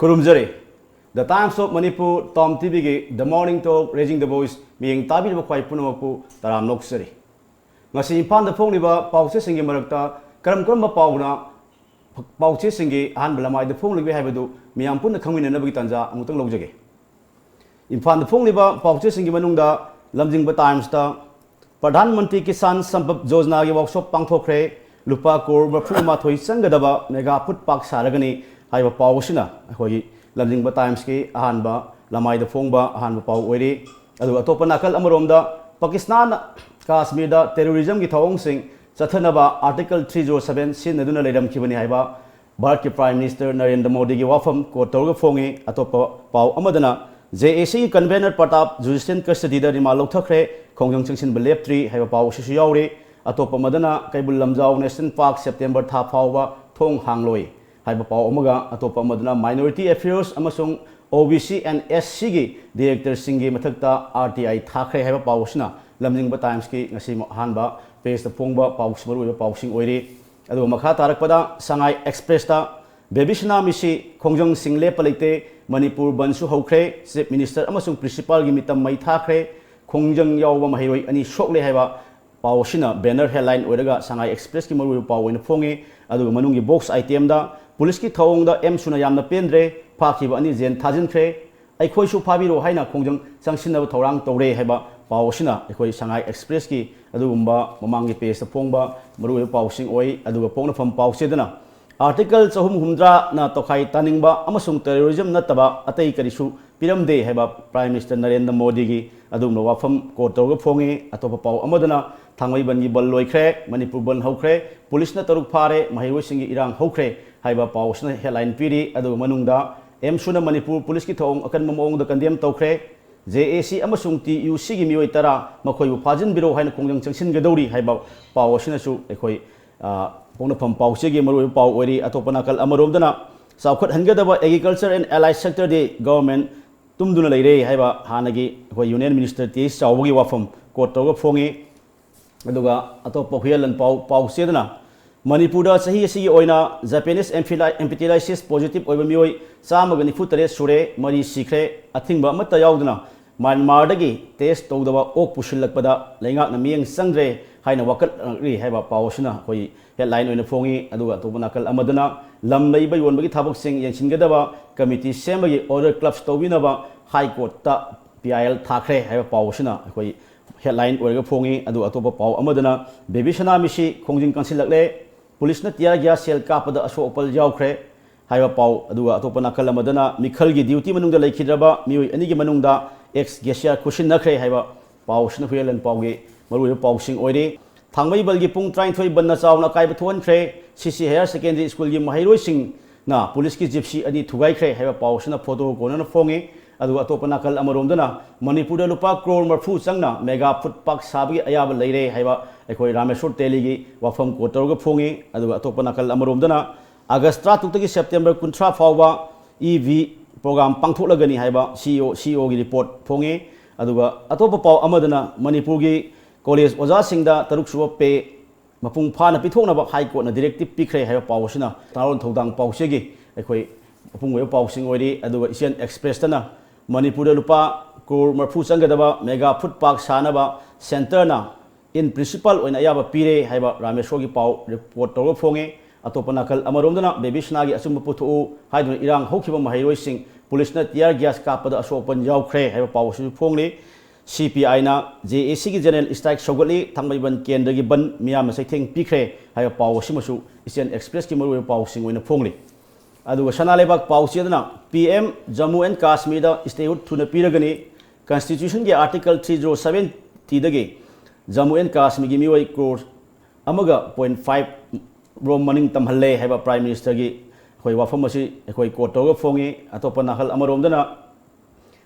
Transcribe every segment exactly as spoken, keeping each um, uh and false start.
ꯈꯨꯔꯨꯝꯖꯔꯤ꯫ The Times of Manipur, Tom ꯇꯤꯚꯤꯒꯤ The Morning Talk, Raising the Voice ꯃꯤꯠꯌꯦꯡ ꯇꯥꯕꯤꯔꯤꯕ ꯈ꯭ꯋꯥꯏ ꯄꯨꯝꯅꯃꯛꯄꯨ ꯇꯔꯥꯝꯅ ꯑꯣꯛꯆꯔꯤ꯫ ꯉꯁꯤ ꯏꯝꯐꯥꯜꯗ ꯐꯣꯡꯂꯤꯕ ꯄꯥꯎꯆꯦꯁꯤꯡꯒꯤ ꯃꯔꯛꯇ ꯀꯔꯝ ꯀꯔꯝꯕ ꯄꯥꯎꯅ ꯄꯥꯎꯆꯦꯁꯤꯡꯒꯤ ꯑꯍꯥꯟꯕ ꯂꯃꯥꯏꯗ ꯐꯣꯡꯂꯤꯕꯒꯦ ꯍꯥꯏꯕꯗꯨ ꯃꯤꯌꯥꯝ ꯄꯨꯟꯅ ꯈꯪꯃꯤꯟꯅꯅꯕꯒꯤ ꯇꯥꯟꯖꯥ ꯑꯃꯨꯛꯇꯪ ꯂꯧꯖꯒꯦ꯫ ꯏꯝꯐꯥꯜꯗ ꯐꯣꯡꯂꯤꯕ ꯄꯥꯎꯆꯦꯁꯤꯡꯒꯤ ꯃꯅꯨꯡꯗ ꯂꯝꯖꯤꯡꯕ ꯇꯥꯏꯝꯁꯇ ꯄ꯭ꯔꯙꯥꯟ ꯃꯟꯇ꯭ꯔꯤ ꯀꯤꯁꯥꯟ ꯁꯝꯄꯗ ꯌꯣꯖꯅꯥꯒꯤ ꯋꯥꯛꯁꯣꯞ ꯄꯥꯡꯊꯣꯛꯈ꯭ꯔꯦ, ꯂꯨꯄꯥ ꯀ꯭ꯔꯣꯔ ꯃꯔꯤꯐꯨ ꯃꯥꯊꯣꯏ ꯆꯪꯒꯗꯕ ꯃꯦꯒꯥ ꯐꯨꯗ ꯄꯥꯛ ꯁꯥꯔꯒꯅꯤ ꯍꯥꯏꯕ ꯄꯥꯎ ꯑꯁꯤꯅ ꯑꯩꯈꯣꯏꯒꯤ ꯂꯝꯖꯤꯡꯕ ꯇꯥꯏꯝꯁꯀꯤ ꯑꯍꯥꯟꯕ ꯂꯃꯥꯏꯗ ꯐꯣꯡꯕ ꯑꯍꯥꯟꯕ ꯄꯥꯎ ꯑꯣꯏꯔꯤ꯫ ꯑꯗꯨꯒ ꯑꯇꯣꯞꯄ ꯅꯥꯀꯜ ꯑꯃꯔꯣꯝꯗ ꯄꯥꯀꯤꯁꯇꯥꯟꯅ ꯀꯥꯁꯃꯤꯔꯗ ꯇꯦꯔꯣꯔꯤꯖꯝꯒꯤ ꯊꯧꯑꯣꯡꯁꯤꯡ ꯆꯠꯊꯅꯕ ꯑꯥꯔꯇꯤꯀꯜ ꯊ꯭ꯔꯤ ꯖꯤꯔꯣ ꯁꯚꯦꯟ ꯁꯤꯖꯤꯟꯅꯗꯨꯅ ꯂꯩꯔꯝꯈꯤꯕꯅꯤ ꯍꯥꯏꯕ ꯚꯥꯔꯠꯀꯤ ꯄ꯭ꯔꯥꯏꯝ ꯃꯤꯅꯤꯁꯇꯔ ꯅꯔꯦꯟꯗ꯭ꯔ ꯃꯣꯗꯤꯒꯤ ꯋꯥꯐꯝ ꯀꯣꯠ ꯇꯧꯔꯒ ꯐꯣꯡꯉꯤ꯫ ꯑꯇꯣꯞꯄ ꯄꯥꯎ ꯑꯃꯗꯅ ꯖꯦ ꯑꯦ ꯁꯤꯒꯤ ꯀꯟꯚꯦꯅꯔ ꯄ꯭ꯔꯇꯥꯞ ꯖꯨꯗꯤꯁꯤꯌꯦꯜ ꯀꯁꯇꯗꯤꯗ ꯔꯤꯃꯥꯟ ꯂꯧꯊꯈ꯭ꯔꯦ, ꯈꯣꯡꯖꯪ ꯆꯪꯁꯤꯟꯕ ꯂꯦꯞꯇ꯭ꯔꯤ ꯍꯥꯏꯕ ꯄꯥꯎ ꯑꯁꯤꯁꯨ ꯌꯥꯎꯔꯤ꯫ ꯑꯇꯣꯞꯄ ꯑꯃꯗꯅ Keibul Lamjao national park September ꯊꯥ ꯐꯥꯎꯕ ꯊꯣꯡ ꯍꯥꯡꯂꯣꯏ ꯍꯥꯏꯕ ꯄꯥꯎ ꯑꯃꯒ, ꯑꯇꯣꯞꯄ ꯑꯃꯗꯅ Minority Affairs ꯑꯃꯁꯨꯡ ꯑꯣ ꯕꯤ ꯁꯤ ꯑꯦꯟ ꯑꯦꯁ ꯁꯤꯒꯤ ꯗꯤꯔꯦꯛꯇꯔꯁꯤꯡꯒꯤ ꯃꯊꯛꯇ ꯑꯥꯔ ꯇꯤ ꯑꯥꯏ ꯊꯥꯈ꯭ꯔꯦ ꯍꯥꯏꯕ ꯄꯥꯎ ꯑꯁꯤꯅ ꯂꯝꯖꯤꯡꯕ ꯇꯥꯏꯝꯁꯀꯤ ꯉꯁꯤ ꯑꯍꯥꯟꯕ ꯄꯦꯖꯇ ꯐꯣꯡꯕ ꯄꯥꯎ, ꯃꯔꯨꯑꯣꯏꯕ ꯄꯥꯎꯁꯤꯡ ꯑꯣꯏꯔꯤ꯫ ꯑꯗꯨꯒ ꯃꯈꯥ ꯇꯥꯔꯛꯄꯗ ꯁꯉꯥꯏ ꯑꯦꯛꯁꯄ꯭ꯔꯦꯁꯇ ꯕꯦꯕꯤ ꯁꯅꯥ ꯃꯤꯁꯤ ꯈꯣꯡꯖꯪꯁꯤꯡ ꯂꯦꯞꯄ ꯂꯩꯇꯦ, ꯃꯅꯤꯄꯨꯔ ꯕꯟꯁꯨ ꯍꯧꯈ꯭ꯔꯦ, ꯆꯤꯐ ꯃꯤꯅꯤꯁꯇꯔ ꯑꯃꯁꯨꯡ ꯄ꯭ꯔꯤꯟꯁꯤꯄꯥꯜꯒꯤ ꯃꯤꯇꯝ ꯃꯩ ꯊꯥꯈ꯭ꯔꯦ, ꯈꯣꯡꯖꯪ ꯌꯥꯎꯕ ꯃꯍꯩꯔꯣꯏ ꯑꯅꯤ ꯁꯣꯛꯂꯦ ꯍꯥꯏꯕ ꯄꯥꯎ ꯑꯁꯤꯅ ꯕꯦꯅꯔ ꯍꯦꯗꯂꯥꯏꯟ ꯑꯣꯏꯔꯒ ꯁꯉꯥꯏ ꯑꯦꯛꯁꯄ꯭ꯔꯦꯁꯀꯤ ꯃꯔꯨꯑꯣꯏꯕ ꯄꯥꯎ ꯑꯣꯏꯅ ꯐꯣꯡꯉꯤ꯫ ꯑꯗꯨꯒ ꯃꯅꯨꯡꯒꯤ ꯕꯣꯛꯁ ꯑꯥꯏꯇꯦꯝꯗ ꯄꯨꯂꯤꯁꯀꯤ ꯊꯧꯑꯣꯡꯗ ꯑꯦꯝ ꯁꯨꯅ ꯌꯥꯝꯅ ꯄꯦꯟꯗ꯭ꯔꯦ, ꯐꯥꯈꯤꯕ ꯑꯅꯤ ꯖꯦꯟ ꯊꯥꯖꯤꯟꯈ꯭ꯔꯦ, ꯑꯩꯈꯣꯏꯁꯨ ꯐꯥꯕꯤꯔꯣ ꯍꯥꯏꯅ ꯈꯣꯡꯖꯪ ꯆꯪꯁꯤꯟꯅꯕ ꯊꯧꯔꯥꯡ ꯇꯧꯔꯦ ꯍꯥꯏꯕ ꯄꯥꯎ ꯑꯁꯤꯅ ꯑꯩꯈꯣꯏ ꯁꯉꯥꯏ ꯑꯦꯛꯁꯄ꯭ꯔꯦꯁꯀꯤ ꯑꯗꯨꯒꯨꯝꯕ ꯃꯃꯥꯡꯒꯤ ꯄꯦꯖꯇ ꯐꯣꯡꯕ ꯃꯔꯨꯑꯣꯏꯕ ꯄꯥꯎꯁꯤꯡ ꯑꯣꯏ꯫ ꯑꯗꯨꯒ ꯄꯣꯛꯅꯐꯝ ꯄꯥꯎꯆꯦꯗꯅ ꯑꯥꯔꯇꯤꯀꯜ ꯆꯍꯨꯝ ꯍꯨꯝꯗ꯭ꯔꯥꯅ ꯇꯣꯈꯥꯏ ꯇꯥꯅꯤꯡꯕ ꯑꯃꯁꯨꯡ ꯇꯦꯔꯣꯔꯤꯖꯝ ꯅꯠꯇꯕ ꯑꯇꯩ ꯀꯔꯤꯁꯨ ꯄꯤꯔꯝꯗꯦ ꯍꯥꯏꯕ ꯄ꯭ꯔꯥꯏꯝ ꯃꯤꯅꯤꯁꯇꯔ ꯅꯔꯦꯟꯗ꯭ꯔ ꯃꯣꯗꯤꯒꯤ ꯑꯗꯨꯒꯨꯝꯕ ꯋꯥꯐꯝ ꯀꯣꯠ ꯇꯧꯔꯒ ꯐꯣꯡꯉꯤ꯫ ꯑꯇꯣꯞꯄ ꯄꯥꯎ ꯑꯃꯗꯅ ꯊꯥꯡꯃꯩꯕꯟꯒꯤ ꯕꯟ ꯂꯣꯏꯈ꯭ꯔꯦ, ꯃꯅꯤꯄꯨꯔ ꯕꯟ ꯍꯧꯈ꯭ꯔꯦ, ꯄꯨꯂꯤꯁꯅ ꯇꯔꯨꯛ ꯐꯥꯔꯦ, ꯃꯍꯩꯔꯣꯏꯁꯤꯡꯒꯤ ꯏꯔꯥꯡ ꯍꯧꯈ꯭ꯔꯦ ꯍꯥꯏꯕ ꯄꯥꯎ ꯑꯁꯤꯅ ꯍꯦꯗꯂꯥꯏꯟ ꯄꯤꯔꯤ꯫ ꯑꯗꯨꯒ ꯃꯅꯨꯡꯗ ꯑꯦꯝ ꯁꯨꯅ ꯃꯅꯤꯄꯨꯔ ꯄꯨꯂꯤꯁꯀꯤ ꯊꯧꯑꯣꯡ ꯑꯀꯟꯕ ꯃꯑꯣꯡꯗ ꯀꯟꯗꯦꯝ ꯇꯧꯈ꯭ꯔꯦ, ꯖꯦ ꯑꯦ ꯁꯤ ꯑꯃꯁꯨꯡ ꯇꯤ ꯌꯨ ꯁꯤꯒꯤ ꯃꯤꯑꯣꯏ ꯇꯔꯥ ꯃꯈꯣꯏꯕꯨ ꯐꯥꯖꯤꯟꯕꯤꯔꯣ ꯍꯥꯏꯅ ꯈꯣꯡꯖꯪ ꯆꯪꯁꯤꯟꯒꯗꯧꯔꯤ ꯍꯥꯏꯕ ꯄꯥꯎ ꯑꯁꯤꯅꯁꯨ ꯑꯩꯈꯣꯏ, ꯑ, ꯄꯣꯛꯅꯐꯝ ꯄꯥꯎꯆꯦꯒꯤ ꯃꯔꯨꯑꯣꯏꯕ ꯄꯥꯎ ꯑꯣꯏꯔꯤ꯫ ꯑꯇꯣꯞꯄ ꯅꯥꯀꯜ ꯑꯃꯔꯣꯝꯗꯅ ꯆꯥꯎꯈꯠꯍꯟꯒꯗꯕ ꯑꯦꯒ꯭ꯔꯤꯀꯜꯆꯔ ꯑꯦꯟ ꯑꯦꯂꯥꯏꯠ ꯁꯦꯛꯇꯔꯗꯤ ꯒꯚꯔꯟꯃꯦꯟꯠ ꯇꯨꯝꯗꯨꯅ ꯂꯩꯔꯦ ꯍꯥꯏꯕ ꯍꯥꯟꯅꯒꯤ ꯑꯩꯈꯣꯏ ꯌꯨꯅꯤꯌꯟ ꯃꯤꯅꯤꯁꯇꯔ ꯇꯤ ꯑꯩꯆ ꯆꯥꯎꯕꯒꯤ ꯋꯥꯐꯝ ꯀꯣꯠ ꯇꯧꯔꯒ ꯐꯣꯡꯉꯤ꯫ ꯑꯗꯨꯒ ꯑꯇꯣꯞꯄ ꯍꯨꯏꯌꯦꯟ ꯂꯥꯟꯄꯥꯎ ꯄꯥꯎꯆꯦꯗꯅ ꯃꯅꯤꯄꯨꯔꯗ ꯆꯍꯤ ꯑꯁꯤꯒꯤ ꯑꯣꯏꯅ Japanese encephali-, encephalitis positive ꯑꯣꯏꯕ ꯃꯤꯑꯣꯏ ꯆꯥꯝꯃꯒ ꯅꯤꯐꯨ ꯇꯔꯦꯠ ꯁꯨꯔꯦ, ꯃꯔꯤ ꯁꯤꯈ꯭ꯔꯦ꯫ ꯑꯊꯤꯡꯕ ꯑꯃꯠꯇ ꯌꯥꯎꯗꯅ ꯃ꯭ꯌꯥꯟꯃꯥꯔꯗꯒꯤ test ꯇꯧꯗꯕ ꯑꯣꯛ ꯄꯨꯁꯤꯜꯂꯛꯄꯗ ꯂꯩꯉꯥꯛꯅ ꯃꯤꯠꯌꯦꯡ ꯆꯪꯗ꯭ꯔꯦ ꯍꯥꯏꯅ ꯋꯥꯀꯠꯂꯛꯂꯤ ꯍꯥꯏꯕ ꯄꯥꯎ ꯑꯁꯤꯅ ꯑꯩꯈꯣꯏ headline ꯑꯣꯏꯅ ꯐꯣꯡꯉꯤ꯫ ꯑꯗꯨꯒ ꯑꯇꯣꯞꯄ ꯅꯥꯀꯜ ꯑꯃꯗꯅ ꯂꯝ ꯂꯩꯕ ꯌꯣꯟꯕꯒꯤ ꯊꯕꯛꯁꯤꯡ ꯌꯦꯡꯁꯤꯟꯒꯗꯕ committee ꯁꯦꯝꯕꯒꯤ order clubs ꯇꯧꯕꯤꯅꯕ High Courtꯇ P I L ꯊꯥꯈ꯭ꯔꯦ ꯍꯥꯏꯕ ꯄꯥꯎ ꯑꯁꯤꯅ ꯑꯩꯈꯣꯏ headline ꯑꯣꯏꯔꯒ ꯐꯣꯡꯉꯤ꯫ ꯑꯗꯨꯒ ꯑꯇꯣꯞꯄ ꯄꯥꯎ ꯑꯃꯗꯅ ꯕꯦꯕꯤ ꯁꯅꯥ ꯃꯤꯁꯤ ꯈꯣꯡꯖꯤꯟ ꯀꯟꯁꯤꯜꯂꯛꯂꯦ, ꯄꯨꯂꯤꯁꯅ tear gas shell ꯀꯥꯞꯄꯗ ꯑꯁꯣꯛ ꯑꯄꯜ ꯌꯥꯎꯈ꯭ꯔꯦ ꯍꯥꯏꯕ ꯄꯥꯎ꯫ ꯑꯗꯨꯒ ꯑꯇꯣꯞꯄ ꯅꯥꯀꯜ ꯑꯃꯗꯅ ꯃꯤꯈꯜꯒꯤ duty ꯃꯅꯨꯡꯗ ꯂꯩꯈꯤꯗ꯭ꯔꯕ ꯃꯤꯑꯣꯏ ꯑꯅꯤꯒꯤ ꯃꯅꯨꯡꯗ X gas ꯈꯨꯠꯁꯤꯟꯅꯈ꯭ꯔꯦ ꯍꯥꯏꯕ ꯄꯥꯎ ꯑꯁꯤꯅ ꯍꯨꯏꯌꯦꯟ ꯂꯥꯟꯄꯥꯎꯒꯤ ꯃꯔꯨꯑꯣꯏꯕ ꯄꯥꯎꯁꯤꯡ ꯑꯣꯏꯔꯤ꯫ ꯊꯥꯡꯃꯩꯕꯟꯒꯤ ꯄꯨꯡ ꯇꯔꯥꯅꯤꯊꯣꯏ ꯕꯟꯅ ꯆꯥꯎꯅ ꯑꯀꯥꯏꯕ ꯊꯣꯛꯍꯟꯈ꯭ꯔꯦ꯫ C C Higher Secondary Schoolꯒꯤ ꯃꯍꯩꯔꯣꯏꯁꯤꯡꯅ ꯄꯨꯂꯤꯁꯀꯤ gypsy ꯑꯅꯤ ꯊꯨꯒꯥꯏꯈ꯭ꯔꯦ ꯍꯥꯏꯕ ꯄꯥꯎ ꯑꯁꯤꯅ ꯐꯣꯇꯣ ꯀꯣꯔꯅꯔꯅ ꯐꯣꯡꯉꯤ꯫ ꯑꯗꯨꯒ ꯑꯇꯣꯞꯄ ꯅꯥꯀꯜ ꯑꯃꯔꯣꯝꯗꯅ ꯃꯅꯤꯄꯨꯔꯗ ꯂꯨꯄꯥ ꯀ꯭ꯔꯣꯔ ꯃꯔꯤꯐꯨ ꯆꯪꯅ mega food park ꯁꯥꯕꯒꯤ ꯑꯌꯥꯕ ꯂꯩꯔꯦ ꯍꯥꯏꯕ ꯑꯩꯈꯣꯏ ꯔꯥꯃꯦꯁꯣꯔ ꯇꯦꯂꯤꯒꯤ ꯋꯥꯐꯝ quote ꯇꯧꯔꯒ ꯐꯣꯡꯉꯤ꯫ ꯑꯗꯨꯒ ꯑꯇꯣꯞꯄ ꯅꯥꯀꯜ ꯑꯃꯔꯣꯝꯗꯅ August ꯇꯔꯥꯇꯔꯨꯛꯇꯒꯤ September ꯀꯨꯟꯊ꯭ꯔꯥ ꯐꯥꯎꯕ E V program ꯄꯥꯡꯊꯣꯛꯂꯒꯅꯤ ꯍꯥꯏꯕ C E O, C E Oꯒꯤ report ꯐꯣꯡꯉꯤ꯫ ꯑꯗꯨꯒ ꯑꯇꯣꯞꯄ ꯄꯥꯎ ꯑꯃꯗꯅ ꯃꯅꯤꯄꯨꯔꯒꯤ college ꯑꯣꯖꯥꯁꯤꯡꯗ ꯇꯔꯨꯛ ꯁꯨꯕ pay ꯃꯄꯨꯡ ꯐꯥꯅ ꯄꯤꯊꯣꯛꯅꯕ High Courtꯅ directive ꯄꯤꯈ꯭ꯔꯦ ꯍꯥꯏꯕ ꯄꯥꯎ ꯑꯁꯤꯅ ꯅꯍꯥꯔꯣꯜ ꯊꯧꯗꯥꯡ ꯄꯥꯎꯆꯦꯒꯤ ꯑꯩꯈꯣꯏ ꯃꯄꯨꯡ ꯑꯣꯏꯕ ꯄꯥꯎꯁꯤꯡ ꯑꯣꯏꯔꯤ꯫ ꯑꯗꯨꯒ Asian Expressꯇꯅ ꯃꯅꯤꯄꯨꯔꯗ ꯂꯨꯄꯥ ꯀ꯭ꯔꯣꯔ ꯃꯔꯤꯐꯨ ꯆꯪꯒꯗꯕ mega food park ꯁꯥꯅꯕ centreꯅ in principle ꯑꯣꯏꯅ ꯑꯌꯥꯕ ꯄꯤꯔꯦ ꯍꯥꯏꯕ ꯔꯥꯃꯦꯁꯣꯔꯒꯤ ꯄꯥꯎ report ꯇꯧꯔꯒ ꯐꯣꯡꯉꯤ꯫ ꯑꯇꯣꯞꯄ ꯅꯥꯀꯜ ꯑꯃꯔꯣꯝꯗꯅ ꯕꯦꯕꯤ ꯁꯅꯥꯒꯤ ꯑꯆꯨꯝꯕ ꯄꯨꯊꯣꯛꯎ ꯍꯥꯏꯗꯨꯅ ꯏꯔꯥꯡ ꯍꯧꯈꯤꯕ ꯃꯍꯩꯔꯣꯏꯁꯤꯡ ꯄꯨꯂꯤꯁꯅ tear gas ꯀꯥꯞꯄꯗ ꯑꯁꯣꯛ ꯑꯄꯟ ꯌꯥꯎꯈ꯭ꯔꯦ ꯍꯥꯏꯕ ꯄꯥꯎ ꯑꯁꯤꯁꯨ ꯐꯣꯡꯂꯤ꯫ CPIꯅ JACꯒꯤ general strike ꯁꯧꯒꯠꯂꯤ, ꯊꯥꯡꯃꯩꯕꯟ ꯀꯦꯟꯗ꯭ꯔꯒꯤ ꯕꯟ ꯃꯤꯌꯥꯝꯅ ꯆꯩꯊꯦꯡ ꯄꯤꯈ꯭ꯔꯦ ꯍꯥꯏꯕ ꯄꯥꯎ ꯑꯁꯤꯃꯁꯨ Asian Expressꯀꯤ ꯃꯔꯨꯑꯣꯏꯕ ꯄꯥꯎꯁꯤꯡ ꯑꯣꯏꯅ ꯐꯣꯡꯂꯤ꯫ ꯑꯗꯨꯒ ꯁꯅꯥ ꯂꯩꯕꯥꯛ ꯄꯥꯎꯆꯦꯗꯅ P M Jammu and Kashmirꯗ statehood ꯊꯨꯅ ꯄꯤꯔꯒꯅꯤ, Constitutionꯒꯤ Article three zero seventyꯗꯒꯤ Jammu and Kashmirꯒꯤ ꯃꯤꯑꯣꯏ ꯀ꯭ꯔꯣꯔ ꯑꯃꯒ point five ꯔꯣꯝ ꯃꯅꯤꯡ ꯇꯝꯍꯜꯂꯦ ꯍꯥꯏꯕ Prime Ministerꯒꯤ ꯑꯩꯈꯣꯏ ꯋꯥꯐꯝ ꯑꯁꯤ ꯑꯩꯈꯣꯏ quote ꯇꯧꯔꯒ ꯐꯣꯡꯉꯤ꯫ ꯑꯇꯣꯞꯄ ꯅꯥꯀꯜ ꯑꯃꯔꯣꯝꯗꯅ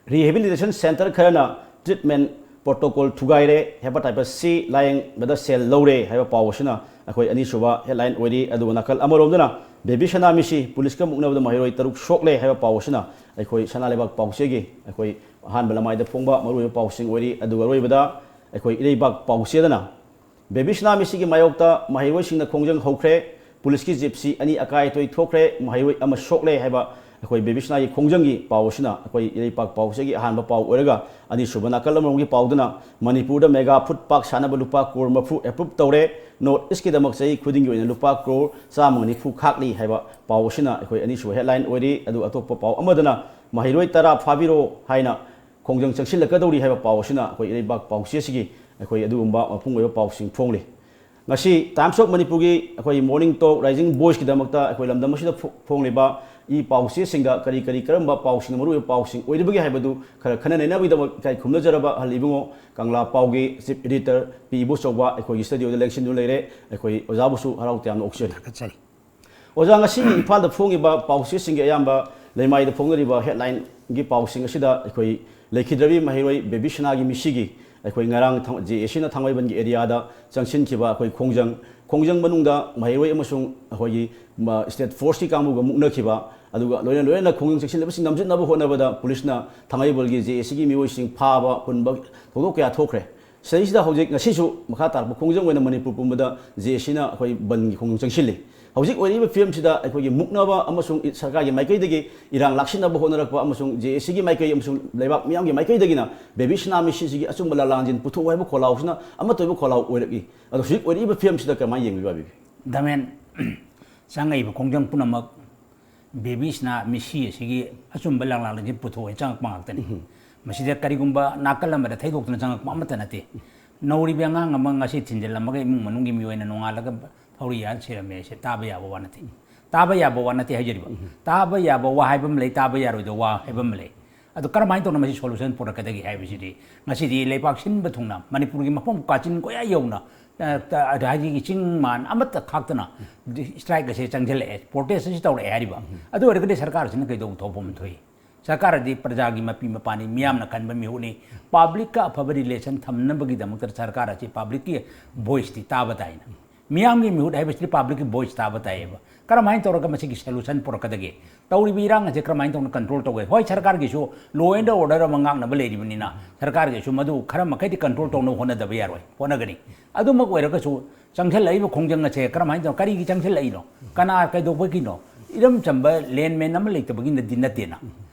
rehabilitation centre ꯈꯔꯅ treatment protocol ꯊꯨꯒꯥꯏꯔꯦ, hepatitis C ꯂꯥꯌꯦꯡꯕꯗ ꯁꯦꯜ ꯂꯧꯔꯦ ꯍꯥꯏꯕ ꯄꯥꯎ ꯑꯁꯤꯅ ꯑꯩꯈꯣꯏ ꯑꯅꯤꯁꯨꯕ headline ꯑꯣꯏꯔꯤ꯫ ꯑꯗꯨꯒ ꯅꯥꯀꯜ ꯑꯃꯔꯣꯝꯗꯅ ꯕꯦꯕꯤ ꯁꯅꯥ ꯃꯤꯁꯤ ꯄꯨꯂꯤꯁꯀ ꯃꯨꯛꯅꯕꯗ ꯃꯍꯩꯔꯣꯏ ꯇꯔꯨꯛ ꯁꯣꯛꯂꯦ ꯍꯥꯏꯕ ꯄꯥꯎ ꯑꯁꯤꯅ ꯑꯩꯈꯣꯏ ꯁꯅꯥ ꯂꯩꯕꯥꯛ ꯄꯥꯎꯆꯦꯒꯤ ꯑꯩꯈꯣꯏ ꯑꯍꯥꯟꯕ ꯂꯃꯥꯏꯗ ꯐꯣꯡꯕ ꯃꯔꯨꯑꯣꯏꯕ ꯄꯥꯎꯁꯤꯡ ꯑꯣꯏꯔꯤ꯫ ꯑꯗꯨꯒ ꯑꯔꯣꯏꯕꯗ ꯑꯩꯈꯣꯏ ꯏꯔꯩꯕꯥꯛ ꯄꯥꯎꯆꯦꯗꯅ ꯕꯦꯕꯤ ꯁꯅꯥ ꯃꯤꯁꯤꯒꯤ ꯃꯥꯌꯣꯛꯇ ꯃꯍꯩꯔꯣꯏꯁꯤꯡꯅ ꯈꯣꯡꯖꯪ ꯍꯧꯈ꯭ꯔꯦ꯫ ꯄꯨꯂꯤꯁꯀꯤ ꯖꯤꯞꯁꯤ ꯑꯅꯤ ꯑꯀꯥꯏ ꯑꯇꯣꯏ ꯊꯣꯛꯈ꯭ꯔꯦ, ꯃꯍꯩꯔꯣꯏ ꯑꯃ ꯁꯣꯛꯂꯦ ꯍꯥꯏꯕ ꯑꯩꯈꯣꯏ ꯕꯦꯕꯤ ꯁꯅꯥꯒꯤ ꯈꯣꯡꯖꯪꯒꯤ ꯄꯥꯎ ꯑꯁꯤꯅ ꯑꯩꯈꯣꯏ ꯏꯔꯩꯄꯥꯛ ꯄꯥꯎꯆꯦꯒꯤ ꯑꯍꯥꯟꯕ ꯄꯥꯎ ꯑꯣꯏꯔꯒ, ꯑꯅꯤꯁꯨꯕ ꯅꯥꯀꯜ ꯑꯃꯔꯣꯝꯒꯤ ꯄꯥꯎꯗꯨꯅ ꯃꯅꯤꯄꯨꯔꯗ ꯃꯦꯒꯥ ꯐꯨꯗ ꯄꯥꯛ ꯁꯥꯟꯅꯕ ꯂꯨꯄꯥ ꯀ꯭ꯔꯣꯔ ꯃꯔꯤꯐꯨ ꯑꯦꯄ꯭ꯔꯨꯞ ꯇꯧꯔꯦ꯫ ꯅꯣꯔꯠ ꯏꯁꯀꯤꯗꯃꯛ ꯆꯍꯤ ꯈꯨꯗꯤꯡꯒꯤ ꯑꯣꯏꯅ ꯂꯨꯄꯥ ꯀ꯭ꯔꯣꯔ ꯆꯥꯝꯃꯒ ꯅꯤꯐꯨ ꯈꯥꯛꯂꯤ ꯍꯥꯏꯕ ꯄꯥꯎ ꯑꯁꯤꯅ ꯑꯩꯈꯣꯏ ꯑꯅꯤꯁꯨꯕ ꯍꯦꯗꯂꯥꯏꯟ ꯑꯣꯏꯔꯤ꯫ ꯑꯗꯨꯒ ꯑꯇꯣꯞꯄ ꯄꯥꯎ ꯑꯃꯗꯅ ꯃꯍꯩꯔꯣꯏ ꯇꯔꯥ ꯐꯥꯕꯤꯔꯣ ꯍꯥꯏꯅ ꯈꯣꯡꯖꯪ ꯆꯪꯁꯤꯜꯂꯛꯀꯗꯧꯔꯤ ꯍꯥꯏꯕ ꯄꯥꯎ ꯑꯁꯤꯅ ꯑꯩꯈꯣꯏ ꯏꯔꯩꯕꯥꯛ ꯄꯥꯎꯆꯦꯁꯤꯒꯤ ꯑꯩꯈꯣꯏ ꯑꯗꯨꯒꯨꯝꯕ ꯃꯄꯨꯡ ꯑꯣꯏꯕ ꯄꯥꯎꯁꯤꯡ ꯐꯣꯡꯂꯤ꯫ ꯉꯁꯤ Times of Manipurꯒꯤ ꯑꯩꯈꯣꯏ Morning Talk Rising Voiceꯀꯤꯗꯃꯛꯇ ꯑꯩꯈꯣꯏ ꯂꯝꯗꯝ ꯑꯁꯤꯗ ꯐꯣ-, ꯐꯣꯡꯂꯤꯕ ꯏ ꯄꯥꯎꯆꯦꯁꯤꯡꯗ ꯀꯔꯤ ꯀꯔꯤ ꯀꯔꯝꯕ ꯄꯥꯎꯁꯤꯡ ꯃꯔꯨꯑꯣꯏꯕ ꯄꯥꯎꯁꯤꯡ ꯑꯣꯏꯔꯤꯕꯒꯦ ꯍꯥꯏꯕꯗꯨ ꯈꯔ ꯈꯟꯅ ꯅꯩꯅꯕꯒꯤꯗꯃꯛ ꯏꯀꯥꯏ ꯈꯨꯝꯅꯖꯔꯕ ꯑꯍꯜ ꯏꯕꯨꯡꯉꯣ ꯀꯪꯂꯥ ꯄꯥꯎꯒꯤ ꯆꯤꯐ ꯏꯗꯤꯇꯔ ꯄꯤ ꯏꯕꯣꯆꯧꯕ ꯑꯩꯈꯣꯏꯒꯤ ꯁ꯭ꯇꯨꯗꯤꯑꯣꯗ ꯂꯦꯡꯁꯤꯟꯗꯨꯅ ꯂꯩꯔꯦ꯫ ꯑꯩꯈꯣꯏ ꯑꯣꯖꯥꯕꯨꯁꯨ ꯍꯔꯥꯎ ꯇꯌꯥꯝꯅ ꯑꯣꯛꯆꯔꯤ꯫ ꯊꯥꯒꯠꯆꯔꯤ꯫ ꯑꯣꯖꯥ, ꯉꯁꯤꯒꯤ ꯏꯝꯐꯥꯜꯗ ꯐꯣꯡꯉꯤꯕ ꯄꯥꯎꯆꯦꯁꯤꯡꯒꯤ ꯑꯌꯥꯝꯕ ꯂꯩꯃꯥꯏꯗ ꯐꯣꯡꯅꯔꯤꯕ ꯍꯦꯗꯂꯥꯏꯟꯒꯤ ꯄꯥꯎꯁꯤꯡ ꯑꯁꯤꯗ ꯑꯩꯈꯣꯏ ꯂꯩꯈꯤꯗ꯭ꯔꯕꯤ ꯃꯍꯩꯔꯣꯏ ꯕꯦꯕꯤ ꯁꯅꯥꯒꯤ ꯃꯤꯁꯤꯒꯤ ꯑꯩꯈꯣꯏ ꯉꯔꯥꯡ ꯊꯥꯡ-, ꯖꯦ ꯑꯦ ꯁꯤꯅ ꯊꯥꯡꯃꯩꯕꯟꯒꯤ ꯑꯦꯔꯤꯌꯥꯗ ꯆꯪꯁꯤꯟꯈꯤꯕ ꯑꯩꯈꯣꯏ ꯈꯣꯡꯖꯪ, ꯈꯣꯡꯖꯪ ꯃꯅꯨꯡꯗ ꯃꯍꯩꯔꯣꯏ ꯑꯃꯁꯨꯡ ꯑꯩꯈꯣꯏꯒꯤ ꯃ-, ꯁ꯭ꯇꯦꯠ ꯐꯣꯔꯁꯀꯤ ꯀꯥꯡꯕꯨꯒ ꯃꯨꯛꯅꯈꯤꯕ, ꯑꯗꯨꯒ ꯂꯣꯏꯅ ꯂꯣꯏꯅꯅ ꯈꯣꯡꯖꯪ ꯆꯪꯁꯤꯜꯂꯤꯕꯁꯤꯡ ꯅꯝꯖꯤꯠꯅꯕ ꯍꯣꯠꯅꯕꯗ ꯄꯨꯂꯤꯁꯅ ꯊꯥꯡꯃꯩꯕꯟꯒꯤ ꯖꯦ ꯑꯦ ꯁꯤꯒꯤ ꯃꯤꯑꯣꯏꯁꯤꯡ ꯐꯥꯕ, ꯄꯨꯟꯕ ꯊꯧꯗꯣꯛ ꯀꯌꯥ ꯊꯣꯛꯈ꯭ꯔꯦ꯫ ꯁꯤꯗꯩꯁꯤꯗ ꯍꯧꯖꯤꯛ ꯉꯁꯤꯁꯨ ꯃꯈꯥ ꯇꯥꯔꯛꯄ ꯈꯣꯡꯖꯪ ꯑꯣꯏꯅ ꯃꯅꯤꯄꯨꯔ ꯄꯨꯝꯕꯗ ꯖꯦ ꯑꯦ ꯁꯤꯅ ꯑꯩꯈꯣꯏ ꯕꯟꯒꯤ ꯈꯣꯡꯖꯪ ꯆꯪꯁꯤꯜꯂꯤ꯫ ꯍꯧꯖꯤꯛ ꯑꯣꯏꯔꯤꯕ ꯐꯤꯕꯝꯁꯤꯗ ꯑꯩꯈꯣꯏꯒꯤ ꯃꯨꯛꯅꯕ ꯑꯃꯁꯨꯡ ꯏ-, ꯁꯔꯀꯥꯔꯒꯤ ꯃꯥꯏꯀꯩꯗꯒꯤ ꯏꯔꯥꯡ ꯂꯥꯛꯁꯤꯟꯅꯕ ꯍꯣꯠꯅꯔꯛꯄ ꯑꯃꯁꯨꯡ ꯖꯦ ꯑꯦ ꯁꯤꯒꯤ ꯃꯥꯏꯀꯩ ꯑꯃꯁꯨꯡ ꯂꯩꯕꯥꯛ ꯃꯤꯌꯥꯝꯒꯤ ꯃꯥꯏꯀꯩꯗꯒꯤꯅ ꯕꯦꯕꯤ ꯁꯅꯥ ꯃꯤꯁꯤꯁꯤꯒꯤ ꯑꯆꯨꯝꯕ ꯂꯥꯂꯥꯡꯖꯤꯟ ꯄꯨꯊꯣꯛꯎ ꯍꯥꯏꯕ ꯈꯣꯜꯂꯥꯎꯁꯤꯅ ꯑꯃꯠꯇ ꯑꯣꯏꯕ ꯈꯣꯜꯂꯥꯎ ꯑꯣꯏꯔꯛꯏ꯫ ꯑꯗꯣ ꯍꯧꯖꯤꯛ ꯑꯣꯏꯔꯛꯏꯕ ꯐꯤꯕꯝꯁꯤꯗ ꯀꯃꯥꯏꯅ ꯌꯦꯡꯕꯤꯕ, ꯕꯤ ꯕꯤ? ꯗꯃꯦꯟ, ꯆꯪꯉꯛꯏꯕ ꯈꯣꯡꯖꯪ ꯄꯨꯝꯅꯃꯛ ꯕꯦꯕꯤ ꯁꯅꯥ ꯃꯤꯁꯤ ꯑꯁꯤꯒꯤ ꯑꯆꯨꯝꯕ ꯂꯥꯡꯂꯥꯡꯗꯒꯤ ꯄꯨꯊꯣꯛꯑꯦ ꯆꯪꯉꯛꯄ ꯉꯥꯛꯇꯅꯤ꯫ ꯎꯝ꯫ ꯃꯁꯤꯗ ꯀꯔꯤꯒꯨꯝꯕ ꯅꯥꯀꯜ ꯑꯃꯗ ꯊꯩꯗꯣꯛꯇꯨꯅ ꯆꯪꯉꯛꯄ ꯑꯃꯠꯇ ꯅꯠꯇꯦ꯫ ꯅꯧꯔꯤꯕ ꯑꯉꯥꯡ ꯑꯃ ꯉꯁꯤ ꯊꯤꯟꯖꯤꯜꯂꯝꯃꯒ ꯏꯃꯨꯡ ꯃꯅꯨꯡꯒꯤ ꯃꯤꯑꯣꯏꯅ ꯅꯣꯡꯉꯥꯜꯂꯒ ꯊꯧꯔꯤ ꯌꯥꯟ ꯁꯤꯔꯝꯃꯦ ꯍꯥꯏꯁꯦ ꯇꯥꯕ ꯌꯥꯕ ꯋꯥ ꯅꯠꯇꯦ꯫ ꯇꯥꯕ ꯌꯥꯕ ꯋꯥ ꯅꯠꯇꯦ ꯍꯥꯏꯖꯔꯤꯕ꯫ ꯎꯝ꯫ ꯇꯥꯕ ꯌꯥꯕ ꯋꯥ ꯍꯥꯏꯕ ꯑꯃ ꯂꯩ, ꯇꯥꯕ ꯌꯥꯔꯣꯏꯗꯕ ꯋꯥ ꯍꯥꯏꯕ ꯑꯃ ꯂꯩ꯫ ꯑꯗꯨ ꯀꯔꯝꯍꯥꯏꯅ ꯇꯧꯅ ꯃꯁꯤ solution ꯄꯨꯔꯛꯀꯗꯒꯦ ꯍꯥꯏꯕꯁꯤꯗꯤ ꯉꯁꯤꯗꯤ ꯂꯩꯕꯥꯛ ꯁꯤꯟꯕ ꯊꯨꯡꯅ ꯃꯅꯤꯄꯨꯔꯒꯤ ꯃꯐꯝ ꯀꯥꯆꯤꯟ ꯀꯣꯌꯥ ꯌꯧꯅ, ꯑ, ꯇ-, ꯍꯥꯏꯗꯤ ꯆꯤꯡ ꯃꯥꯟ ꯑꯃꯠꯇ ꯈꯥꯛꯇꯅ strike ꯑꯁꯦ ꯆꯪꯁꯤꯜꯂꯛꯑꯦ, protest ꯑꯁꯤ ꯇꯧꯔꯛꯑꯦ ꯍꯥꯏꯔꯤꯕ꯫ ꯎꯝ꯫ ꯑꯗꯨ ꯑꯣꯏꯔꯒꯗꯤ ꯁꯔꯀꯥꯔꯁꯤꯅ ꯀꯩꯗꯧꯕ ꯊꯣꯛꯄ ꯑꯃ ꯊꯣꯛꯏ? ꯁꯔꯀꯥꯔ ꯑꯗꯤ ꯄ꯭ꯔꯖꯥꯒꯤ ꯃꯄꯤ ꯃꯄꯥꯅꯤ, ꯃꯤꯌꯥꯝꯅ ꯈꯟꯕ ꯃꯤꯍꯨꯠꯅꯤ꯫ Publicꯀ ꯑꯐꯕ relation ꯊꯝꯅꯕꯒꯤꯗꯃꯛꯇ ꯁꯔꯀꯥꯔ ꯑꯁꯤ publicꯀꯤ voiceꯇꯤ ꯇꯥꯕ ꯇꯥꯏꯅ꯫ ꯃꯤꯌꯥꯝꯒꯤ ꯃꯤꯍꯨꯠ ꯍꯥꯏꯕꯁꯤꯗꯤ ꯄꯕ꯭ꯂꯤꯛꯀꯤ ꯚꯣꯏꯁ ꯇꯥꯕ ꯇꯥꯏꯌꯦꯕ꯫ ꯀꯔꯝꯍꯥꯏꯅ ꯇꯧꯔꯒ ꯃꯁꯤꯒꯤ ꯁꯣꯂꯨꯁꯟ ꯄꯨꯔꯛꯀꯗꯒꯦ? ꯇꯧꯔꯤꯕ ꯏꯔꯥꯡ ꯑꯁꯦ ꯀꯔꯝꯍꯥꯏꯅ ꯇꯧꯅ ꯀꯟꯇ꯭ꯔꯣꯜ ꯇꯧꯒꯦ? ꯍꯣꯏ, ꯁꯔꯀꯥꯔꯒꯤꯁꯨ ꯂꯣ ꯑꯦꯟ ꯑꯣꯔꯗꯔ ꯑꯃ ꯉꯥꯛꯅꯕ ꯂꯩꯔꯤꯕꯅꯤꯅ ꯁꯔꯀꯥꯔꯒꯤꯁꯨ ꯃꯗꯨ ꯈꯔ ꯃꯈꯩꯗꯤ ꯀꯟꯇ꯭ꯔꯣꯜ ꯇꯧꯅꯕ ꯍꯣꯠꯅꯗꯕ ꯌꯥꯔꯣꯏ, ꯍꯣꯠꯅꯒꯅꯤ꯫ ꯑꯗꯨꯃꯛ ꯑꯣꯏꯔꯒꯁꯨ ꯆꯪꯁꯤꯜꯂꯛꯏꯕ ꯈꯣꯡꯖꯪ ꯑꯁꯦ ꯀꯔꯝꯍꯥꯏꯅ ꯇꯧ-, ꯀꯔꯤꯒꯤ ꯆꯪꯁꯤꯜꯂꯛꯏꯅꯣ? ꯀꯅꯥ ꯀꯩꯗꯧꯕꯒꯤꯅꯣ? ꯏꯔꯝ ꯆꯝꯕ ꯂꯦꯟꯃꯦꯟ ꯑꯃ ꯂꯩꯇꯕꯒꯤꯅꯗꯤ ꯅꯠꯇꯦꯅ꯫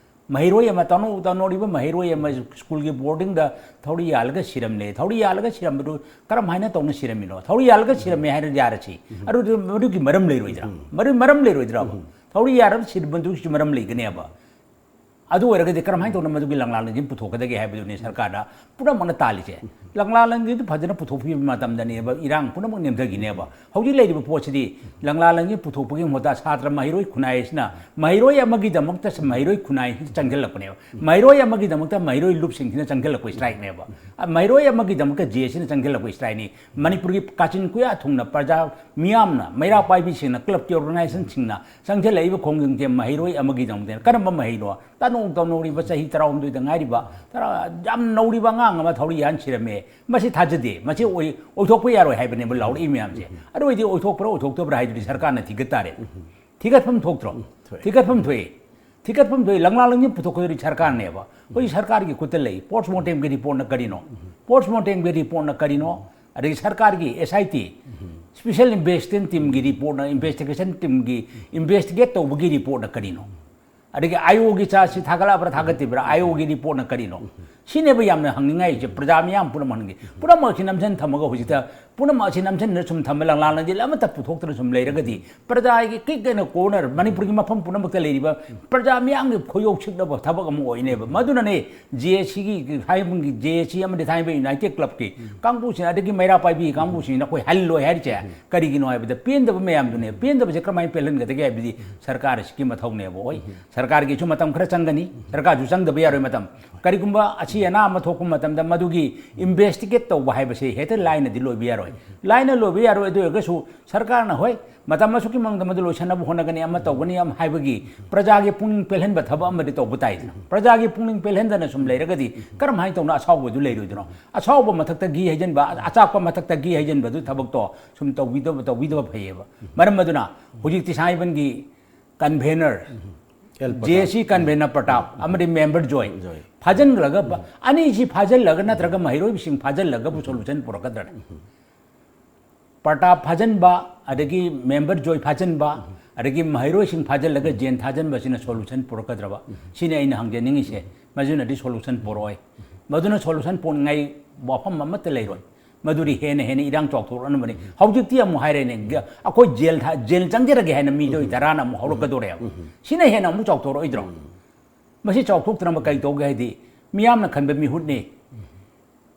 ꯃꯍꯩꯔꯣꯏ ꯑꯃ, ꯇꯥꯅꯧ-, ꯇꯥꯅꯧꯔꯤꯕ ꯃꯍꯩꯔꯣꯏ ꯑꯃ ꯁ꯭ꯀꯨꯜꯒꯤ ꯕꯣꯔꯗꯤꯡꯗ ꯊꯧꯔꯤ ꯌꯥꯜꯂꯒ ꯁꯤꯔꯝꯂꯦ꯫ ꯊꯧꯔꯤ ꯌꯥꯜꯂꯒ ꯁꯤꯔꯝꯕꯗꯨ ꯀꯔꯝ ꯍꯥꯏꯅ ꯇꯧꯅ ꯁꯤꯔꯝꯃꯤꯅꯣ? ꯊꯧꯔꯤ ꯌꯥꯜꯂꯒ ꯁꯤꯔꯝꯃꯦ ꯍꯥꯏꯔ ꯌꯥꯔꯁꯤ꯫ ꯑꯗꯨꯗꯤ ꯃꯗꯨꯒꯤ ꯃꯔꯝ ꯂꯩꯔꯣꯏꯗ꯭ꯔꯥ? ꯃꯔꯝ, ꯃꯔꯝ ꯂꯩꯔꯣꯏꯗ꯭ꯔꯥ? ꯊꯧꯔꯤ ꯌꯥꯜꯂꯒ ꯁꯤꯔꯝꯕꯗꯨꯒꯤꯁꯨ ꯃꯔꯝ ꯂꯩꯒꯅꯦꯕ꯫ ꯑꯗꯨ ꯑꯣꯏꯔꯒꯗꯤ ꯀꯔꯝꯍꯥꯏꯅ ꯇꯧꯅ ꯃꯗꯨꯒꯤ ꯂꯪꯂꯥ ꯂꯪꯖꯤꯟ ꯄꯨꯊꯣꯛꯀꯗꯒꯦ ꯍꯥꯏꯕꯗꯨꯅꯤ ꯁꯔꯀꯥꯔꯅ ꯄꯨꯝꯅꯃꯛꯅ ꯇꯥꯜꯂꯤꯁꯦ꯫ ꯂꯪꯂꯥ ꯂꯪꯖꯤꯟꯗꯨ ꯐꯖꯅ ꯄꯨꯊꯣꯛꯄꯤꯕ ꯃꯇꯝꯗꯅꯦꯕ ꯏꯔꯥꯡ ꯄꯨꯝꯅꯃꯛ ꯅꯦꯝꯊꯈꯤꯅꯦꯕ꯫ ꯍꯧꯖꯤꯛ ꯂꯩꯔꯤꯕ ꯄꯣꯠꯁꯤꯗꯤ ꯂꯪꯂꯥ ꯂꯪꯖꯤꯟ ꯄꯨꯊꯣꯛꯄꯒꯤ ꯃꯍꯨꯠꯇ ꯁꯥꯇ꯭ꯔ ꯃꯍꯩꯔꯣꯏ ꯈꯨꯟꯅꯥꯏ ꯑꯁꯤꯅ, ꯃꯍꯩꯔꯣꯏ ꯑꯃꯒꯤꯗꯃꯛꯇ ꯃꯍꯩꯔꯣꯏ ꯈꯨꯟꯅꯥꯏ ꯑꯁꯤꯗ ꯆꯪꯁꯤꯜꯂꯛꯄꯅꯦꯕ꯫ ꯃꯍꯩꯔꯣꯏ ꯑꯃꯒꯤꯗꯃꯛꯇ ꯃꯍꯩꯔꯣꯏ ꯂꯨꯞꯁꯤꯡꯁꯤꯅ ꯆꯪꯁꯤꯜꯂꯛꯄ ꯁ꯭ꯇ꯭ꯔꯥꯏꯛꯅꯦꯕ꯫ ꯑ, ꯃꯍꯩꯔꯣꯏ ꯑꯃꯒꯤꯗꯃꯛꯇ ꯖꯦ ꯑꯦꯁ ꯁꯤꯅ ꯆꯪꯁꯤꯜꯂꯛꯄ ꯁ꯭ꯇ꯭ꯔꯥꯏꯛꯅꯤ꯫ ꯃꯅꯤꯄꯨꯔꯒꯤ ꯀꯥꯆꯤꯟ ꯀꯣꯌꯥ ꯊꯨꯡꯅ ꯄ꯭ꯔꯖꯥ ꯃꯤꯌꯥꯝꯅ, ꯃꯩꯔꯥ ꯄꯥꯏꯕꯤꯁꯤꯡꯅ, ꯀ꯭ꯂꯕꯀꯤ ꯑꯣꯔꯒꯅꯥꯏꯖꯦꯁꯟꯁꯤꯡꯅ ꯆꯪꯁꯤꯜꯂꯛꯏꯕ ꯈꯣꯡꯖꯪꯁꯦ ꯃꯍꯩꯔꯣꯏ ꯑꯃꯒꯤꯗꯃꯛꯇ ꯀꯔꯝꯕ ꯃꯍꯩꯅꯣ? ꯇꯅꯧ ꯇꯧꯅꯧꯔꯤꯕ ꯆꯍꯤ ꯇꯔꯥꯍꯨꯝꯗꯣꯏꯗ ꯉꯥꯏꯔꯤꯕ, ꯇꯔꯥ-, ꯌꯥꯝ ꯅꯧꯔꯤꯕ ꯑꯉꯥꯡ ꯑꯃ ꯊꯧꯔꯤ ꯌꯥꯟ ꯁꯤꯔꯝꯃꯦ꯫ ꯃꯁꯤ ꯊꯥꯖꯗꯦ꯫ ꯃꯁꯤ ꯑꯣꯏ-, ꯑꯣꯏꯊꯣꯛꯄ ꯌꯥꯔꯣꯏ ꯍꯥꯏꯕꯅꯦꯕ ꯂꯥꯎꯔꯛꯏ ꯃꯌꯥꯝꯁꯦ꯫ ꯑꯗꯨ ꯑꯣꯏꯗꯤ ꯑꯣꯏꯊꯣꯛꯄ꯭ꯔꯥ ꯑꯣꯏꯊꯣꯛꯇꯕ꯭ꯔꯥ ꯍꯥꯏꯗꯨꯗꯤ ꯁꯔꯀꯥꯔꯅ ꯊꯤꯒꯠ ꯇꯥꯔꯦ꯫ ꯊꯤꯒꯠꯐꯝ ꯊꯣꯛꯇ꯭ꯔꯣ? ꯊꯣꯛꯑꯦ꯫ ꯊꯤꯒꯠꯐꯝ ꯊꯣꯛꯑꯦ꯫ ꯊꯤꯒꯠꯐꯝ ꯊꯣꯛꯑꯦ꯫ ꯂꯪꯂꯥ ꯂꯪꯖꯤꯟ ꯄꯨꯊꯣꯛꯀꯗꯧꯔꯤ ꯁꯔꯀꯥꯔꯅꯦꯕ꯫ ꯍꯧꯖꯤꯛ ꯁꯔꯀꯥꯔꯒꯤ ꯈꯨꯠꯇ ꯂꯩ꯫ ꯄꯣꯁ ꯃꯣꯔꯇꯦꯝꯒꯤ ꯔꯤꯄꯣꯔꯠꯅ ꯀꯔꯤꯅꯣ? ꯄꯣꯁ ꯃꯣꯔꯇꯦꯝꯒꯤ ꯔꯤꯄꯣꯔꯠꯅ ꯀꯔꯤꯅꯣ? ꯑꯗꯒꯤ ꯁꯔꯀꯥꯔꯒꯤ ꯑꯦꯁ ꯑꯥꯏ ꯇꯤ, ꯁ꯭ꯄꯦꯁꯦꯜ ꯏꯟꯚꯦꯁꯇꯤꯒꯦꯁꯟ ꯇꯤꯝꯒꯤ ꯔꯤꯄꯣꯔꯠꯅ, ꯏꯟꯚꯦꯁꯇꯤꯒꯦꯁꯟ ꯇꯤꯝꯒꯤ ꯏꯟꯚꯦꯁꯇꯤꯒꯦꯠ ꯇꯧꯕꯒꯤ ꯔꯤꯄꯣꯔꯠꯅ ꯀꯔꯤꯅꯣ? ꯑꯗꯒꯤ ꯑꯥꯏ ꯑꯣꯒꯤ ꯆꯥꯔꯖꯁꯤ ꯊꯥꯒꯠꯂꯛꯑꯕ꯭ꯔꯥ ꯊꯥꯒꯠꯇ꯭ꯔꯤꯕ꯭ꯔꯥ? ꯑꯥꯏ ꯑꯣꯒꯤ ꯔꯤꯄꯣꯔꯠꯅ ꯀꯔꯤꯅꯣ? ꯁꯤꯅꯦꯕ ꯌꯥꯝꯅ ꯍꯪꯅꯤꯡꯉꯥꯏꯁꯦ, ꯄ꯭ꯔꯖꯥ ꯃꯤꯌꯥꯝ ꯄꯨꯝꯅꯃꯛ ꯍꯪꯅꯤꯡꯉꯤ꯫ ꯄꯨꯝꯅꯃꯛꯁꯤ ꯅꯝꯁꯤꯟ ꯊꯝꯃꯒ ꯍꯧꯖꯤꯛꯇ ꯄꯨꯝꯅꯃꯛ ꯑꯁꯤ ꯅꯝꯁꯤꯟꯗꯨꯅ ꯁꯨꯝ ꯊꯝꯕ, ꯂꯪꯂꯥ ꯂꯪꯖꯤꯟ ꯑꯃꯠꯇ ꯄꯨꯊꯣꯛꯇꯅ ꯁꯨꯝ ꯂꯩꯔꯒꯗꯤ ꯄ꯭ꯔꯖꯥꯒꯤ ꯀꯤꯛ ꯑꯦꯟ ꯀꯣꯔꯅꯔ, ꯃꯅꯤꯄꯨꯔꯒꯤ ꯃꯐꯝ ꯄꯨꯝꯅꯃꯛꯇ ꯂꯩꯔꯤꯕ ꯄ꯭ꯔꯖꯥ ꯃꯤꯌꯥꯝꯒꯤ ꯈꯣꯏꯌꯧ ꯁꯤꯛꯅꯕ ꯊꯕꯛ ꯑꯃ ꯑꯣꯏꯅꯦꯕ꯫ ꯃꯗꯨꯅꯅꯦ ꯖꯦ ꯑꯦ ꯁꯤꯒꯤ, ꯊꯥꯏꯕꯨꯡꯒꯤ ꯖꯦ ꯑꯦ ꯁꯤ ꯑꯃꯗꯤ ꯊꯥꯏꯕ ꯌꯨꯅꯥꯏꯇꯦꯗ ꯀ꯭ꯂꯕꯀꯤ ꯀꯥꯡꯕꯨꯁꯤꯡ ꯑꯗꯒꯤ ꯃꯩꯔꯥ ꯄꯥꯏꯕꯤ ꯀꯥꯡꯕꯨꯁꯤꯡ ꯅꯈꯣꯏ ꯍꯜꯂꯣꯏ ꯍꯥꯏꯔꯤꯁꯦ ꯀꯔꯤꯒꯤꯅꯣ ꯍꯥꯏꯕꯗ ꯄꯦꯟꯗꯕ ꯃꯌꯥꯝꯗꯨꯅꯦ꯫ ꯄꯦꯟꯗꯕꯁꯦ ꯀꯔꯝꯍꯥꯏꯅ ꯄꯦꯜꯍꯟꯒꯗꯒꯦ ꯍꯥꯏꯕꯗꯤ ꯁꯔꯀꯥꯔ ꯑꯁꯤꯒꯤ ꯃꯊꯧꯅꯦꯕ꯫ ꯍꯣꯏ, ꯁꯔꯀꯥꯔꯒꯤꯁꯨ ꯃꯇꯝ ꯈꯔ ꯆꯪꯒꯅꯤ, ꯁꯔꯀꯥꯔꯁꯨ ꯆꯪꯗꯕ ꯌꯥꯔꯣꯏ ꯃꯇꯝ꯫ ꯀꯔꯤꯒꯨꯝꯕ ꯑꯁꯤ ꯑꯅꯥ ꯑꯃ ꯊꯣꯛꯄ ꯃꯇꯝꯗ ꯃꯗꯨꯒꯤ ꯏꯟꯚꯦꯁꯇꯤꯒꯦꯠ ꯇꯧꯕ ꯍꯥꯏꯕꯁꯦ ꯍꯦꯛꯇ ꯂꯥꯏꯅꯗꯤ ꯂꯣꯏꯕ ꯌꯥꯔꯣꯏ꯫ ꯂꯥꯏꯅ ꯂꯣꯏꯕ ꯌꯥꯔꯣꯏ꯫ ꯑꯗꯨ ꯑꯣꯏꯔꯒꯁꯨ ꯁꯔꯀꯥꯔꯅ, "ꯍꯣꯏ, ꯃꯇꯝ ꯑꯁꯨꯛꯀꯤ ꯃꯅꯨꯡꯗ ꯃꯗꯨ ꯂꯣꯏꯁꯤꯟꯅꯕ ꯍꯣꯠꯅꯒꯅꯤ, ꯑꯃ ꯇꯧꯒꯅꯤ" ꯑꯃ ꯍꯥꯏꯕꯒꯤ ꯄ꯭ꯔꯖꯥꯒꯤ ꯄꯨꯛꯅꯤꯡ ꯄꯦꯜꯍꯟꯕ ꯊꯕꯛ ꯑꯃꯗꯤ ꯇꯧꯕ ꯇꯥꯏꯗꯅ꯫ ꯄ꯭ꯔꯖꯥꯒꯤ ꯄꯨꯛꯅꯤꯡ ꯄꯦꯜꯍꯟꯗꯅ ꯁꯨꯝ ꯂꯩꯔꯒꯗꯤ ꯀꯔꯝꯍꯥꯏꯅ ꯇꯧꯅ ꯑꯁꯥꯎꯕꯗꯨ ꯂꯩꯔꯣꯏꯗꯣꯏꯅꯣ? ꯑꯁꯥꯎꯕ ꯃꯊꯛꯇ ꯘꯤ ꯍꯩꯖꯤꯟꯕ, ꯑꯆꯥꯛꯄ ꯃꯊꯛꯇ ꯘꯤ ꯍꯩꯖꯤꯟꯕꯗꯨ ꯊꯕꯛꯇꯣ ꯁꯨꯝ ꯇꯧꯕꯤꯗꯕ, ꯇꯧꯕꯤꯗꯕ ꯐꯩꯌꯦꯕ꯫ ꯃꯔꯝ ꯑꯗꯨꯅ ꯍꯧꯖꯤꯛꯇꯤ ꯁꯥꯏꯕꯟꯒꯤ convener, J S C convener Pratap ꯑꯃꯗꯤ member ꯖꯣꯏ ꯖꯣꯏ꯫ ꯐꯥꯖꯤꯟꯈ꯭ꯔꯒ ꯕ-, ꯑꯅꯤꯁꯤ ꯐꯥꯖꯤꯜꯂꯒ ꯅꯠꯇ꯭ꯔꯒ ꯃꯍꯩꯔꯣꯏꯁꯤꯡ ꯐꯥꯖꯤꯜꯂꯒꯕꯨ solution ꯄꯨꯔꯛꯀꯗ꯭ꯔꯅꯦ? ꯄ꯭ꯔꯇꯥꯞ ꯐꯥꯖꯤꯟꯕ, ꯑꯗꯒꯤ member ꯖꯣꯏ ꯐꯥꯖꯤꯟꯕ, ꯑꯗꯒꯤ ꯃꯍꯩꯔꯣꯏꯁꯤꯡ ꯐꯥꯖꯤꯜꯂꯒ ꯖꯦꯟ ꯊꯥꯖꯤꯟꯕꯁꯤꯅ solution ꯄꯨꯔꯛꯀꯗ꯭ꯔꯕ? ꯁꯤꯅꯤ ꯑꯩꯅ ꯍꯪꯖꯅꯤꯡꯉꯤꯁꯦ꯫ ꯃꯗꯨꯅꯗꯤ solution ꯄꯨꯔꯛꯑꯣꯏ꯫ ꯃꯗꯨꯅ solution ꯄꯨꯔꯛꯅꯤꯡꯉꯥꯏ ꯋꯥꯐꯝ ꯑꯃꯠꯇ ꯂꯩꯔꯣꯏ꯫ ꯃꯗꯨꯗꯤ ꯍꯦꯟꯅ ꯍꯦꯟꯅ ꯏꯔꯥꯡ ꯆꯥꯎꯊꯣꯔꯛꯅꯕꯅꯤ꯫ ꯍꯧꯖꯤꯛꯇꯤ ꯑꯃꯨꯛ ꯍꯥꯏꯔꯦꯅꯦ, ꯒ-, ꯑꯩꯈꯣꯏ ꯖꯦꯜ ꯊꯥ-, ꯖꯦꯜ ꯆꯪꯖꯔꯒꯦ ꯍꯥꯏꯅ ꯃꯤꯑꯣꯏ ꯇꯔꯥꯅ ꯑꯃꯨꯛ ꯍꯧꯔꯛꯀꯗꯣꯔꯦꯕ꯫ ꯁꯤꯅ ꯍꯦꯟꯅ ꯑꯃꯨꯛ ꯆꯥꯎꯊꯣꯔꯛꯑꯣꯏꯗ꯭ꯔꯣ? ꯃꯁꯤ ꯆꯥꯎꯊꯣꯛꯇꯅꯕ ꯀꯩ ꯇꯧꯒꯦ ꯍꯥꯏꯗꯤ, ꯃꯤꯌꯥꯝꯅ ꯈꯟꯕ ꯃꯤꯍꯨꯠꯅꯤ꯫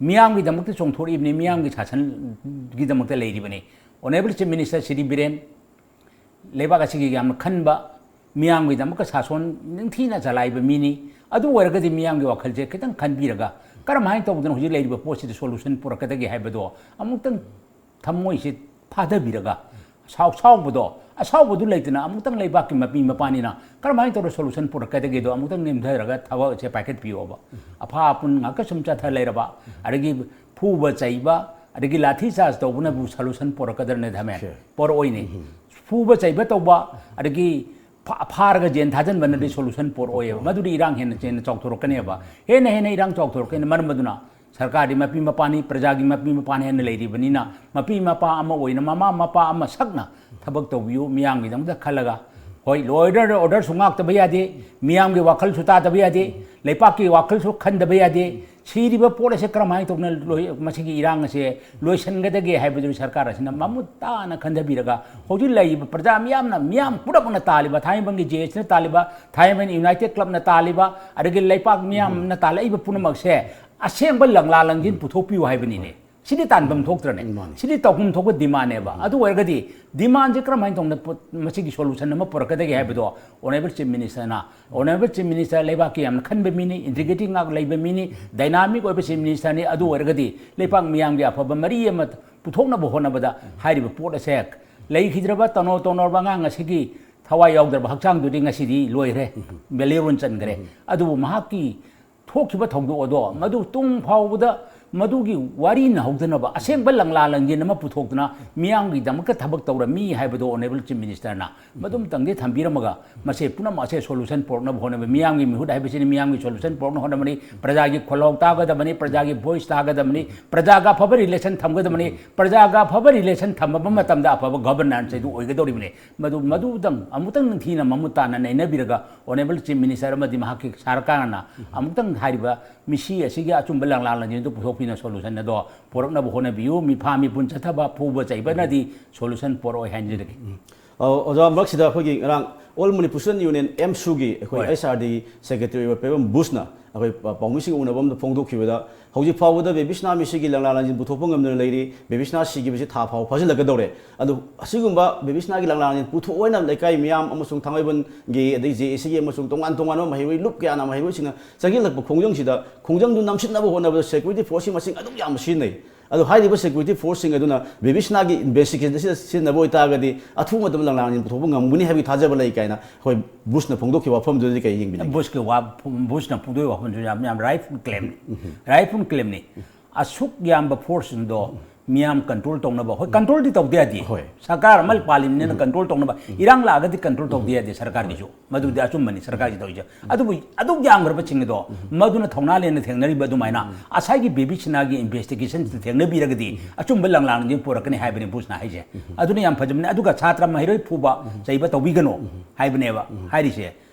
ꯃꯤꯌꯥꯝꯒꯤꯗꯃꯛꯇ ꯆꯣꯡꯊꯣꯔꯛꯏꯕꯅꯤ, ꯃꯤꯌꯥꯝꯒꯤ ꯁꯥꯁꯟꯒꯤꯗꯃꯛꯇ ꯂꯩꯔꯤꯕꯅꯤ꯫ Honourable Chief Minister Shri Biren, ꯂꯩꯕꯥꯛ ꯑꯁꯤꯒꯤ ꯌꯥꯝꯅ ꯈꯟꯕ, ꯃꯤꯌꯥꯝꯒꯤꯗꯃꯛꯇ ꯁꯥꯁꯣꯟ ꯅꯤꯡꯊꯤꯅ ꯆꯂꯥꯏꯕ ꯃꯤꯅꯤ꯫ ꯑꯗꯨ ꯑꯣꯏꯔꯒꯗꯤ ꯃꯤꯌꯥꯝꯒꯤ ꯋꯥꯈꯜꯁꯦ ꯈꯤꯇꯪ ꯈꯟꯕꯤꯔꯒ, ꯀꯔꯝꯍꯥꯏꯅ ꯇꯧꯗꯅ ꯍꯧꯖꯤꯛ ꯂꯩꯔꯤꯕ ꯄꯣꯠꯁꯤꯗ solution ꯄꯨꯔꯛꯀꯗꯒꯦ ꯍꯥꯏꯕꯗꯣ ꯑꯃꯨꯛꯇꯪ ꯊꯃꯣꯏꯁꯦ ꯐꯥꯊꯕꯤꯔꯒ, ꯁꯥꯎ-, ꯁꯥꯎꯕꯗꯣ, ꯑꯁꯥꯎꯕꯗꯨ ꯂꯩꯇꯅ ꯑꯃꯨꯛꯇꯪ ꯂꯩꯕꯥꯛꯀꯤ ꯃꯄꯤ ꯃꯄꯥꯅꯤꯅ ꯀꯔꯝꯍꯥꯏꯅ ꯇꯧꯔ solution ꯄꯨꯔꯛꯀꯗꯒꯦꯗꯣ ꯑꯃꯨꯛꯇꯪ ꯅꯦꯝꯊꯔꯒ ꯊꯕꯛꯁꯦ ꯄꯥꯏꯈꯠꯄꯤꯌꯣꯕ꯫ ꯑꯐꯥ ꯑꯄꯨꯟ ꯉꯥꯛꯇ ꯁꯨꯝ ꯆꯠꯊ ꯂꯩꯔꯕ, ꯑꯗꯒꯤ ꯐꯨꯕ ꯆꯩꯕ, ꯑꯗꯒꯤ ꯂꯥꯊꯤ ꯆꯥꯔꯖ ꯇꯧꯕꯅꯕꯨ solution ꯄꯨꯔꯛꯀꯗ꯭ꯔꯅꯦ ꯙꯃꯦ? ꯁꯦ꯫ ꯄꯨꯔꯛꯑꯣꯏꯅꯦ꯫ ꯐꯨꯕ ꯆꯩꯕ ꯇꯧꯕ, ꯑꯗꯒꯤ ꯐꯥ-, ꯐꯥꯔꯒ ꯖꯦꯟ ꯊꯥꯖꯤꯟꯕꯅꯗꯤ solution ꯄꯨꯔꯛꯑꯣꯏꯕ꯫ ꯃꯗꯨꯗꯤ ꯏꯔꯥꯡ ꯍꯦꯟꯅ ꯆꯦꯟꯅ ꯆꯥꯎꯊꯣꯔꯛꯀꯅꯦꯕ꯫ ꯍꯦꯟꯅ ꯍꯦꯟꯅ ꯏꯔꯥꯡ ꯆꯥꯎꯊꯣꯔꯛꯀꯅꯤ꯫ ꯃꯔꯝ ꯑꯗꯨꯅ ꯁꯔꯀꯥꯔꯗꯤ ꯃꯄꯤ ꯃꯄꯥꯅꯤ, ꯄ꯭ꯔꯖꯥꯒꯤ ꯃꯄꯤ ꯃꯄꯥꯅꯤ ꯍꯥꯏꯅ ꯂꯩꯔꯤꯕꯅꯤꯅ, ꯃꯄꯤ ꯃꯄꯥ ꯑꯃ ꯑꯣꯏꯅ ꯃꯃꯥ ꯃꯄꯥ ꯑꯃ ꯁꯛꯅ ꯊꯕꯛ ꯇꯧꯕꯤꯌꯨ ꯃꯤꯌꯥꯝꯒꯤꯗꯃꯛꯇ ꯈꯜꯂꯒ꯫ ꯍꯣꯏ, law order, orderꯁꯨ ꯉꯥꯛꯇꯕ ꯌꯥꯗꯦ, ꯃꯤꯌꯥꯝꯒꯤ ꯋꯥꯈꯜꯁꯨ ꯇꯥꯗꯕ ꯌꯥꯗꯦ, ꯂꯩꯄꯥꯛꯀꯤ ꯋꯥꯈꯜꯁꯨ ꯈꯟꯗꯕ ꯌꯥꯗꯦ꯫ ꯁꯤꯔꯤꯕ ꯄꯣꯠ ꯑꯁꯦ ꯀꯔꯝꯍꯥꯏꯅ ꯇꯧꯅ ꯂꯣꯏ-, ꯃꯁꯤꯒꯤ ꯏꯔꯥꯡ ꯑꯁꯦ ꯂꯣꯏꯁꯤꯟꯒꯗꯒꯦ ꯍꯥꯏꯕꯗꯨ ꯁꯔꯀꯥꯔ ꯑꯁꯤꯅ ꯃꯃꯨꯠ ꯇꯥꯅ ꯈꯟꯊꯕꯤꯔꯒ, ꯍꯧꯖꯤꯛ ꯂꯩꯔꯤꯕ ꯄ꯭ꯔꯖꯥ ꯃꯤꯌꯥꯝꯅ, ꯃꯤꯌꯥꯝ ꯄꯨꯝꯅꯃꯛꯅ ꯇꯥꯜꯂꯤꯕ, ꯊꯥꯡꯃꯩꯕꯟꯒꯤ ꯖꯦ ꯑꯦꯁꯅ ꯇꯥꯜꯂꯤꯕ, ꯊꯥꯡꯃꯩꯕꯟ United Clubꯅ ꯇꯥꯜꯂꯤꯕ, ꯑꯗꯒꯤ ꯂꯩꯄꯥꯛ ꯃꯤꯌꯥꯝꯅ ꯇꯥꯜꯂꯛꯏꯕ ꯄꯨꯝꯅꯃꯛꯁꯦ ꯑꯁꯦꯡꯕ ꯂꯪꯂꯥ ꯂꯪꯖꯤꯟ ꯄꯨꯊꯣꯛꯄꯤꯌꯨ ꯍꯥꯏꯕꯅꯤꯅꯦ꯫ ꯁꯤꯗꯤ ꯇꯥꯟꯐꯝ ꯊꯣꯛꯇ꯭ꯔꯅꯦ? ꯃꯥꯅꯤ꯫ ꯁꯤꯗꯤ ꯇꯧꯐꯝ ꯊꯣꯛꯄ demandꯅꯦꯕ꯫ ꯑꯗꯨ ꯑꯣꯏꯔꯒꯗꯤ demandꯁꯦ ꯀꯔꯝꯍꯥꯏꯅ ꯇꯧꯅ ꯄꯣꯠ-, ꯃꯁꯤꯒꯤ solution ꯑꯃ ꯄꯨꯔꯛꯀꯗꯒꯦ ꯍꯥꯏꯕꯗꯣ Honourable Chief Ministerꯅ, Honourable Chief Minister ꯂꯩꯕꯥꯛꯀꯤ ꯌꯥꯝꯅ ꯈꯟꯕ ꯃꯤꯅꯤ, integrity ꯉꯥꯛ ꯂꯩꯕ ꯃꯤꯅꯤ, dynamic ꯑꯣꯏꯕ Chief Ministerꯅꯤ꯫ ꯑꯗꯨ ꯑꯣꯏꯔꯒꯗꯤ ꯂꯩꯄꯥꯛ ꯃꯤꯌꯥꯝꯒꯤ ꯑꯐꯕ ꯃꯔꯤ ꯑꯃ ꯄꯨꯊꯣꯛꯅꯕ ꯍꯣꯠꯅꯕꯗ ꯍꯥꯏꯔꯤꯕ ꯄꯣꯠ ꯑꯁꯦ ꯂꯩꯈꯤꯗ꯭ꯔꯕ ꯇꯅꯧ ꯇꯅꯧꯔꯕ ꯑꯉꯥꯡ ꯑꯁꯤꯒꯤ ꯊꯋꯥꯏ ꯌꯥꯎꯗ꯭ꯔꯕ ꯍꯛꯆꯥꯡꯗꯨꯗꯤ ꯉꯁꯤꯗꯤ ꯂꯣꯏꯈ꯭ꯔꯦ, ꯕꯦꯂꯦꯔꯣꯟ ꯆꯟꯈ꯭ꯔꯦ꯫ ꯑꯗꯨꯕꯨ ꯃꯍꯥꯛꯀꯤ ꯊꯣꯛꯈꯤꯕ ꯊꯧꯗꯣꯛ ꯑꯗꯣ ꯃꯗꯨ ꯇꯨꯡ ꯐꯥꯎꯕꯗ ꯃꯗꯨꯒꯤ ꯋꯥꯔꯤ ꯅꯍꯧꯗꯅꯕ ꯑꯁꯦꯡꯕ ꯂꯪꯂꯥ ꯂꯪꯖꯦꯟ ꯑꯃ ꯄꯨꯊꯣꯛꯇꯨꯅ ꯃꯤꯌꯥꯝꯒꯤꯗꯃꯛꯇ ꯊꯕꯛ ꯇꯧꯔꯝꯃꯤ ꯍꯥꯏꯕꯗꯣ Honourable Chief Minister ꯅ ꯃꯗꯨꯝꯇꯪꯗꯤ ꯊꯝꯕꯤꯔꯝꯃꯒ ꯃꯁꯦ ꯄꯨꯝꯅꯃꯛ ꯑꯁꯦ solution ꯄꯨꯔꯛꯅꯕ ꯍꯣꯠꯅꯕ, ꯃꯤꯌꯥꯝꯒꯤ ꯃꯤꯍꯨꯠ ꯍꯥꯏꯕꯁꯤꯅ ꯃꯤꯌꯥꯝꯒꯤ solution ꯄꯨꯔꯛꯅꯕ ꯍꯣꯠꯅꯕꯅꯤ, ꯄ꯭ꯔꯖꯥꯒꯤ ꯈꯣꯜꯂꯥꯎ ꯇꯥꯒꯗꯕꯅꯤ, ꯄ꯭ꯔꯖꯥꯒꯤ voice ꯇꯥꯒꯗꯕꯅꯤ, ꯄ꯭ꯔꯖꯥꯒ ꯑꯐꯕ relation ꯊꯝꯒꯗꯕꯅꯤ, ꯄ꯭ꯔꯖꯥꯒ ꯑꯐꯕ relation ꯊꯝꯃꯕ ꯃꯇꯝꯗ ꯑꯐꯕ governance ꯑꯗꯨ ꯑꯣꯏꯒꯗꯧꯔꯤꯕꯅꯤ꯫ ꯃꯗꯨ ꯃꯗꯨꯗꯪ ꯑꯃꯨꯛꯇꯪ ꯅꯤꯡꯊꯤꯅ ꯃꯃꯨꯠ ꯇꯥꯅ ꯅꯩꯅꯕꯤꯔꯒ Honourable Chief Minister ꯑꯃꯗꯤ ꯃꯍꯥꯛꯀꯤ ꯁꯔꯀꯥꯔꯅ ꯑꯃꯨꯛꯇꯪ ꯍꯥꯏꯔꯤꯕ ꯃꯤꯁꯤ ꯑꯁꯤꯒꯤ ꯑꯆꯨꯝꯕ ꯂꯪꯂꯥ ꯂꯪꯖꯦꯟꯗꯨ ꯄꯨꯊꯣꯛꯄꯤꯅ solution ꯑꯗꯣ ꯄꯨꯔꯛꯅꯕ ꯍꯣꯠꯅꯕꯤꯌꯨ꯫ ꯃꯤꯐꯥ ꯃꯤꯄꯨꯟ ꯆꯠꯊꯕ ꯐꯨꯕ ꯆꯩꯕꯅꯗꯤ solution ꯄꯨꯔꯛꯑꯣꯏ ꯍꯥꯏꯅ ꯍꯥꯏꯖꯔꯒꯦ꯫ ꯑꯧ, ꯑꯣꯖꯥ, ꯃꯔꯛꯁꯤꯗ ꯑꯩꯈꯣꯏꯒꯤ ꯉꯔꯥꯡ All Manipur Student Union, ꯑꯦꯝꯁꯨꯒꯤ ꯑꯩꯈꯣꯏ ꯍꯣꯏ꯫ ꯑꯩꯆ ꯑꯥꯔ ꯗꯤ ꯁꯦꯀ꯭ꯔꯦꯇꯔꯤ ꯑꯣꯏꯕ ꯄꯦꯕꯝ ꯕꯨꯁꯅ ꯑꯩꯈꯣꯏ ꯄ-, ꯄꯥꯎꯃꯤꯁꯤꯡ ꯎꯅꯕ ꯑꯃꯗ ꯐꯣꯡꯗꯣꯛꯈꯤꯕꯗ, ꯍꯧꯖꯤꯛ ꯐꯥꯎꯕꯗ ꯕꯦꯕꯤꯁꯅꯥ ꯃꯤꯁꯤꯒꯤ ꯂꯪꯂꯥ ꯂꯪꯖꯤꯟ ꯄꯨꯊꯣꯛꯄ ꯉꯝꯗꯅ ꯂꯩꯔꯤ꯫ ꯕꯦꯕꯤꯁꯅꯥ ꯁꯤꯈꯤꯕꯁꯤ ꯊꯥ ꯐꯥꯎꯕ ꯐꯥꯖꯤꯜꯂꯛꯀꯗꯧꯔꯦ꯫ ꯑꯗꯨ ꯑꯁꯤꯒꯨꯝꯕ ꯕꯦꯕꯤꯁꯅꯥꯒꯤ ꯂꯪꯂꯥ ꯂꯪꯖꯤꯟ ꯄꯨꯊꯣꯛꯑꯣꯏꯅ ꯂꯩꯀꯥꯏ ꯃꯤꯌꯥꯝ ꯑꯃꯁꯨꯡ ꯊꯥꯡꯃꯩꯕꯟꯒꯤ, ꯑꯗꯩ ꯖꯦ ꯑꯦ ꯁꯤꯒꯤ ꯑꯃꯁꯨꯡ ꯇꯣꯉꯥꯟ ꯇꯣꯉꯥꯟꯕ ꯃꯍꯩꯔꯣꯏ ꯂꯨꯞ ꯀꯌꯥꯅ ꯃꯍꯩꯔꯣꯏꯁꯤꯡꯅ ꯆꯪꯁꯤꯜꯂꯛꯄ ꯈꯣꯡꯖꯪꯁꯤꯗ, ꯈꯣꯡꯖꯪꯗꯨ ꯅꯝꯁꯤꯟꯅꯕ ꯍꯣꯠꯅꯕꯗ security forceꯀꯤ ꯃꯁꯤꯡ ꯑꯗꯨꯛ ꯌꯥꯝꯅ ꯁꯤꯖꯤꯟꯅꯩ꯫ ꯑꯗꯣ ꯍꯥꯏꯔꯤꯕ security forceꯁꯤꯡ ꯑꯗꯨꯅ ꯕꯦꯕꯤꯁꯅꯥꯒꯤ investigation ꯑꯁꯤꯗ ꯁꯤꯖꯤꯟꯅꯕ ꯑꯣꯏꯇꯥꯔꯒꯗꯤ ꯑꯊꯨꯕ ꯃꯇꯝꯗ ꯂꯪꯂꯥ ꯂꯪꯖꯤꯟ ꯄꯨꯊꯣꯛꯄ ꯉꯝꯒꯅꯤ ꯍꯥꯏꯕꯒꯤ ꯊꯥꯖꯕ ꯂꯩ ꯀꯥꯏꯅ ꯑꯩꯈꯣꯏ ꯕꯨꯁꯅ ꯐꯣꯡꯗꯣꯛꯈꯤꯕ ꯋꯥꯐꯝꯗꯨꯗꯗꯤ ꯀꯩ ꯌꯦꯡꯕꯤꯅꯤꯡꯒꯦ? ꯕꯨꯁꯀꯤ ꯋꯥ-, ꯕꯨꯁꯅ ꯐꯣꯡꯗꯣꯛꯏꯕ ꯋꯥꯐꯝꯗꯨ ꯌꯥꯝ, ꯌꯥꯝ rightful claimꯅꯤ꯫ Rightful claimꯅꯤ꯫ ꯑꯁꯨꯛ ꯌꯥꯝꯕ forceꯁꯤꯡꯗꯣ ꯃꯤꯌꯥꯝ control ꯇꯧꯅꯕ, ꯍꯣꯏ, controlꯗꯤ ꯇꯧꯗ ꯌꯥꯗꯦ꯫ ꯍꯣꯏ꯫ ꯁꯔꯀꯥꯔ ꯑꯃ ꯄꯥꯜꯂꯤꯕꯅꯤꯅ control ꯇꯧꯅꯕ, ꯏꯔꯥꯡ ꯂꯥꯛꯑꯒꯗꯤ control ꯇꯧꯗ ꯌꯥꯗꯦ ꯁꯔꯀꯥꯔꯒꯤꯁꯨ꯫ ꯃꯗꯨꯗꯤ ꯑꯆꯨꯝꯕꯅꯤ ꯁꯔꯀꯥꯔꯒꯤ ꯇꯧꯔꯤꯁꯦ꯫ ꯑꯗꯨꯕꯨ ꯑꯗꯨꯛ ꯌꯥꯝꯈ꯭ꯔꯕꯁꯤꯡ ꯑꯗꯣ ꯃꯗꯨꯅ ꯊꯧꯅꯥ ꯂꯦꯟꯅ ꯊꯦꯡꯅꯔꯤꯕ ꯑꯗꯨꯃꯥꯏꯅ ꯉꯁꯥꯏꯒꯤ ꯕꯦꯕꯤꯁꯅꯥꯒꯤ investigationꯁꯤꯗ ꯊꯦꯡꯅꯕꯤꯔꯒꯗꯤ ꯑꯆꯨꯝꯕ ꯂꯪꯂꯥꯡꯁꯤ ꯄꯨꯔꯛꯀꯅꯤ ꯍꯥꯏꯕꯅꯤ ꯕꯨꯁꯅ ꯍꯥꯏꯁꯦ꯫ ꯑꯗꯨꯅ ꯌꯥꯝ ꯐꯖꯕꯅꯤ꯫ ꯑꯗꯨꯒ ꯁꯥꯇ꯭ꯔ ꯃꯍꯩꯔꯣꯏ ꯐꯨꯕ ꯆꯩꯕ ꯇꯧꯕꯤꯒꯅꯨ ꯍꯥꯏꯕꯅꯦꯕ ꯍꯥꯏꯔꯤꯁꯦ꯫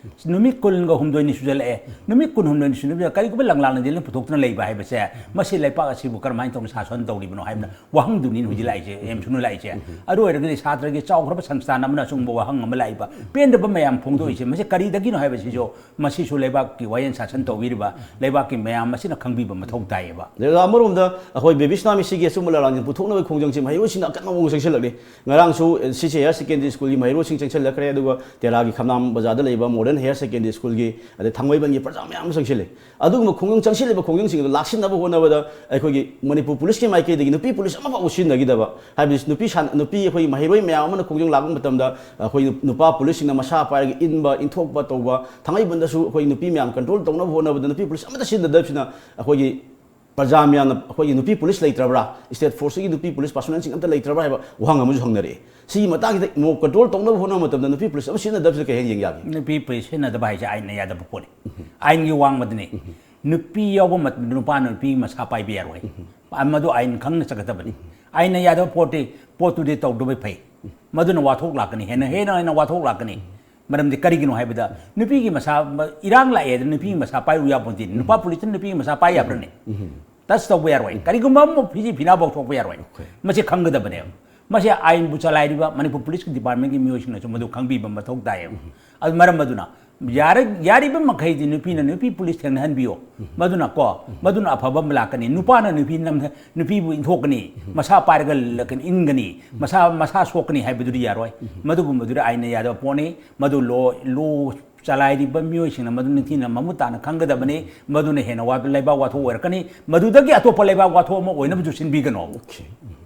ꯅꯨꯃꯤꯠ ꯀꯨꯟꯒ ꯍꯨꯝꯗꯣꯏꯅꯤ ꯁꯨꯖꯜꯂꯛꯑꯦ꯫ ꯅꯨꯃꯤꯠ ꯀꯨꯟ ꯍꯨꯝꯗꯣꯏꯅꯤ ꯁꯨꯖꯜꯂꯛꯑꯦ꯫ ꯀꯔꯤꯒꯨꯝꯕ ꯂꯪꯂꯥꯡ ꯂꯪꯖꯦꯜꯅ ꯄꯨꯊꯣꯛꯇꯨꯅ ꯂꯩꯕ ꯍꯥꯏꯕꯁꯦ, ꯃꯁꯤ ꯂꯩꯄꯥꯛ ꯑꯁꯤꯕꯨ ꯀꯔꯝꯍꯥꯏꯅ ꯇꯧꯅ ꯁꯥꯁꯟ ꯇꯧꯔꯤꯕꯅꯣ ꯍꯥꯏꯕꯅ ꯋꯥꯍꯪꯗꯨꯅꯤ ꯍꯧꯖꯤꯛ ꯂꯥꯛꯏꯁꯦ, ꯑꯦꯝꯁꯨꯅ ꯂꯥꯛꯏꯁꯦ꯫ ꯑꯗꯨ ꯑꯣꯏꯔꯒꯗꯤ ꯁꯥꯇ꯭ꯔꯒꯤ ꯆꯥꯎꯈ꯭ꯔꯕ ꯁꯪꯁꯊꯥꯟ ꯑꯃꯅ ꯑꯁꯤꯒꯨꯝꯕ ꯋꯥꯍꯪ ꯑꯃ ꯂꯥꯛꯏꯕ, ꯄꯦꯟꯗꯕ ꯃꯌꯥꯝ ꯐꯣꯡꯗꯣꯛꯏꯁꯦ, ꯃꯁꯤ ꯀꯔꯤꯗꯒꯤꯅꯣ ꯍꯥꯏꯕꯁꯤꯁꯨ, ꯃꯁꯤꯁꯨ ꯂꯩꯕꯥꯛꯀꯤ ꯋꯥꯌꯦꯜ ꯁꯥꯁꯟ ꯇꯧꯕꯤꯔꯤꯕ, ꯂꯩꯕꯥꯛꯀꯤ ꯃꯌꯥꯝ ꯑꯁꯤꯅ ꯈꯪꯕꯤꯕ ꯃꯊꯧ ꯇꯥꯏꯌꯦꯕ꯫ ꯑꯗꯨꯒ ꯑꯃꯔꯣꯝꯗ ꯑꯩꯈꯣꯏ ꯕꯦꯕꯤꯁꯅꯥ ꯃꯤꯁꯤꯒꯤ ꯑꯆꯨꯝꯕ ꯂꯥꯂꯥꯟꯁꯤ ꯄꯨꯊꯣꯛꯅꯕꯒꯤ ꯈꯣꯡꯖꯪꯁꯤ ꯃꯍꯩꯔꯣꯏꯁꯤꯡꯅ ꯑꯀꯟꯕ ꯃꯑꯣꯡꯗ ꯆꯪꯁꯤꯜꯂꯛꯂꯤ꯫ ꯉꯔꯥꯡꯁꯨ ꯁꯤ ꯁꯤ ꯍꯥꯌꯔ ꯁꯦꯀꯦꯟꯗꯔꯤ ꯁ꯭ꯀꯨꯜꯒꯤ ꯃꯍꯩꯔꯣꯏꯁꯤꯡ ꯆꯪꯁꯤꯜꯂꯛꯈ꯭ꯔꯦ, ꯑꯗꯨꯒ ꯇꯦꯔꯥꯒꯤ ꯈꯝꯅꯥꯝ ꯕꯖꯥꯔꯗ ꯂꯩꯕ ꯃꯣꯗꯔꯟ ꯍꯥꯌꯔ ꯁꯦꯀꯦꯟꯗꯔꯤ ꯁ꯭ꯀꯨꯜꯒꯤ, ꯑꯗꯩ ꯊꯥꯡꯃꯩꯕꯟꯒꯤ ꯄ꯭ꯔꯖꯥ ꯃꯌꯥꯝ ꯑꯃ ꯆꯪꯁꯤꯜꯂꯤ꯫ ꯑꯗꯨꯒꯨꯝꯕ ꯈꯣꯡꯖꯪ ꯆꯪꯁꯤꯜꯂꯤꯕ ꯈꯣꯡꯖꯪꯁꯤꯡ ꯑꯗꯨ ꯂꯥꯛꯁꯤꯟꯅꯕ ꯍꯣꯠꯅꯕꯗ ꯑꯩꯈꯣꯏꯒꯤ ꯃꯅꯤꯄꯨꯔ ꯄꯨꯂꯤꯁꯀꯤ ꯃꯥꯏꯀꯩꯗꯒꯤ ꯅꯨꯄꯤ ꯄꯨꯂꯤꯁ ꯑꯃꯐꯥꯎꯕ ꯁꯤꯖꯤꯟꯅꯈꯤꯗꯕ, ꯍꯥꯏꯕꯗꯤ ꯅꯨꯄꯤ ꯁꯥꯟ-, ꯅꯨꯄꯤ ꯑꯩꯈꯣꯏꯒꯤ ꯃꯍꯩꯔꯣꯏ ꯃꯌꯥꯝ ꯑꯃꯅ ꯈꯣꯡꯖꯪ ꯂꯥꯛꯄ ꯃꯇꯝꯗ ꯑꯩꯈꯣꯏ ꯅꯨꯄꯥ ꯄꯨꯂꯤꯁꯁꯤꯡꯅ ꯃꯁꯥ ꯄꯥꯏꯔꯒ ꯏꯟꯕ ꯏꯟꯊꯣꯛꯄ ꯇꯧꯕ, ꯊꯥꯡꯃꯩꯕꯟꯗꯁꯨ ꯑꯩꯈꯣꯏ ꯅꯨꯄꯤ ꯃꯌꯥꯝ ꯀꯟꯇ꯭ꯔꯣꯜ ꯇꯧꯅꯕ ꯍꯣꯠꯅꯕꯗ ꯅꯨꯄꯤ ꯄꯨꯂꯤꯁ ꯑꯃꯠꯇ ꯁꯤꯖꯤꯟꯅꯗꯕꯁꯤꯅ ꯑꯩꯈꯣꯏꯒꯤ ꯄ꯭ꯔꯖꯥ ꯃꯌꯥꯝꯅ ꯑꯩꯈꯣꯏꯒꯤ ꯅꯨꯄꯤ ꯄꯨꯂꯤꯁ ꯂꯩꯇ꯭ꯔꯕ꯭ꯔꯥ, ꯁ꯭ꯇꯦꯠ ꯐꯣꯔꯁꯇꯒꯤ ꯅꯨꯄꯤ ꯄꯨꯂꯤꯁ ꯄꯥꯔꯁꯣꯅꯦꯜꯁꯤꯡ ꯑꯝꯇ ꯂꯩꯇ꯭ꯔꯕ꯭ꯔꯥ ꯍꯥꯏꯕ ꯋꯥꯍꯪ ꯑꯃꯁꯨ ꯍꯪꯅꯔꯛꯏ꯫ ꯁꯤꯒꯤ ꯃꯇꯥꯡꯁꯤꯗ ꯃꯣꯞ ꯀꯟꯇ꯭ꯔꯣꯜ ꯇꯧꯅꯕ ꯍꯣꯠꯅꯕ ꯃꯇꯝꯗ ꯅꯨꯄꯤ ꯄꯨꯂꯤꯁ ꯑꯃ ꯁꯤꯖꯤꯟꯅꯗꯕꯁꯤꯗ ꯀꯩ ꯍꯥꯏꯅ ꯌꯦꯡ ꯌꯥꯒꯦ? ꯅꯨꯄꯤ ꯄꯨꯂꯤꯁ ꯁꯤꯖꯤꯟꯅꯗꯕ ꯍꯥꯏꯁꯦ ꯑꯥꯏꯟꯅ ꯌꯥꯗꯕ ꯄꯣꯠꯅꯤ꯫ ꯑꯥꯏꯟꯒꯤ ꯋꯥꯡꯃꯗꯅꯤ꯫ ꯅꯨꯄꯤ ꯌꯥꯎꯕ ꯃꯇꯝꯗ ꯅꯨꯄꯥꯅ ꯅꯨꯄꯤꯒꯤ ꯃꯁꯥ ꯄꯥꯏꯕ ꯌꯥꯔꯣꯏ꯫ ꯃꯗꯨ ꯑꯥꯏꯟ ꯈꯪꯅ ꯆꯠꯀꯗꯕꯅꯤ꯫ ꯑꯥꯏꯟꯅ ꯌꯥꯗꯕ ꯄꯣꯠꯇꯤ, ꯄꯣꯠꯇꯨꯗꯤ ꯇꯧꯗꯕ ꯐꯩ꯫ ꯃꯗꯨꯅ ꯋꯥꯊꯣꯛ ꯂꯥꯛꯀꯅꯤ, ꯍꯦꯟꯅ, ꯍꯦꯟꯅ, ꯍꯦꯟꯅ ꯋꯥꯊꯣꯛ ꯂꯥꯛꯀꯅꯤ꯫ ꯃꯔꯝꯗꯤ ꯀꯔꯤꯒꯤꯅꯣ ꯍꯥꯏꯕꯗ ꯅꯨꯄꯤꯒꯤ ꯃꯁꯥ, ꯏꯔꯥꯡ ꯂꯥꯛꯑꯦ ꯍꯥꯏꯗꯅ ꯅꯨꯄꯤꯒꯤ ꯃꯁꯥ ꯄꯥꯏꯔꯨ ꯌꯥꯄꯣꯟꯇꯦ꯫ ꯅꯨꯄꯥ ꯄꯨꯂꯤꯁꯅ ꯅꯨꯄꯤꯒꯤ ꯃꯁꯥ ꯄꯥꯏ ꯌꯥꯕ꯭ꯔꯅꯦ? ꯇꯁ ꯇꯧꯕ ꯌꯥꯔꯣꯏ꯫ ꯀꯔꯤꯒꯨꯝꯕ ꯑꯃ ꯐꯤꯖꯤ ꯐꯤꯅꯥ ꯄꯣꯛꯊꯣꯛꯄ ꯌꯥꯔꯣꯏ꯫ ꯃꯁꯤ ꯈꯪꯒꯗꯕꯅꯦꯕ꯫ ꯃꯁꯤ ꯑꯥꯏꯟꯕꯨ ꯆꯂꯥꯏꯔꯤꯕ ꯃꯅꯤꯄꯨꯔ ꯄꯨꯂꯤꯁꯀꯤ ꯗꯤꯄꯥꯔꯠꯃꯦꯟꯒꯤ ꯃꯤꯑꯣꯏꯁꯤꯡꯅꯁꯨ ꯃꯗꯨ ꯈꯪꯕꯤꯕ ꯃꯊꯧ ꯇꯥꯏꯌꯦꯕ꯫ ꯑꯗꯨ ꯃꯔꯝ ꯑꯗꯨꯅ ꯌꯥꯔ-, ꯌꯥꯔꯤꯕ ꯃꯈꯩꯗꯤ ꯅꯨꯄꯤꯅ ꯅꯨꯄꯤ ꯄꯨꯂꯤꯁ ꯊꯦꯡꯅꯍꯟꯕꯤꯌꯣ꯫ ꯃꯗꯨꯅ ꯀꯣ, ꯃꯗꯨꯅ ꯑꯐꯕ ꯑꯃ ꯂꯥꯛꯀꯅꯤ꯫ ꯅꯨꯄꯥꯅ ꯅꯨꯄꯤ ꯅꯝ-, ꯅꯨꯄꯤꯕꯨ ꯏꯟꯊꯣꯛꯀꯅꯤ, ꯃꯁꯥ ꯄꯥꯏꯔꯒ ꯂ-, ꯀꯩꯅꯣ, ꯏꯟꯒꯅꯤ, ꯃꯁꯥ, ꯃꯁꯥ ꯁꯣꯛꯀꯅꯤ ꯍꯥꯏꯕꯗꯨꯗꯤ ꯌꯥꯔꯣꯏ꯫ ꯃꯗꯨꯒꯨꯝꯕꯗꯨꯗꯤ ꯑꯥꯏꯟꯅ ꯌꯥꯗꯕ ꯄꯣꯠꯅꯤ꯫ ꯃꯗꯨ ꯂꯣ, ꯂꯣ ꯆꯂꯥꯏꯔꯤꯕ ꯃꯤꯑꯣꯏꯁꯤꯡꯅ ꯃꯗꯨ ꯅꯤꯡꯊꯤꯅ ꯃꯃꯨꯠ ꯇꯥꯅ ꯈꯪꯒꯗꯕꯅꯤ꯫ ꯃꯗꯨꯅ ꯍꯦꯟꯅ ꯋꯥ-, ꯂꯩꯕꯥꯛ ꯋꯥꯊꯣꯛ ꯑꯣꯏꯔꯛꯀꯅꯤ꯫ ꯃꯗꯨꯗꯒꯤ ꯑꯇꯣꯞꯄ ꯂꯩꯕꯥꯛ ꯋꯥꯊꯣꯛ ꯑꯃ ꯑꯣꯏꯅꯕꯁꯨ ꯁꯤꯟꯕꯤꯒꯅꯣ꯫ ꯑꯣꯀꯦ꯫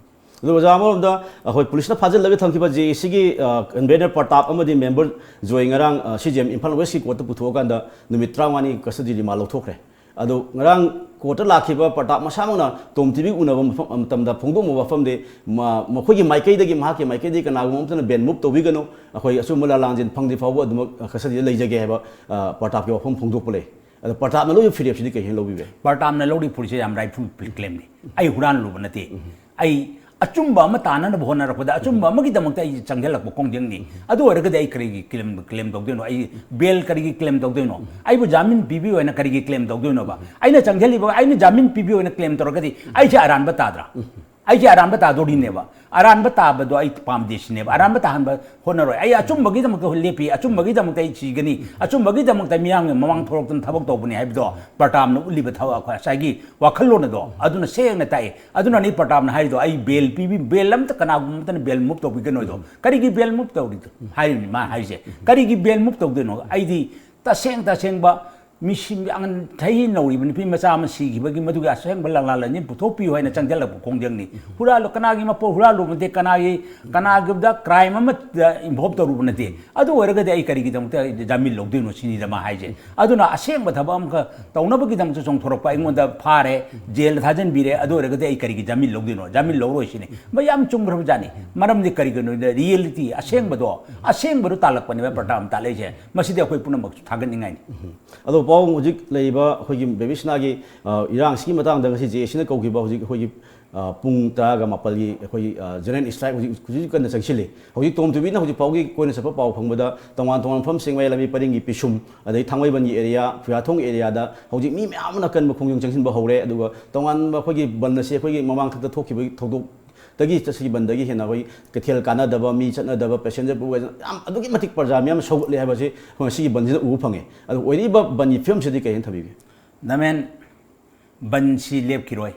ꯑꯗꯣ ꯑꯣꯖꯥ, ꯑꯃꯔꯣꯝꯗ ꯑꯩꯈꯣꯏ ꯄꯨꯂꯤꯁꯅ ꯐꯥꯖꯤꯜꯂꯒ ꯊꯝꯈꯤꯕ ꯖꯦ ꯑꯦ ꯁꯤꯒꯤ, ꯑ, ꯀꯟꯚꯦꯅꯔ ꯄ꯭ꯔꯇꯥꯞ ꯑꯃꯗꯤ ꯃꯦꯝꯕꯔ ꯖꯣꯏ ꯉꯔꯥꯡ, ꯑ, ꯁꯤ ꯖꯤ ꯑꯦꯝ ꯏꯝꯐꯥꯜ ꯋꯦꯁꯀꯤ ꯀꯣꯔꯠꯇ ꯄꯨꯊꯣꯛꯑꯀꯥꯟꯗ ꯅꯨꯃꯤꯠ ꯇꯔꯥꯃꯉꯥꯅꯤ ꯀꯁꯇꯗꯤ ꯔꯤꯃꯥꯟ ꯂꯧꯊꯣꯛꯈ꯭ꯔꯦ꯫ ꯑꯗꯣ ꯉꯔꯥꯡ ꯀꯣꯔꯠꯇ ꯂꯥꯛꯈꯤꯕ ꯄ꯭ꯔꯇꯥꯞ ꯃꯁꯥꯃꯛꯅ ꯇꯣꯝ ꯇꯤꯚꯤꯒ ꯎꯅꯕ ꯃꯐꯝ, ꯃꯇꯝꯗ ꯐꯣꯡꯗꯣꯛꯂꯝꯕ ꯋꯥꯐꯝꯗꯤ ꯃ-, ꯃꯈꯣꯏꯒꯤ ꯃꯥꯏꯀꯩꯗꯒꯤ, ꯃꯍꯥꯛꯀꯤ ꯃꯥꯏꯀꯩꯗꯒꯤ ꯀꯅꯥꯒꯨꯝꯕ ꯑꯃꯠꯇꯅ ꯕꯦꯟ ꯃꯨꯚ ꯇꯧꯕꯤꯒꯅꯨ, ꯑꯩꯈꯣꯏ ꯑꯆꯨꯝꯕ ꯂꯥꯂꯥꯡꯖꯦꯜ ꯐꯪꯗ꯭ꯔꯤ ꯐꯥꯎꯕ ꯑꯗꯨꯃꯛ ꯀꯁꯇꯗꯤꯗ ꯂꯩꯖꯒꯦ ꯍꯥꯏꯕ, ꯑ, ꯄ꯭ꯔꯇꯥꯞꯀꯤ ꯋꯥꯐꯝ ꯐꯣꯡꯗꯣꯛꯄ ꯂꯩ꯫ ꯑꯗꯣ ꯄ꯭ꯔꯇꯥꯞꯅ ꯂꯧꯔꯤꯕ ꯐꯤꯔꯦꯞꯁꯤꯗꯤ ꯀꯩ ꯍꯥꯏꯅ ꯂꯧꯕꯤꯕ ꯌꯥꯏ? ꯄ꯭ꯔꯇꯥꯞꯅ ꯂꯧꯔꯤꯕ ꯐꯨꯔꯤꯠꯁꯦ ꯌꯥꯝ ꯔꯥꯏꯐꯜ ꯀ꯭ꯂꯦꯝꯅꯤ꯫ ꯑꯩ ꯍꯨꯔꯥꯟꯂꯨꯕ ꯅꯠꯇꯦ꯫ ꯑꯩ ꯑꯆꯨꯝꯕ ꯑꯃ ꯇꯥꯅꯅꯕ ꯍꯣꯠꯅꯔꯛꯄꯗ ꯑꯆꯨꯝꯕ ꯑꯃꯒꯤꯗꯃꯛꯇ ꯑꯩ ꯆꯪꯁꯤꯜꯂꯛꯄ ꯈꯣꯡꯖꯪꯅꯤ꯫ ꯑꯗꯨ ꯑꯣꯏꯔꯒꯗꯤ ꯑꯩ ꯀꯔꯤꯒꯤ ꯀ꯭ꯂꯦꯝ, ꯀ꯭ꯂꯦꯝ ꯇꯧꯗꯣꯏꯅꯣ? ꯑꯩ ꯕꯦꯜ ꯀꯔꯤꯒꯤ ꯀ꯭ꯂꯦꯝ ꯇꯧꯗꯣꯏꯅꯣ? ꯑꯩꯕꯨ ꯖꯥꯃꯤꯟ ꯄꯤꯕꯤꯌꯨ ꯍꯥꯏꯅ ꯀꯔꯤꯒꯤ ꯀ꯭ꯂꯦꯝ ꯇꯧꯗꯣꯏꯅꯣꯕ? ꯑꯩꯅ ꯆꯪꯁꯤꯜꯂꯤꯕ, ꯑꯩꯅ ꯖꯥꯃꯤꯟ ꯄꯤꯕꯤꯌꯨ ꯍꯥꯏꯅ ꯀ꯭ꯂꯦꯝ ꯇꯧꯔꯒꯗꯤ ꯑꯩꯁꯦ ꯑꯔꯥꯟꯕ ꯇꯥꯗ꯭ꯔꯥ? ꯑꯩꯁꯦ ꯑꯔꯥꯟꯕ ꯇꯥꯗꯣꯔꯤꯅꯦꯕ꯫ ꯑꯔꯥꯟꯕ ꯇꯥꯕꯗꯣ ꯑꯩ ꯄꯥꯝꯗꯦ ꯁꯤꯅꯦꯕ꯫ ꯑꯔꯥꯟꯕ ꯇꯥꯍꯟꯕ ꯍꯣꯠꯅꯔꯣꯏ꯫ ꯑꯩ ꯑꯆꯨꯝꯕꯒꯤꯗꯃꯛꯇ ꯂꯦꯞꯄꯤ, ꯑꯆꯨꯝꯕꯒꯤꯗꯃꯛꯇ ꯑꯩ ꯁꯤꯒꯅꯤ, ꯑꯆꯨꯝꯕꯒꯤꯗꯃꯛꯇ ꯃꯤꯌꯥꯝꯒꯤ ꯃꯃꯥꯡ ꯊꯣꯛꯂꯛꯇꯅ ꯊꯕꯛ ꯇꯧꯕꯅꯤ ꯍꯥꯏꯕꯗꯣ ꯄ꯭ꯔꯇꯥꯞꯅ ꯎꯠꯂꯤꯕ ꯊꯕꯛ, ꯑꯩꯈꯣꯏ ꯉꯁꯥꯏꯒꯤ ꯋꯥꯈꯜꯂꯣꯟ ꯑꯗꯣ ꯑꯗꯨꯅ ꯁꯦꯡꯅ ꯇꯥꯛꯏ꯫ ꯑꯗꯨꯅꯅꯤ ꯄ꯭ꯔꯇꯥꯞꯅ ꯍꯥꯏꯔꯤꯗꯣ, "ꯑꯩ ꯕꯦꯜ ꯄꯤꯕꯤ, ꯕꯦꯜ ꯑꯝꯇ ꯀꯅꯥꯒꯨꯝꯕ ꯑꯃꯇꯅ ꯕꯦꯜ ꯃꯨꯞ ꯇꯧꯕꯤꯒꯅꯣꯗꯣ"꯫ ꯀꯔꯤꯒꯤ ꯕꯦꯜ ꯃꯨꯞ ꯇꯧꯔꯤꯗꯣ ꯍꯥꯏꯔꯤꯕꯅꯤ ꯃꯥ ꯍꯥꯏꯁꯦ꯫ ꯀꯔꯤꯒꯤ ꯕꯦꯜ ꯃꯨꯞ ꯇꯧꯗꯣꯏꯅꯣ? ꯑꯩꯗꯤ ꯇꯁꯦꯡ ꯇꯁꯦꯡꯕ ꯃꯤꯁꯤ, ꯑꯉꯥꯡ ꯆꯍꯤ ꯅꯧꯔꯤꯕ ꯅꯨꯄꯤ ꯃꯆꯥ ꯑꯃ ꯁꯤꯈꯤꯕꯒꯤ ꯃꯗꯨꯒꯤ ꯑꯁꯦꯡꯕ ꯂꯥꯡꯂꯥ ꯂꯥꯏꯅꯤꯡ ꯄꯨꯊꯣꯛꯄꯤꯌꯨ ꯍꯥꯏꯅ ꯆꯪꯁꯤꯜꯂꯛꯄ ꯈꯣꯡꯖꯪꯅꯤ꯫ ꯍꯨꯔꯥꯜꯂꯨ, ꯀꯅꯥꯒꯤ ꯃꯄꯣꯠ ꯍꯨꯔꯥꯜꯂꯨꯕ ꯅꯠꯇꯦ, ꯀꯅꯥꯒꯤ, ꯀꯅꯥꯒꯤꯗ ꯀ꯭ꯔꯥꯏꯝ ꯑꯃꯗ ꯏꯟꯚꯣꯜꯕ ꯇꯧꯔꯨꯕ ꯅꯠꯇꯦ꯫ ꯑꯗꯨ ꯑꯣꯏꯔꯒꯗꯤ ꯑꯩ ꯀꯔꯤꯒꯤꯗꯃꯛꯇ ꯖꯥꯃꯤꯟ ꯂꯧꯗꯣꯏꯅꯣ ꯁꯤꯅꯤꯗ ꯃꯥ ꯍꯥꯏꯁꯦ꯫ ꯑꯗꯨꯅ ꯑꯁꯦꯡꯕ ꯊꯕꯛ ꯑꯃꯈꯛ ꯇꯧꯅꯕꯒꯤꯗꯃꯛꯇ ꯆꯣꯡꯊꯣꯔꯛꯄ ꯑꯩꯉꯣꯟꯗ ꯐꯥꯔꯦ, ꯖꯦꯜꯗ ꯊꯥꯖꯤꯟꯕꯤꯔꯦ, ꯑꯗꯨ ꯑꯣꯏꯔꯒꯗꯤ ꯑꯩ ꯀꯔꯤꯒꯤ ꯖꯥꯃꯤꯟ ꯂꯧꯗꯣꯏꯅꯣ? ꯖꯥꯃꯤꯟ ꯂꯧꯔꯣꯏ ꯁꯤꯅꯤ꯫ ꯃꯌꯥꯝ ꯆꯨꯝꯈ꯭ꯔꯕ ꯖꯥꯠꯅꯤ꯫ ꯃꯔꯝꯗꯤ ꯀꯔꯤꯒꯤꯅꯣꯗ ꯔꯤꯌꯦꯂꯤꯇꯤ, ꯑꯁꯦꯡꯕꯗꯣ, ꯑꯁꯦꯡꯕꯗꯣ ꯇꯥꯜꯂꯛꯄꯅꯦꯕ ꯄ꯭ꯔꯇꯥꯞꯅ ꯇꯥꯜꯂꯛꯏꯁꯦ꯫ ꯃꯁꯤꯗꯤ ꯑꯩꯈꯣꯏ ꯄꯨꯝꯅꯃꯛꯁꯨ ꯊꯥꯒꯠꯅꯤꯡꯉꯥꯏꯅꯤ꯫ ꯑꯗꯣ ꯄꯥꯎ ꯍꯧꯖꯤꯛ ꯂꯩꯔꯤꯕ ꯑꯩꯈꯣꯏꯒꯤ ꯕꯦꯕꯤꯁꯅꯥꯒꯤ, ꯑ, ꯏꯔꯥꯡꯁꯤꯒꯤ ꯃꯇꯥꯡꯗ ꯉꯁꯤ ꯖꯦ ꯑꯦ ꯁꯤꯅ ꯀꯧꯈꯤꯕ ꯍꯧꯖꯤꯛ ꯑꯩꯈꯣꯏꯒꯤ, ꯑ, ꯄꯨꯡ ꯇꯔꯥꯒ ꯃꯥꯄꯜꯒꯤ ꯑꯩꯈꯣꯏꯒꯤ, ꯑ, ꯖꯦꯅꯔꯦꯜ ꯏꯁꯇ꯭ꯔꯥꯏꯛ ꯍꯧꯖꯤꯛ, ꯍꯧꯖꯤꯛ ꯀꯟꯅ ꯆꯪꯁꯤꯜꯂꯤ꯫ ꯍꯧꯖꯤꯛ ꯇꯣꯝ ꯇꯤꯚꯤꯅ ꯍꯧꯖꯤꯛ ꯐꯥꯎꯒꯤ ꯀꯣꯏꯅ ꯆꯠꯄ ꯄꯥꯎ ꯐꯪꯕꯗ ꯇꯣꯉꯥꯟ ꯇꯣꯉꯥꯟꯕ ꯃꯐꯝꯁꯤꯡ, ꯃꯌꯥꯏ ꯂꯝꯕꯤ ꯄꯔꯤꯡꯒꯤ ꯄꯤꯁꯨꯝ, ꯑꯗꯩ ꯊꯥꯡꯃꯩꯕꯟꯒꯤ ꯑꯦꯔꯤꯌꯥ, ꯈꯨꯌꯥꯊꯣꯡ ꯑꯦꯔꯤꯌꯥꯗ ꯍꯧꯖꯤꯛ ꯃꯤ ꯃꯌꯥꯝ ꯑꯃꯅ ꯑꯀꯟꯕ ꯈꯣꯡꯖꯪ ꯆꯪꯁꯤꯟꯕ ꯍꯧꯔꯦ꯫ ꯑꯗꯨꯒ ꯇꯣꯉꯥꯟꯕ ꯑꯩꯈꯣꯏꯒꯤ ꯕꯟ ꯑꯁꯤ ꯑꯩꯈꯣꯏꯒꯤ ꯃꯃꯥꯡꯊꯛꯇ ꯊꯣꯛꯈꯤꯕꯒꯤ ꯊꯧꯗꯣꯛ ꯇꯒꯤ ꯆꯠꯁꯤ ꯕꯟꯗꯒꯤ ꯍꯦꯟꯅ ꯑꯩꯈꯣꯏ ꯀꯩꯊꯦꯜ ꯀꯥꯟꯅꯗꯕ, ꯃꯤ ꯆꯠꯅꯗꯕ, ꯄꯦꯁꯦꯟꯖꯔ ꯄꯨꯕ ꯌꯥꯝ ꯑꯗꯨꯛꯀꯤ ꯃꯇꯤꯛ ꯄ꯭ꯔꯖꯥ ꯃꯤꯌꯥꯝ ꯁꯧꯒꯠꯂꯦ ꯍꯥꯏꯕꯁꯤ ꯑꯩꯈꯣꯏ ꯉꯁꯤꯒꯤ ꯕꯟꯁꯤꯗ ꯎꯕ ꯐꯪꯉꯦ꯫ ꯑꯗꯣ ꯑꯣꯏꯔꯤꯕ ꯕꯟꯒꯤ ꯐꯤꯕꯝꯁꯤꯗꯤ ꯀꯩ ꯍꯥꯏꯅ ꯊꯝꯕꯤꯒꯦ? ꯅꯃꯦꯟ, ꯕꯟꯁꯤ ꯂꯦꯞꯈꯤꯔꯣꯏ,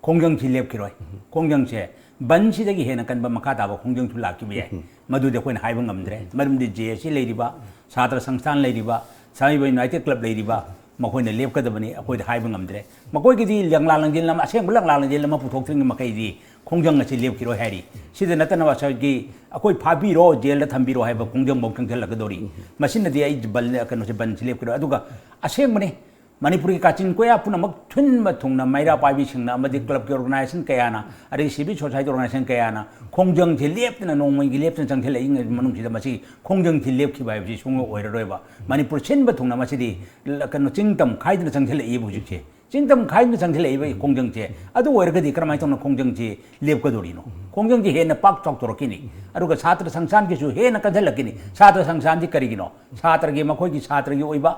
ꯈꯣꯡꯖꯪꯁꯤ ꯂꯦꯞꯈꯤꯔꯣꯏ꯫ ꯈꯣꯡꯖꯪꯁꯦ ꯕꯟꯁꯤꯗꯒꯤ ꯍꯦꯟꯅ ꯀꯟꯕ ꯃꯈꯥ ꯇꯥꯕ ꯈꯣꯡꯖꯪꯁꯨ ꯂꯥꯛꯈꯤꯕ ꯌꯥꯏ꯫ ꯃꯗꯨꯗꯤ ꯑꯩꯈꯣꯏꯅ ꯍꯥꯏꯕ ꯉꯝꯗ꯭ꯔꯦ꯫ ꯃꯔꯝꯗꯤ ꯖꯦ ꯑꯦ ꯁꯤ ꯂꯩꯔꯤꯕ, ꯁꯥꯇ꯭ꯔ ꯁꯪꯁꯊꯥꯟ ꯂꯩꯔꯤꯕ, ꯁꯥꯃꯤꯕ ꯌꯨꯅꯥꯏꯇꯦꯠ ꯀ꯭ꯂꯕ ꯂꯩꯔꯤꯕ, ꯃꯈꯣꯏꯅ ꯂꯦꯞꯀꯗꯕꯅꯤ, ꯑꯩꯈꯣꯏꯗ ꯍꯥꯏꯕ ꯉꯝꯗ꯭ꯔꯦ꯫ ꯃꯈꯣꯏꯒꯤꯗꯤ ꯂꯪꯂꯥ ꯂꯪꯖꯦꯜ ꯑꯃ, ꯑꯁꯦꯡꯕ ꯂꯪꯂꯥ ꯂꯪꯖꯦꯜ ꯑꯃ ꯄꯨꯊꯣꯛꯇ꯭ꯔꯤꯉꯩ ꯃꯈꯩꯗꯤ ꯈꯣꯡꯖꯪ ꯑꯁꯤ ꯂꯦꯞꯈꯤꯔꯣꯏ ꯍꯥꯏꯔꯤ꯫ ꯁꯤꯗ ꯅꯠꯇꯅ ꯉꯁꯥꯏꯒꯤ ꯑꯩꯈꯣꯏ ꯐꯥꯕꯤꯔꯣ, ꯖꯦꯜꯗ ꯊꯝꯕꯤꯔꯣ ꯍꯥꯏꯕ ꯈꯣꯡꯖꯪꯐꯧ ꯆꯪꯁꯤꯜꯂꯛꯀꯗꯧꯔꯤ꯫ ꯃꯁꯤꯅꯗꯤ ꯑꯩ ꯕꯟ, ꯀꯩꯅꯣꯁꯦ, ꯕꯟꯁꯤ ꯂꯦꯞꯈꯤꯔꯣꯏ꯫ ꯑꯗꯨꯒ ꯑꯁꯦꯡꯕꯅꯤ, ꯃꯅꯤꯄꯨꯔꯒꯤ ꯀꯥꯆꯤꯟ ꯀꯣꯌꯥ ꯄꯨꯝꯅꯃꯛ ꯊꯤꯟꯕ ꯊꯨꯡꯅ ꯃꯩꯔꯥ ꯄꯥꯏꯕꯤꯁꯤꯡꯅ ꯑꯃꯗꯤ ꯀ꯭ꯂꯕꯀꯤ ꯑꯣꯔꯒꯅꯥꯏꯖꯦꯁꯟ ꯀꯌꯥꯅ, ꯑꯗꯒꯤ ꯁꯤꯚꯤꯜ ꯁꯣꯁꯥꯏꯇꯤ ꯑꯣꯔꯒꯅꯥꯏꯖꯦꯁꯟ ꯀꯌꯥꯅ ꯈꯣꯡꯖꯪꯁꯤ ꯂꯦꯞꯇꯅ ꯅꯣꯡꯃꯒꯤ ꯂꯦꯞꯇꯅ ꯆꯪꯁꯤꯜꯂꯛꯏꯉꯩ ꯃꯅꯨꯡꯁꯤꯗ ꯃꯁꯤ ꯈꯣꯡꯖꯪꯁꯤ ꯂꯦꯞꯈꯤꯕ ꯍꯥꯏꯕꯁꯤ ꯁꯨꯡꯑꯣꯏ ꯑꯣꯏꯔꯔꯣꯏꯕ꯫ ꯃꯅꯤꯄꯨꯔ ꯁꯤꯟꯕ ꯊꯨꯡꯅ ꯃꯁꯤꯗꯤ ꯂ-, ꯀꯩꯅꯣ, ꯆꯤꯡ ꯇꯝ ꯈꯥꯏꯗꯅ ꯆꯪꯁꯤꯜꯂꯛꯏꯕ ꯍꯧꯖꯤꯛꯁꯦ꯫ ꯆꯤꯡ ꯇꯝ ꯈꯥꯏꯅ ꯆꯪꯁꯤꯜꯂꯛꯏꯕ ꯈꯣꯡꯖꯪꯁꯦ꯫ ꯑꯗꯨ ꯑꯣꯏꯔꯒꯗꯤ ꯀꯔꯝꯍꯥꯏꯅ ꯇꯧꯅ ꯈꯣꯡꯖꯪꯁꯤ ꯂꯦꯞꯀꯗꯣꯔꯤꯅꯣ? ꯈꯣꯡꯖꯪꯁꯤ ꯍꯦꯟꯅ ꯄꯥꯛ ꯆꯥꯎꯊꯣꯔꯛꯈꯤꯅꯤ꯫ ꯑꯗꯨꯒ ꯁꯥꯇ꯭ꯔ ꯁꯪꯁꯊꯥꯟꯒꯤꯁꯨ ꯍꯦꯟꯅ ꯀꯟꯁꯤꯜꯂꯛꯈꯤꯅꯤ꯫ ꯁꯥꯇ꯭ꯔ ꯁꯪꯁꯊꯥꯟꯁꯤ ꯀꯔꯤꯒꯤꯅꯣ? ꯁꯥꯇ꯭ꯔꯒꯤ, ꯃꯈꯣꯏꯒꯤ ꯁꯥꯇ꯭ꯔꯒꯤ ꯑꯣꯏꯕ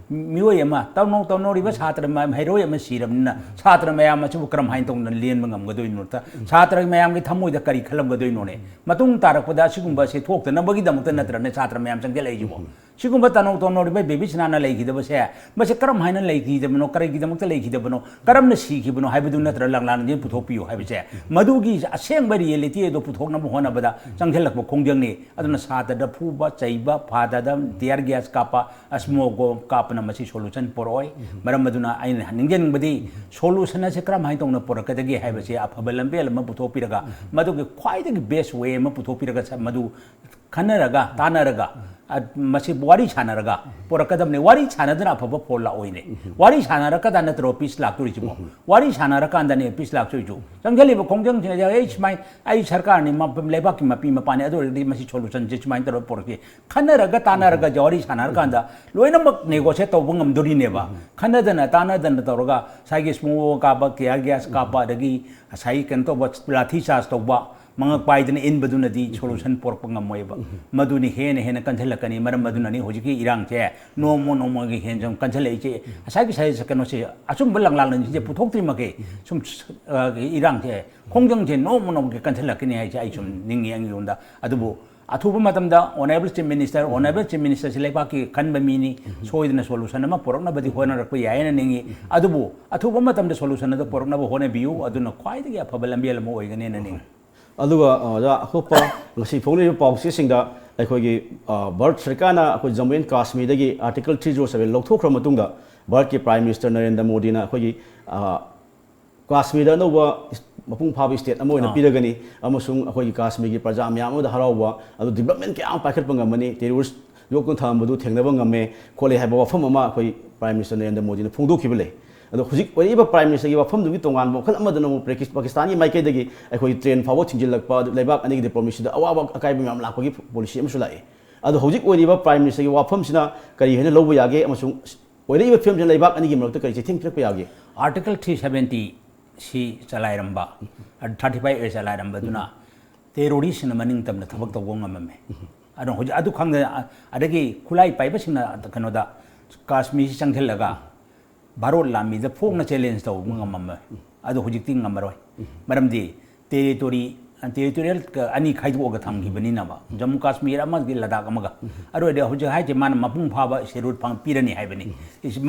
ꯃꯤꯑꯣꯏ ꯑꯃ, ꯇꯧꯅꯧ ꯇꯧꯅꯧꯔꯤꯕ ꯁꯥꯇ꯭ꯔ ꯃ-, ꯃꯍꯩꯔꯣꯏ ꯑꯃ ꯁꯤꯔꯕꯅꯤꯅ ꯁꯥꯇ꯭ꯔ ꯃꯌꯥꯝ ꯑꯁꯤꯕꯨ ꯀꯔꯝꯍꯥꯏꯅ ꯇꯧꯅ ꯂꯦꯟꯕ ꯉꯝꯒꯗꯣꯏꯅꯣ? ꯁꯥꯇ꯭ꯔ ꯃꯌꯥꯝꯒꯤ ꯊꯃꯣꯏꯗ ꯀꯔꯤ ꯈꯜꯂꯝꯒꯗꯣꯏꯅꯣꯅꯦ? ꯃꯇꯨꯡ ꯇꯥꯔꯛꯄꯗ ꯑꯁꯤꯒꯨꯝꯕ ꯑꯁꯤ ꯊꯣꯛꯇꯅꯕꯒꯤꯗꯃꯛꯇ ꯅꯠꯇ꯭ꯔꯅꯦ ꯁꯥꯇ꯭ꯔ ꯃꯌꯥꯝ ꯆꯪꯁꯤꯜꯂꯛꯏꯁꯤꯕꯣ? ꯁꯤꯒꯨꯝꯕ ꯇꯅꯧ ꯇꯧꯅꯧꯔꯤꯕ ꯕꯦꯕꯤꯁꯅꯥꯅ ꯂꯩꯈꯤꯗꯕꯁꯦ, ꯃꯁꯤ ꯀꯔꯝ ꯍꯥꯏꯅ ꯂꯩꯈꯤꯗꯕꯅꯣ, ꯀꯔꯤꯒꯤꯗꯃꯛꯇ ꯂꯩꯈꯤꯗꯕꯅꯣ, ꯀꯔꯝꯅ ꯁꯤꯈꯤꯕꯅꯣ ꯍꯥꯏꯕꯗꯨ ꯅꯠꯇ꯭ꯔ ꯂꯪꯂꯥꯟꯗ ꯄꯨꯊꯣꯛꯄꯤꯌꯨ ꯍꯥꯏꯕꯁꯦ, ꯃꯗꯨꯒꯤ ꯑꯁꯦꯡꯕ ꯔꯤꯌꯦꯂꯤꯇꯤ ꯑꯗꯨ ꯄꯨꯊꯣꯛꯅꯕ ꯍꯣꯠꯅꯕꯗ ꯆꯪꯁꯤꯜꯂꯛꯄ ꯈꯣꯡꯖꯪꯅꯤ꯫ ꯑꯗꯨꯅ ꯁꯥꯇ꯭ꯔꯗ ꯐꯨꯕ, ꯆꯩꯕ, ꯐꯥꯗꯗ ꯇꯤꯌꯥꯔ ꯒ꯭ꯌꯥꯁ ꯀꯥꯞꯄ, ꯑꯁꯃꯣꯒꯣ ꯀꯥꯞꯄꯅ ꯃꯁꯤ ꯁꯣꯂꯨꯁꯟ ꯄꯨꯔꯛꯑꯣꯏ꯫ ꯃꯔꯝ ꯑꯗꯨꯅ ꯑꯩꯅ ꯅꯤꯡꯖꯅꯤꯡꯕꯗꯤ, ꯁꯣꯂꯨꯁꯟ ꯑꯁꯦ ꯀꯔꯝ ꯍꯥꯏꯅ ꯇꯧꯅ ꯄꯨꯔꯛꯀꯗꯒꯦ ꯍꯥꯏꯕꯁꯦ ꯑꯐꯕ ꯂꯝꯕꯦꯜ ꯑꯃ ꯄꯨꯊꯣꯛꯄꯤꯔꯒ, ꯃꯗꯨꯒꯤ ꯈ꯭ꯋꯥꯏꯗꯒꯤ ꯕꯦꯁ ꯋꯦ ꯑꯃ ꯄꯨꯊꯣꯛꯄꯤꯔꯒ ꯁ-, ꯃꯗꯨ ꯈꯟꯅꯔꯒ, ꯇꯥꯟꯅꯔꯒ, ꯑ, ꯃꯁꯤ ꯋꯥꯔꯤ ꯁꯥꯟꯅꯔꯒ ꯄꯨꯔꯛꯀꯗꯕꯅꯤ꯫ ꯋꯥꯔꯤ ꯁꯥꯟꯅꯗꯅ ꯑꯐꯕ ꯐꯣꯜ ꯂꯥꯛꯑꯣꯏꯅꯦ꯫ ꯋꯥꯔꯤ ꯁꯥꯟꯅꯔꯀꯗ ꯅꯠꯇ꯭ꯔꯣ ꯄꯤꯁ ꯂꯥꯛꯇꯣꯔꯤꯁꯤꯕꯣ? ꯋꯥꯔꯤ ꯁꯥꯟꯅꯔꯀꯥꯟꯗꯅꯦ ꯄꯤꯁ ꯂꯥꯛꯇꯣꯏꯁꯨ꯫ ꯆꯪꯁꯤꯜꯂꯤꯕ ꯈꯣꯡꯖꯪꯁꯤꯡ ꯑꯁꯦ, "ꯑꯩ ꯁꯨꯃꯥꯏ-, ꯑꯩ ꯁꯔꯀꯥꯔꯅꯤ, ꯃ-, ꯂꯩꯕꯥꯛꯀꯤ ꯃꯄꯤ ꯃꯄꯥꯅꯤ, ꯑꯗꯨ ꯑꯣꯏꯔꯒꯗꯤ ꯃꯁꯤ ꯁꯣꯂꯨꯁꯟꯁꯦ ꯁꯨꯃꯥꯏꯅ ꯇꯧꯔꯒ ꯄꯨꯔꯛꯀꯦ"꯫ ꯈꯟꯅꯔꯒ ꯇꯥꯟꯅꯔꯒ ꯋꯥꯔꯤ ꯁꯥꯟꯅꯔꯀꯥꯟꯗ ꯂꯣꯏꯅꯃꯛ ꯅꯦꯒꯣꯁꯤꯌꯦꯠ ꯇꯧꯕ ꯉꯝꯗꯣꯔꯤꯅꯦꯕ꯫ ꯈꯟꯅꯗꯅ ꯇꯥꯟꯅꯗꯅ ꯇꯧꯔꯒ ꯉꯁꯥꯏꯒꯤ ꯁ꯭ꯃꯣ ꯀꯥꯞꯄ, ꯇꯤꯌꯥꯔ ꯒ꯭ꯌꯥꯁ ꯀꯥꯞꯄ, ꯑꯗꯒꯤ ꯉꯁꯥꯏꯒꯤ ꯀꯩꯅꯣ ꯇꯧꯕ, ꯂꯥꯊꯤ ꯆꯥꯔꯖ ꯇꯧꯕ, ꯃꯉꯛ ꯄꯥꯏꯗꯅ ꯏꯟꯕꯗꯨꯅꯗꯤ ꯁꯣꯂꯨꯁꯟ ꯄꯨꯔꯛꯄ ꯉꯝꯃꯣꯏꯕ꯫ ꯃꯗꯨꯅꯤ ꯍꯦꯟꯅ ꯍꯦꯟꯅ ꯀꯟꯁꯤꯜꯂꯛꯀꯅꯤ꯫ ꯃꯔꯝ ꯑꯗꯨꯅꯅꯤ ꯍꯧꯖꯤꯛꯀꯤ ꯏꯔꯥꯡꯁꯦ ꯅꯣꯡꯃ ꯅꯣꯡꯃꯒꯤ ꯍꯦꯟꯅ ꯁꯨꯝ ꯀꯟꯁꯤꯜꯂꯛꯏꯁꯦ꯫ ꯉꯁꯥꯏꯒꯤ ꯁꯥꯏ-, ꯀꯩꯅꯣꯁꯦ, ꯑꯆꯨꯝꯕ ꯂꯪꯂꯥꯟꯁꯤꯡꯁꯦ ꯄꯨꯊꯣꯛꯇ꯭ꯔꯤꯃꯛꯀꯤ ꯁꯨꯝ, ꯑ, ꯏꯔꯥꯡꯁꯦ, ꯈꯣꯡꯖꯪꯁꯦ ꯅꯣꯡꯃ ꯅꯣꯡꯃꯒꯤ ꯀꯟꯁꯤꯜꯂꯛꯀꯅꯤ ꯍꯥꯏꯁꯦ ꯑꯩ ꯁꯨꯝ ꯅꯤꯡꯉꯤ ꯑꯩꯉꯣꯟꯗ꯫ ꯑꯗꯨꯕꯨ ꯑꯊꯨꯕ ꯃꯇꯝꯗ Honourable Chief Minister, Honourable Chief Ministerꯁꯤ ꯂꯩꯕꯥꯛꯀꯤ ꯈꯟꯕ ꯃꯤꯅꯤ, ꯁꯣꯏꯗꯅ ꯁꯣꯂꯨꯁꯟ ꯑꯃ ꯄꯨꯔꯛꯅꯕꯗꯤ ꯍꯣꯠꯅꯔꯛꯄ ꯌꯥꯏꯌꯦꯅ ꯅꯤꯡꯉꯤ꯫ ꯑꯗꯨꯕꯨ ꯑꯊꯨꯕ ꯃꯇꯝꯗ ꯁꯣꯂꯨꯁꯟ ꯑꯗꯨ ꯄꯨꯔꯛꯅꯕ ꯍꯣꯠꯅꯕꯤꯌꯨ, ꯑꯗꯨꯅ ꯈ꯭ꯋꯥꯏꯗꯒꯤ ꯑꯐꯕ ꯂꯝꯕꯦꯜ ꯑꯃ ꯑꯣꯏꯒꯅꯦꯅ ꯅꯤꯡꯉꯤ꯫ ꯑꯗꯨꯒ, ꯑ, ꯑꯣꯖꯥ, ꯑꯇꯣꯞꯄ ꯉꯁꯤ ꯐꯣꯡꯂꯤꯕ ꯄꯥꯎꯆꯦꯁꯤꯡꯗ ꯑꯩꯈꯣꯏꯒꯤ, ꯑ, ꯚꯥꯔꯠ ꯁꯔꯀꯥꯔꯅ ꯑꯩꯈꯣꯏ ꯖꯝꯃꯨ ꯑꯦꯟ ꯀꯥꯁꯃꯤꯔꯗꯒꯤ Article three zero seven ꯂꯧꯊꯣꯛꯈ꯭ꯔ ꯃꯇꯨꯡꯗ ꯚꯥꯔꯠꯀꯤ Prime Minister ꯅꯔꯦꯟꯗ꯭ꯔ ꯃꯣꯗꯤꯅ ꯑꯩꯈꯣꯏꯒꯤ, ꯑ, ꯀꯥꯁꯃꯤꯔꯗ ꯑꯅꯧꯕ ꯏꯁ-, ꯃꯄꯨꯡ ꯐꯥꯕ state ꯑꯃ ꯑꯣꯏꯅ ꯑꯥ꯫ ꯄꯤꯔꯒꯅꯤ, ꯑꯃꯁꯨꯡ ꯑꯩꯈꯣꯏꯒꯤ ꯀꯥꯁꯃꯤꯔꯒꯤ ꯄ꯭ꯔꯖꯥ ꯃꯌꯥꯝ ꯑꯃꯗ ꯍꯔꯥꯎꯕ, ꯑꯗꯨ development ꯀꯌꯥ ꯑꯃ ꯄꯥꯏꯈꯠꯄ ꯉꯝꯃꯅꯤ, terrorist ꯌꯣꯛꯇꯨꯅ ꯊꯝꯕꯗꯨ ꯊꯦꯡꯅꯕ ꯉꯝꯃꯦ ꯈꯣꯠꯂꯦ ꯍꯥꯏꯕ ꯋꯥꯐꯝ ꯑꯃ ꯑꯩꯈꯣꯏ Prime Minister ꯅꯔꯦꯟꯗ꯭ꯔ ꯃꯣꯗꯤꯅ ꯐꯣꯡꯗꯣꯛꯈꯤꯕ ꯂꯩ꯫ ꯑꯗꯣ ꯍꯧꯖꯤꯛ ꯑꯣꯏꯔꯛꯏꯕ Prime Ministerꯒꯤ ꯋꯥꯐꯝꯗꯨꯒꯤ ꯇꯣꯉꯥꯟꯕ ꯋꯥꯈꯜ ꯑꯃꯗꯅ ꯑꯃꯨꯛ ꯄ꯭ꯔꯦꯀꯤꯁ-, ꯄꯥꯀꯤꯁꯇꯥꯟꯒꯤ ꯃꯥꯏꯀꯩꯗꯒꯤ ꯑꯩꯈꯣꯏꯒꯤ train ꯐꯥꯎꯕ ꯊꯤꯡꯖꯤꯜꯂꯛꯄ, ꯑꯗꯨ ꯂꯩꯕꯥꯛ ꯑꯅꯤꯒꯤ diplomacyꯗ ꯑꯋꯥꯕ ꯑꯀꯥꯏꯕ ꯃꯌꯥꯝ ꯂꯥꯛꯄꯒꯤ policy ꯑꯃꯁꯨ ꯂꯥꯛꯏ꯫ ꯑꯗꯣ ꯍꯧꯖꯤꯛ ꯑꯣꯏꯔꯤꯕ Prime Ministerꯒꯤ ꯋꯥꯐꯝꯁꯤꯅ ꯀꯔꯤ ꯍꯥꯏꯅ ꯂꯧꯕ ꯌꯥꯒꯦ, ꯑꯃꯁꯨꯡ ꯑꯣꯏꯔꯛꯏꯕ ꯐꯤꯕꯝꯁꯤꯅ ꯂꯩꯕꯥꯛ ꯑꯅꯤꯒꯤ ꯃꯔꯛꯇ ꯀꯔꯤ ꯆꯩꯊꯦꯡ ꯄꯤꯔꯛꯄ ꯌꯥꯒꯦ? Article three seventy C ꯆꯂꯥꯏꯔꯝꯕ, thirty five A ꯆꯂꯥꯏꯔꯝꯕꯗꯨꯅ terrorist ꯅ ꯃꯅꯤꯡ ꯇꯝꯅ ꯊꯕꯛ ꯇꯧꯕ ꯉꯝꯃꯝꯃꯦ꯫ ꯑꯗꯣ ꯍꯧꯖꯤꯛ ꯑꯗꯨ ꯈꯪꯗꯅ, ꯑ-, ꯑꯗꯒꯤ ꯈꯨꯠꯂꯥꯏ ꯄꯥꯏꯕꯁꯤꯡꯅ ꯀꯩꯅꯣꯗ ꯀꯥꯁꯃꯤꯔꯁꯤ ꯆꯪꯁꯤꯜꯂꯒ ꯚꯥꯔꯣꯠ ꯂꯥꯟꯃꯤꯗ ꯐꯣꯡꯅ challenge ꯇꯧꯕ ꯉꯝꯃꯝꯃꯦ꯫ ꯑꯗꯣ ꯍꯧꯖꯤꯛꯇꯤ ꯉꯝꯃꯔꯣꯏ꯫ ꯃꯔꯝꯗꯤ territory, territorial ꯑꯅꯤ ꯈꯥꯏꯗꯣꯛꯑꯒ ꯊꯝꯈꯤꯕꯅꯤꯅꯕ, ꯖꯝꯃꯨ ꯀꯥꯁꯃꯤꯔ ꯑꯃꯒꯤ ꯂꯗꯥꯛ ꯑꯃꯒ꯫ ꯑꯗꯨ ꯑꯣꯏꯔꯗꯤ ꯍꯧꯖꯤꯛ ꯍꯥꯏꯁꯦ ꯃꯥꯅ ꯃꯄꯨꯡ ꯐꯥꯕ schedule ꯐꯪ-, ꯄꯤꯔꯅꯤ ꯍꯥꯏꯕꯅꯤ꯫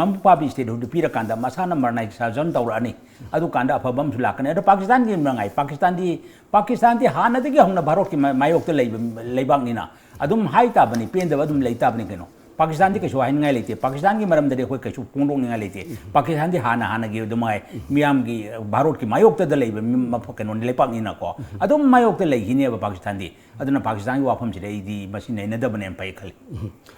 ꯃꯄꯨꯡ ꯐꯥꯕ statehood ꯄꯤꯔꯀꯥꯟꯗ ꯃꯁꯥꯅ modernization ꯇꯧꯔꯛꯑꯅꯤ꯫ ꯑꯗꯨꯀꯥꯟꯗ ꯑꯐꯕ ꯑꯃꯁꯨ ꯂꯥꯛꯀꯅꯤ꯫ ꯑꯗꯣ ꯄꯥꯀꯤꯁꯇꯥꯟꯒꯤ ꯃꯉꯥꯏ, ꯄꯥꯀꯤꯁꯇꯥꯟꯗꯤ, ꯄꯥꯀꯤꯁꯇꯥꯟꯗꯤ ꯍꯥꯟꯅꯗꯒꯤ ꯍꯧꯅ ꯚꯥꯔꯠꯀꯤ ꯃꯥ-, ꯃꯥꯌꯣꯛꯇ ꯂꯩꯕ ꯂꯩꯕꯥꯛꯅꯤꯅ ꯑꯗꯨꯝ ꯍꯥꯏ ꯇꯥꯕꯅꯤ, ꯄꯦꯟꯗꯕ ꯑꯗꯨꯝ ꯂꯩ ꯇꯥꯕꯅꯤ ꯀꯩꯅꯣ꯫ ꯄꯥꯀꯤꯁꯇꯥꯟꯗꯤ ꯀꯩꯁꯨ ꯍꯥꯏꯅꯤꯡꯉꯥꯏ ꯂꯩꯇꯦ꯫ ꯄꯥꯀꯤꯁꯇꯥꯟꯒꯤ ꯃꯔꯝꯗꯗꯤ ꯑꯩꯈꯣꯏ ꯀꯩꯁꯨ ꯐꯣꯡꯗꯣꯛꯅꯤꯡꯉꯥꯏ ꯂꯩꯇꯦ꯫ ꯄꯥꯀꯤꯁꯇꯥꯟꯗꯤ ꯍꯥꯟꯅ ꯍꯥꯟꯅꯒꯤ ꯑꯗꯨꯃꯥꯏ ꯃꯤꯌꯥꯝꯒꯤ, ꯚꯥꯔꯠꯀꯤ ꯃꯥꯌꯣꯛꯇꯗ ꯂꯩꯕ ꯃꯤ-, ꯃꯐ-, ꯀꯩꯅꯣꯅꯤ, ꯂꯩꯄꯥꯛꯅꯤꯅꯀꯣ꯫ ꯑꯗꯨꯝ ꯃꯥꯌꯣꯛꯇ ꯂꯩꯈꯤꯅꯦꯕ ꯄꯥꯀꯤꯁꯇꯥꯟꯗꯤ꯫ ꯑꯗꯨꯅ ꯄꯥꯀꯤꯁꯇꯥꯟꯒꯤ ꯋꯥꯐꯝꯁꯤꯗ ꯑꯩꯗꯤ ꯃꯁꯤ ꯅꯩꯅꯗꯕꯅꯦꯅ ꯐꯩ ꯈꯜꯂꯤ꯫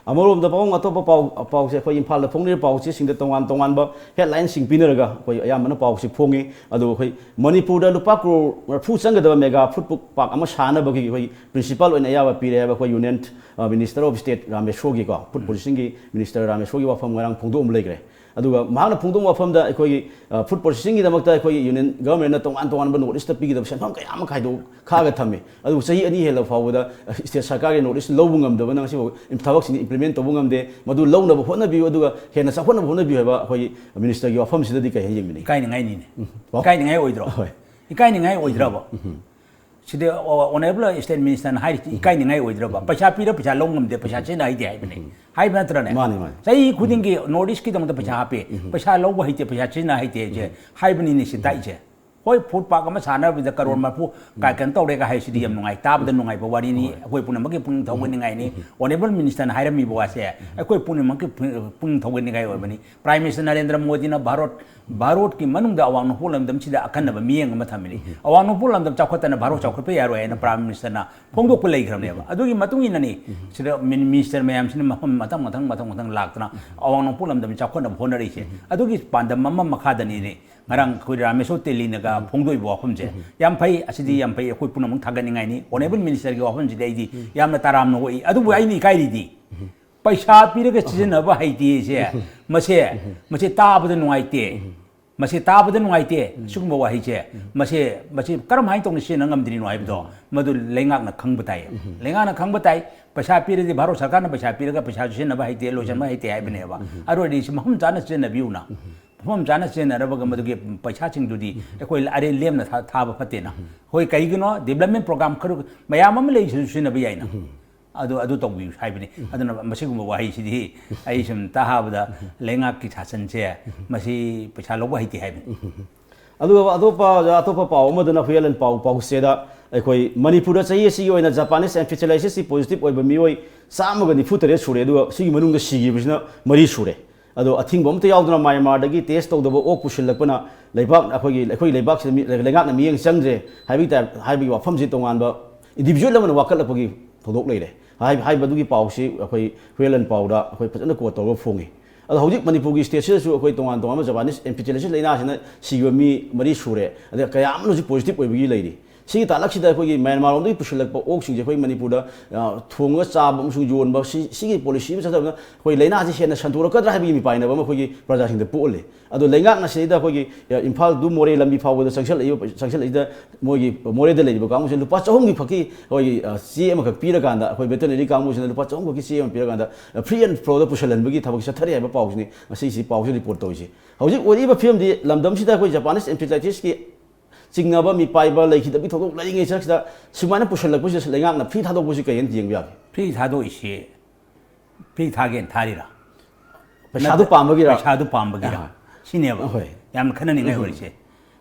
ꯑꯃꯔꯣꯝꯗ ꯄꯥꯕꯨꯡ, ꯑꯇꯣꯞꯄ ꯄꯥꯎ, ꯄꯥꯎꯁꯦ ꯑꯩꯈꯣꯏ ꯏꯝꯐꯥꯜꯗ ꯐꯣꯡꯂꯤꯕ ꯄꯥꯎꯆꯦꯁꯤꯡꯗ ꯇꯣꯉꯥꯟ ꯇꯣꯉꯥꯟꯕ headline ꯁꯤꯡ ꯄꯤꯅꯔꯒ ꯑꯩꯈꯣꯏ ꯑꯌꯥꯝꯕꯅ ꯄꯥꯎꯁꯤ ꯐꯣꯡꯉꯤ꯫ ꯑꯗꯨ ꯑꯩꯈꯣꯏ ꯃꯅꯤꯄꯨꯔꯗ ꯂꯨꯄꯥ ꯀ꯭ꯔꯣꯔ ꯃꯔꯤꯐꯨ ꯆꯪꯒꯗꯕ mega food park ꯑꯃ ꯁꯥꯅꯕꯒꯤ ꯑꯩꯈꯣꯏ principal ꯑꯣꯏꯅ ꯑꯌꯥꯕ ꯄꯤꯔꯦ ꯍꯥꯏꯕ ꯑꯩꯈꯣꯏ Union, ꯑ, Minister of State ꯔꯥꯃꯦꯁꯣꯔꯒꯤꯀꯣ, food processingꯒꯤ minister ꯔꯥꯃꯦꯁꯣꯔꯒꯤ ꯋꯥꯐꯝ ꯉꯔꯥꯡ ꯐꯣꯡꯗꯣꯛꯑꯝꯕ ꯂꯩꯈ꯭ꯔꯦ꯫ ꯑꯗꯨꯒ ꯃꯍꯥꯛꯅ ꯐꯣꯡꯗꯣꯛꯄ ꯋꯥꯐꯝꯗ ꯑꯩꯈꯣꯏꯒꯤ, ꯑ, food processingꯒꯤꯗꯃꯛꯇ ꯑꯩꯈꯣꯏꯒꯤ Union governmentꯅ ꯇꯣꯉꯥꯟ ꯇꯣꯉꯥꯟꯕ North Eastꯇ ꯄꯤꯒꯗꯕ ꯁꯦꯟꯐꯝ ꯀꯌꯥ ꯑꯃ ꯈꯥꯏꯗꯣꯛ ꯈꯥꯛꯑꯒ ꯊꯝꯃꯤ꯫ ꯑꯗꯨꯕꯨ ꯆꯍꯤ ꯑꯅꯤ ꯍꯦꯜꯂꯕ ꯐꯥꯎꯕꯗ, ꯑ, state ꯁꯔꯀꯥꯔꯒꯤ North East ꯂꯧꯕ ꯉꯝꯗꯕꯅ ꯉꯁꯤꯐꯥꯎ ꯊꯕꯛꯁꯤꯡ implement ꯇꯧꯕ ꯉꯝꯗꯦ꯫ ꯃꯗꯨ ꯂꯧꯅꯕ ꯍꯣꯠꯅꯕꯤꯌꯨ, ꯑꯗꯨꯒ ꯍꯦꯟꯅ ꯆꯥꯎꯈꯠꯅꯕ ꯍꯣꯠꯅꯕꯤꯌꯨ ꯍꯥꯏꯕ ꯑꯩꯈꯣꯏꯒꯤ ministerꯒꯤ ꯋꯥꯐꯝꯁꯤꯗꯗꯤ ꯀꯔꯤ ꯍꯥꯏꯅ ꯌꯦꯡꯕꯤꯅꯤꯡꯉꯤ? ꯏꯀꯥꯏꯅꯤꯡꯉꯥꯏꯅꯤꯅꯦ꯫ ꯎꯝ꯫ ꯏꯀꯥꯏꯅꯤꯡꯉꯥꯏ ꯑꯣꯏꯗ꯭ꯔꯣ? ꯍꯣꯏ꯫ ꯏꯀꯥꯏꯅꯤꯡꯉꯥꯏ ꯑꯣꯏꯗ꯭ꯔꯕ? ꯁꯤꯗ ꯑꯣ-, honourable state ministerꯅ ꯍꯥꯏꯔꯤꯁꯤ ꯏꯀꯥꯏꯅꯤꯡꯉꯥꯏ ꯑꯣꯏꯗ꯭ꯔꯕ? ꯄꯩꯁꯥ ꯄꯤꯔ ꯄꯩꯁꯥ ꯂꯧ ꯉꯝꯗꯦ, ꯄꯩꯁꯥ ꯁꯤꯖꯤꯟꯅ ꯍꯩꯇꯦ ꯍꯥꯏꯕꯅꯦ꯫ ꯍꯥꯏꯕ ꯅꯠꯇ꯭ꯔꯅꯦ? ꯃꯥꯅꯤ, ꯃꯥꯅꯤ꯫ ꯆꯍꯤ ꯈꯨꯗꯤꯡꯒꯤ North Eastꯀꯤꯗꯃꯛꯇ ꯄꯩꯁꯥ ꯍꯥꯞꯄꯦ, ꯄꯩꯁꯥ ꯂꯧꯕ ꯍꯩꯇꯦ, ꯄꯩꯁꯥ ꯁꯤꯖꯤꯟꯅ ꯍꯩꯇꯦ ꯍꯥꯏꯁꯦ ꯍꯥꯏꯕꯅꯤꯅꯦ ꯁꯤ ꯇꯥꯛꯏꯁꯦ꯫ ꯍꯣꯏ, food park ꯑꯃ ꯁꯥꯟꯅꯕꯗ ꯀꯔꯣꯔ ꯃꯔꯤꯐꯨ ꯀꯥ-, ꯀꯩꯅꯣ ꯇꯧꯔꯦꯒ ꯍꯥꯏꯁꯤꯗꯤ ꯌꯥꯝ ꯅꯨꯡꯉꯥꯏ, ꯇꯥꯕꯗ ꯅꯨꯡꯉꯥꯏꯕ ꯋꯥꯔꯤꯅꯤ꯫ ꯑꯩꯈꯣꯏ ꯄꯨꯝꯅꯃꯛꯀꯤ ꯄꯨꯛꯅꯤꯡ ꯊꯧꯒꯠꯅꯤꯡꯉꯥꯏꯅꯤ꯫ Honourable ministerꯅ ꯍꯥꯏꯔꯝꯃꯤꯕ ꯋꯥꯁꯦ ꯑꯩꯈꯣꯏ ꯄꯨꯝꯅꯃꯛꯀꯤ ꯄꯨꯛꯅꯤꯡ, ꯄꯨꯛꯅꯤꯡ ꯊꯧꯒꯠꯅꯤꯡꯉꯥꯏ ꯑꯣꯏꯕꯅꯤ꯫ Prime Minister ꯅꯔꯦꯟꯗ꯭ꯔ ꯃꯣꯗꯤꯅ ꯚꯥꯔꯠ, ꯚꯥꯔꯠꯀꯤ ꯃꯅꯨꯡꯗ ꯑꯋꯥꯡ ꯅꯣꯡꯄꯣꯛ ꯂꯝꯗꯝꯁꯤꯗ ꯑꯀꯟꯅꯕ ꯃꯤꯠꯌꯦꯡ ꯑꯃ ꯊꯝꯃꯤꯅꯤ꯫ ꯑꯋꯥꯡ ꯅꯣꯡꯄꯣꯛ ꯂꯝꯗꯝ ꯆꯥꯎꯈꯠꯇꯅ ꯚꯥꯔꯠ ꯆꯥꯎꯈꯠꯄ ꯌꯥꯔꯣꯏ ꯍꯥꯏꯅ Prime Ministerꯅ ꯐꯣꯡꯗꯣꯛꯄ ꯂꯩꯈ꯭ꯔꯕꯅꯦꯕ꯫ ꯑꯗꯨꯒꯤ ꯃꯇꯨꯡ ꯏꯟꯅꯅꯤ ꯁꯤꯗ ꯃꯤꯅꯤ-, minister ꯃꯌꯥꯝꯁꯤꯅ ꯃꯐꯝ ꯃꯊꯪ, ꯃꯊꯪ, ꯃꯊꯪ, ꯃꯊꯪ ꯂꯥꯛꯇꯅ ꯑꯋꯥꯡ ꯅꯣꯡꯄꯣꯛ ꯂꯝꯗꯝ ꯆꯥꯎꯈꯠꯅꯕ ꯍꯣꯠꯅꯔꯤꯁꯦ꯫ ꯑꯗꯨꯒꯤ ꯄꯥꯟꯗꯝ ꯑꯃ ꯃꯈꯥꯗꯅꯤꯅꯦ ꯉꯔꯥꯡ ꯑꯩꯈꯣꯏ ꯔꯥꯃꯦꯁꯣꯔ ꯇꯦꯂꯤꯅꯒ ꯐꯣꯡꯗꯣꯛꯏꯕ ꯋꯥꯐꯝꯁꯦ꯫ ꯌꯥꯝ ꯐꯩ, ꯑꯁꯤꯗꯤ ꯌꯥꯝ ꯐꯩ, ꯑꯩꯈꯣꯏ ꯄꯨꯝꯅꯃꯛ ꯊꯥꯒꯠꯅꯤꯡꯉꯥꯏꯅꯤ꯫ Honourable ministerꯒꯤ ꯋꯥꯐꯝꯁꯤꯗꯤ ꯑꯩꯗꯤ ꯌꯥꯝꯅ ꯇꯔꯥꯝꯅ ꯑꯣꯛꯏ꯫ ꯑꯗꯨꯕꯨ ꯑꯩꯅ ꯏꯀꯥꯏꯔꯤꯗꯤ ꯄꯩꯁꯥ ꯄꯤꯔꯒ ꯁꯤꯖꯤꯟꯅꯕ ꯍꯩꯇꯦꯁꯦ, ꯃꯁꯦ, ꯃꯁꯦ ꯇꯥꯕꯗ ꯅꯨꯡꯉꯥꯏꯇꯦ꯫ ꯃꯁꯤ ꯇꯥꯕꯗ ꯅꯨꯡꯉꯥꯏꯇꯦ꯫ ꯁꯤꯒꯨꯝꯕ ꯋꯥꯍꯩꯁꯦ, ꯃꯁꯤ, ꯃꯁꯤ ꯀꯔꯝ ꯍꯥꯏꯅ ꯇꯧꯅ ꯁꯤꯖꯤꯟꯅ ꯉꯝꯗ꯭ꯔꯤꯅꯣ ꯍꯥꯏꯕꯗꯣ, ꯃꯗꯨ ꯂꯩꯉꯥꯛꯅ ꯈꯪꯕ ꯇꯥꯏ꯫ ꯂꯩꯉꯥꯛꯅ ꯈꯪꯕ ꯇꯥꯏ꯫ ꯄꯩꯁꯥ ꯄꯤꯔꯗꯤ, ꯚꯥꯔꯠ ꯁꯔꯀꯥꯔꯅ ꯄꯩꯁꯥ ꯄꯤꯔꯒ ꯄꯩꯁꯥꯁꯨ ꯁꯤꯖꯤꯟꯅꯕ ꯍꯩꯇꯦ, ꯂꯣꯏꯁꯤꯟꯕ ꯍꯩꯇꯦ ꯍꯥꯏꯕꯅꯦꯕ꯫ ꯑꯗꯨ ꯑꯣꯏꯔꯗꯤ ꯁꯤ ꯃꯐꯝ ꯆꯥꯅ ꯁꯤꯖꯤꯟꯅꯕꯤꯌꯨꯅ꯫ ꯃꯐꯝ ꯆꯥꯅ ꯁꯤꯖꯤꯟꯅꯔꯕꯒ ꯃꯗꯨꯒꯤ ꯄꯩꯁꯥꯁꯤꯡꯗꯨꯗꯤ ꯑꯩꯈꯣꯏ ꯑꯔꯦꯝ ꯂꯦꯝꯅ ꯊꯥ-, ꯊꯥꯕ ꯐꯠꯇꯦꯅ꯫ ꯍꯣꯏ, ꯀꯩꯒꯤꯅꯣ? ꯗꯤꯕ꯭ꯂꯞꯃꯦꯟ ꯄ꯭ꯔꯣꯒ꯭ꯔꯥꯝ ꯈꯔ ꯃꯌꯥꯝ ꯑꯃ ꯂꯩꯁꯤꯁꯨ ꯁꯤꯖꯤꯟꯅꯕ ꯌꯥꯏꯅ꯫ ꯑꯗꯨ, ꯑꯗꯨ ꯇꯧꯕꯤꯌꯨ ꯍꯥꯏꯕꯅꯤ꯫ ꯑꯗꯨꯅ ꯃꯁꯤꯒꯨꯝꯕ ꯋꯥꯍꯩꯁꯤꯗꯤ ꯑꯩ ꯁꯨꯝ ꯇꯥꯕꯗ ꯂꯩꯉꯥꯛꯀꯤ ꯁꯥꯁꯟꯁꯦ ꯃꯁꯤ ꯄꯩꯁꯥ ꯂꯧꯕ ꯍꯩꯇꯦ ꯍꯥꯏꯕꯅꯤ꯫ ꯑꯗꯨꯒ ꯑꯇꯣꯞꯄ, ꯑꯇꯣꯞꯄ ꯄꯥꯎ ꯑꯃꯗꯅ ꯍꯨꯌꯦꯟꯂꯟ ꯄꯥꯎ, ꯄꯥꯎꯆꯦꯗ ꯑꯩꯈꯣꯏ ꯃꯅꯤꯄꯨꯔꯗ ꯆꯍꯤ ꯑꯁꯤꯒꯤ ꯑꯣꯏꯅ ꯖꯄꯥꯅꯤꯁ ꯑꯦꯟꯐꯤꯁꯦꯂꯥꯏꯁꯤꯁꯀꯤ ꯄꯣꯖꯤꯇꯤꯚ ꯑꯣꯏꯕ ꯃꯤꯑꯣꯏ ꯆꯥꯝꯃꯒ ꯅꯤꯐꯨ ꯇꯔꯦꯠ ꯁꯨꯔꯦ, ꯑꯗꯨꯒ ꯁꯤꯒꯤ ꯃꯅꯨꯡꯗ ꯁꯤꯈꯤꯕꯁꯤꯅ ꯃꯔꯤ ꯁꯨꯔꯦ꯫ ꯑꯗꯣ ꯑꯊꯤꯡꯕ ꯑꯃꯠꯇ ꯌꯥꯎꯗꯅ ꯃ꯭ꯌꯥꯟꯃꯥꯔꯗꯒꯤ ꯇꯦꯁ ꯇꯧꯗꯕ ꯑꯣꯛ ꯄꯨꯁꯤꯜꯂꯛꯄꯅ ꯂꯩꯕꯥꯛ, ꯑꯩꯈꯣꯏꯒꯤ, ꯑꯩꯈꯣꯏꯒꯤ ꯂꯩꯕꯥꯛꯁꯤꯗ ꯃꯤ-, ꯂꯩꯉꯥꯛꯅ ꯃꯤꯠꯌꯦꯡ ꯆꯪꯗ꯭ꯔꯦ ꯍꯥꯏꯕꯒꯤ ꯇꯥꯏꯞ, ꯍꯥꯏꯕꯒꯤ ꯋꯥꯐꯝꯁꯤ ꯇꯣꯉꯥꯟꯕ ꯏꯟꯗꯤꯕꯤꯖꯨꯋꯦꯜ ꯑꯃꯅ ꯋꯥꯀꯠꯂꯛꯄꯒꯤ ꯊꯧꯗꯣꯛ ꯂꯩꯔꯦ꯫ ꯍꯥꯏ-, ꯍꯥꯏꯕꯗꯨꯒꯤ ꯄꯥꯎꯁꯤ ꯑꯩꯈꯣꯏ ꯍꯨꯌꯦꯟꯂꯟ ꯄꯥꯎꯗ ꯑꯩꯈꯣꯏ ꯐꯖꯅ ꯀꯣꯠ ꯇꯧꯔꯒ ꯐꯣꯡꯉꯤ꯫ ꯑꯗꯣ ꯍꯧꯖꯤꯛ ꯃꯅꯤꯄꯨꯔꯒꯤ ꯁ꯭ꯇꯦꯠꯁꯤꯗꯁꯨ ꯑꯩꯈꯣꯏ ꯇꯣꯉꯥꯟ ꯇꯣꯉꯥꯟꯕ ꯖꯄꯥꯅꯤꯁ ꯑꯦꯟꯐꯤꯁꯦꯂꯥꯏꯁꯤꯁ ꯂꯥꯏꯅꯥꯁꯤꯅ ꯁꯤꯈꯤꯕ ꯃꯤ ꯃꯔꯤ ꯁꯨꯔꯦ, ꯑꯗ ꯀꯌꯥ ꯑꯃꯅꯁꯨ ꯄꯣꯖꯤꯇꯤꯚ ꯑꯣꯏꯕꯒꯤ ꯂꯩꯔꯤ꯫ ꯁꯤꯒꯤ ꯇꯥꯂꯛꯁꯤꯗ ꯑꯩꯈꯣꯏꯒꯤ ꯃ꯭ꯌꯥꯟꯃꯥꯔ ꯂꯣꯝꯗꯒꯤ ꯄꯨꯁꯤꯜꯂꯛꯄ ꯑꯣꯛꯁꯤꯡꯁꯦ ꯑꯩꯈꯣꯏ ꯃꯅꯤꯄꯨꯔꯗ, ꯑ, ꯊꯣꯡꯉꯒ ꯆꯥꯕ ꯑꯃꯁꯨꯡ ꯌꯣꯟꯕ, ꯁꯤ-, ꯁꯤꯒꯤ ꯄꯣꯂꯤꯁꯤ ꯑꯃ ꯆꯠꯊꯕꯅ ꯑꯩꯈꯣꯏ ꯂꯥꯏꯅꯥꯁꯤ ꯍꯦꯟꯅ ꯁꯟꯗꯣꯔꯛꯀꯗ꯭ꯔꯥ ꯍꯥꯏꯕꯒꯤ ꯃꯤꯄꯥꯏꯅꯕ ꯑꯃ ꯑꯩꯈꯣꯏꯒꯤ ꯄ꯭ꯔꯖꯥꯁꯤꯡꯗ ꯄꯣꯛꯍꯜꯂꯤ꯫ ꯑꯗꯣ ꯂꯩꯉꯥꯛꯅ ꯁꯤꯗꯩꯗ ꯑꯩꯈꯣꯏꯒꯤ, ꯑ, ꯏꯝꯐꯥꯜ ꯇꯨ ꯃꯣꯔꯦ ꯂꯝꯕꯤ ꯐꯥꯎꯕꯗ ꯆꯪꯁꯤꯜꯂꯛꯏꯕ, ꯆꯪꯁꯤꯜꯂꯛꯏꯗ ꯃꯣꯏꯒꯤ ꯃꯣꯔꯦꯗ ꯂꯩꯔꯤꯕ ꯀꯥꯡꯕꯨꯁꯤꯅ ꯂꯨꯄꯥ ꯆꯍꯨꯝꯒꯤ ꯈꯛꯀꯤ ꯑꯩꯈꯣꯏꯒꯤ, ꯑ, ꯆꯦ ꯑꯃꯈꯛ ꯄꯤꯔꯀꯥꯟꯗ, ꯑꯩꯈꯣꯏ ꯚꯦꯇꯔꯅꯔꯤ ꯀꯥꯡꯕꯨꯁꯤꯅ ꯂꯨꯄꯥ ꯆꯍꯨꯝ ꯈꯛꯀꯤ ꯆꯦ ꯑꯃ ꯄꯤꯔꯀꯥꯟꯗ, ꯑ, ꯐ꯭ꯔꯤ ꯑꯦꯟ ꯐ꯭ꯔꯣꯗ ꯄꯨꯁꯤꯜꯍꯟꯕꯒꯤ ꯊꯕꯛ ꯆꯠꯊꯔꯤ ꯍꯥꯏꯕ ꯄꯥꯎꯁꯤꯅꯤ ꯉꯁꯤꯁꯤ ꯄꯥꯎꯁꯤ ꯔꯤꯄꯣꯔꯠ ꯇꯧꯔꯤꯁꯤ꯫ ꯍꯧꯖꯤꯛ ꯑꯣꯏꯔꯤꯕ ꯐꯤꯕꯝꯗꯤ ꯂꯝꯗꯝꯁꯤꯗ ꯑꯩꯈꯣꯏ ꯖꯄꯥꯅꯤꯁ ꯑꯦꯟꯐꯤꯁꯦꯂꯥꯏꯇꯤꯁꯀꯤ ꯆꯤꯡꯅꯕ ꯃꯤꯄꯥꯏꯕ ꯂꯩꯈꯤꯗꯕꯒꯤ ꯊꯧꯗꯣꯛ ꯂꯩꯔꯤꯉꯩ ꯁꯔꯛꯁꯤꯗ ꯁꯨꯃꯥꯏꯅ ꯄꯨꯁꯜꯂꯛꯄꯁꯤꯗ ꯂꯩꯉꯥꯛꯅ ꯐ꯭ꯔꯤ ꯊꯥꯗꯣꯛꯄꯁꯤ ꯀꯩ ꯍꯥꯏꯅ ꯌꯦꯡꯕ ꯌꯥꯒꯦ? ꯐ꯭ꯔꯤ ꯊꯥꯗꯣꯛꯏꯁꯤ ꯐ꯭ꯔꯤ ꯊꯥꯒꯦꯅ ꯊꯥꯔꯤꯔꯥ? ꯄꯩꯁꯥꯗꯨ ꯄꯥꯝꯕꯒꯤꯔ? ꯄꯩꯁꯥꯗꯨ ꯄꯥꯝꯕꯒꯤꯔ? ꯑꯍꯥ꯫ ꯁꯤꯅꯦꯕ꯫ ꯑꯍꯣꯏ꯫ ꯌꯥꯝꯅ ꯈꯟꯅꯅꯤꯡꯉꯥꯏ ꯑꯣꯏꯔꯤꯁꯦ꯫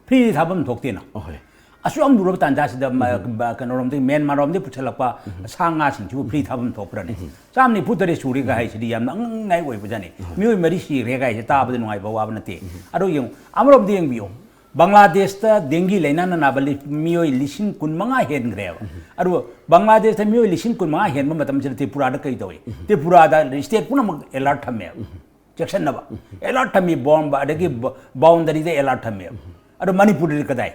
ꯐ꯭ꯔꯤ ꯊꯥꯐꯝ ꯊꯣꯛꯇꯦꯅ꯫ ꯑꯍꯣꯏ꯫ ꯑꯁꯨꯛ ꯌꯥꯝ ꯂꯨꯔꯕ ꯇꯥꯟꯖꯥꯁꯤꯗ ꯃ-, ꯕ-, ꯀꯩꯅꯣꯔꯣꯝꯗꯒꯤ, ꯃ꯭ꯌꯥꯟꯃꯥꯔꯔꯣꯝꯗꯒꯤ ꯄꯨꯁꯜꯂꯛꯄ ꯁꯥ ꯉꯥꯁꯤꯡꯁꯤꯕꯨ ꯐ꯭ꯔꯤ ꯊꯥꯐꯝ ꯊꯣꯛꯄ꯭ꯔꯅꯦ? ꯆꯥꯝ ꯅꯤꯐꯨ ꯇꯔꯦꯠ ꯁꯨꯔꯦꯒ ꯍꯥꯏꯁꯤꯗꯤ ꯌꯥꯝꯅ ꯑꯉꯛꯅꯤꯡꯉꯥꯏ ꯑꯣꯏꯕꯖꯥꯠꯅꯤ꯫ ꯃꯤꯑꯣꯏ ꯃꯔꯤ ꯁꯤꯔꯦꯒ ꯍꯥꯏꯁꯦ ꯇꯥꯕꯗ ꯅꯨꯡꯉꯥꯏꯕ ꯋꯥꯕ ꯅꯠꯇꯦ꯫ ꯑꯗꯣ ꯌꯦꯡꯉꯨ, ꯑꯃꯔꯣꯝꯗ ꯌꯦꯡꯕꯤꯌꯨ, ꯕꯪꯒ꯭ꯂꯥꯗꯦꯁꯇ ꯗꯦꯡꯒꯤ ꯂꯥꯏꯅꯥꯅ ꯅꯥꯕ ꯂꯤ-, ꯃꯤꯑꯣꯏ ꯂꯤꯁꯤꯡ ꯀꯨꯟ ꯃꯉꯥ ꯍꯦꯟꯈ꯭ꯔꯦꯕ꯫ ꯑꯗꯨꯒ ꯕꯪꯒ꯭ꯂꯥꯗꯦꯁꯇ ꯃꯤꯑꯣꯏ ꯂꯤꯁꯤꯡ ꯀꯨꯟ ꯃꯉꯥ ꯍꯦꯟꯕ ꯃꯇꯝꯁꯤꯗ ꯇ꯭ꯔꯤꯄꯨꯔꯥꯗ ꯀꯩ ꯇꯧꯏ? ꯇ꯭ꯔꯤꯄꯨꯔꯥꯗ ꯁ꯭ꯇꯦꯠ ꯄꯨꯝꯅꯃꯛ ꯑꯦꯂꯔꯠ ꯊꯝꯃꯦꯕ꯫ ꯆꯦꯛꯁꯤꯟꯅꯕ ꯑꯦꯂꯔꯠ ꯊꯝꯃꯤ, ꯕꯣꯝꯕ ꯑꯗꯒꯤ ꯕ-, ꯕꯥꯎꯟꯗꯔꯤꯗ ꯑꯦꯂꯔꯠ ꯊꯝꯃꯦꯕ꯫ ꯑꯗꯣ ꯃꯅꯤꯄꯨꯔꯗꯗꯤ ꯀꯗꯥꯏ?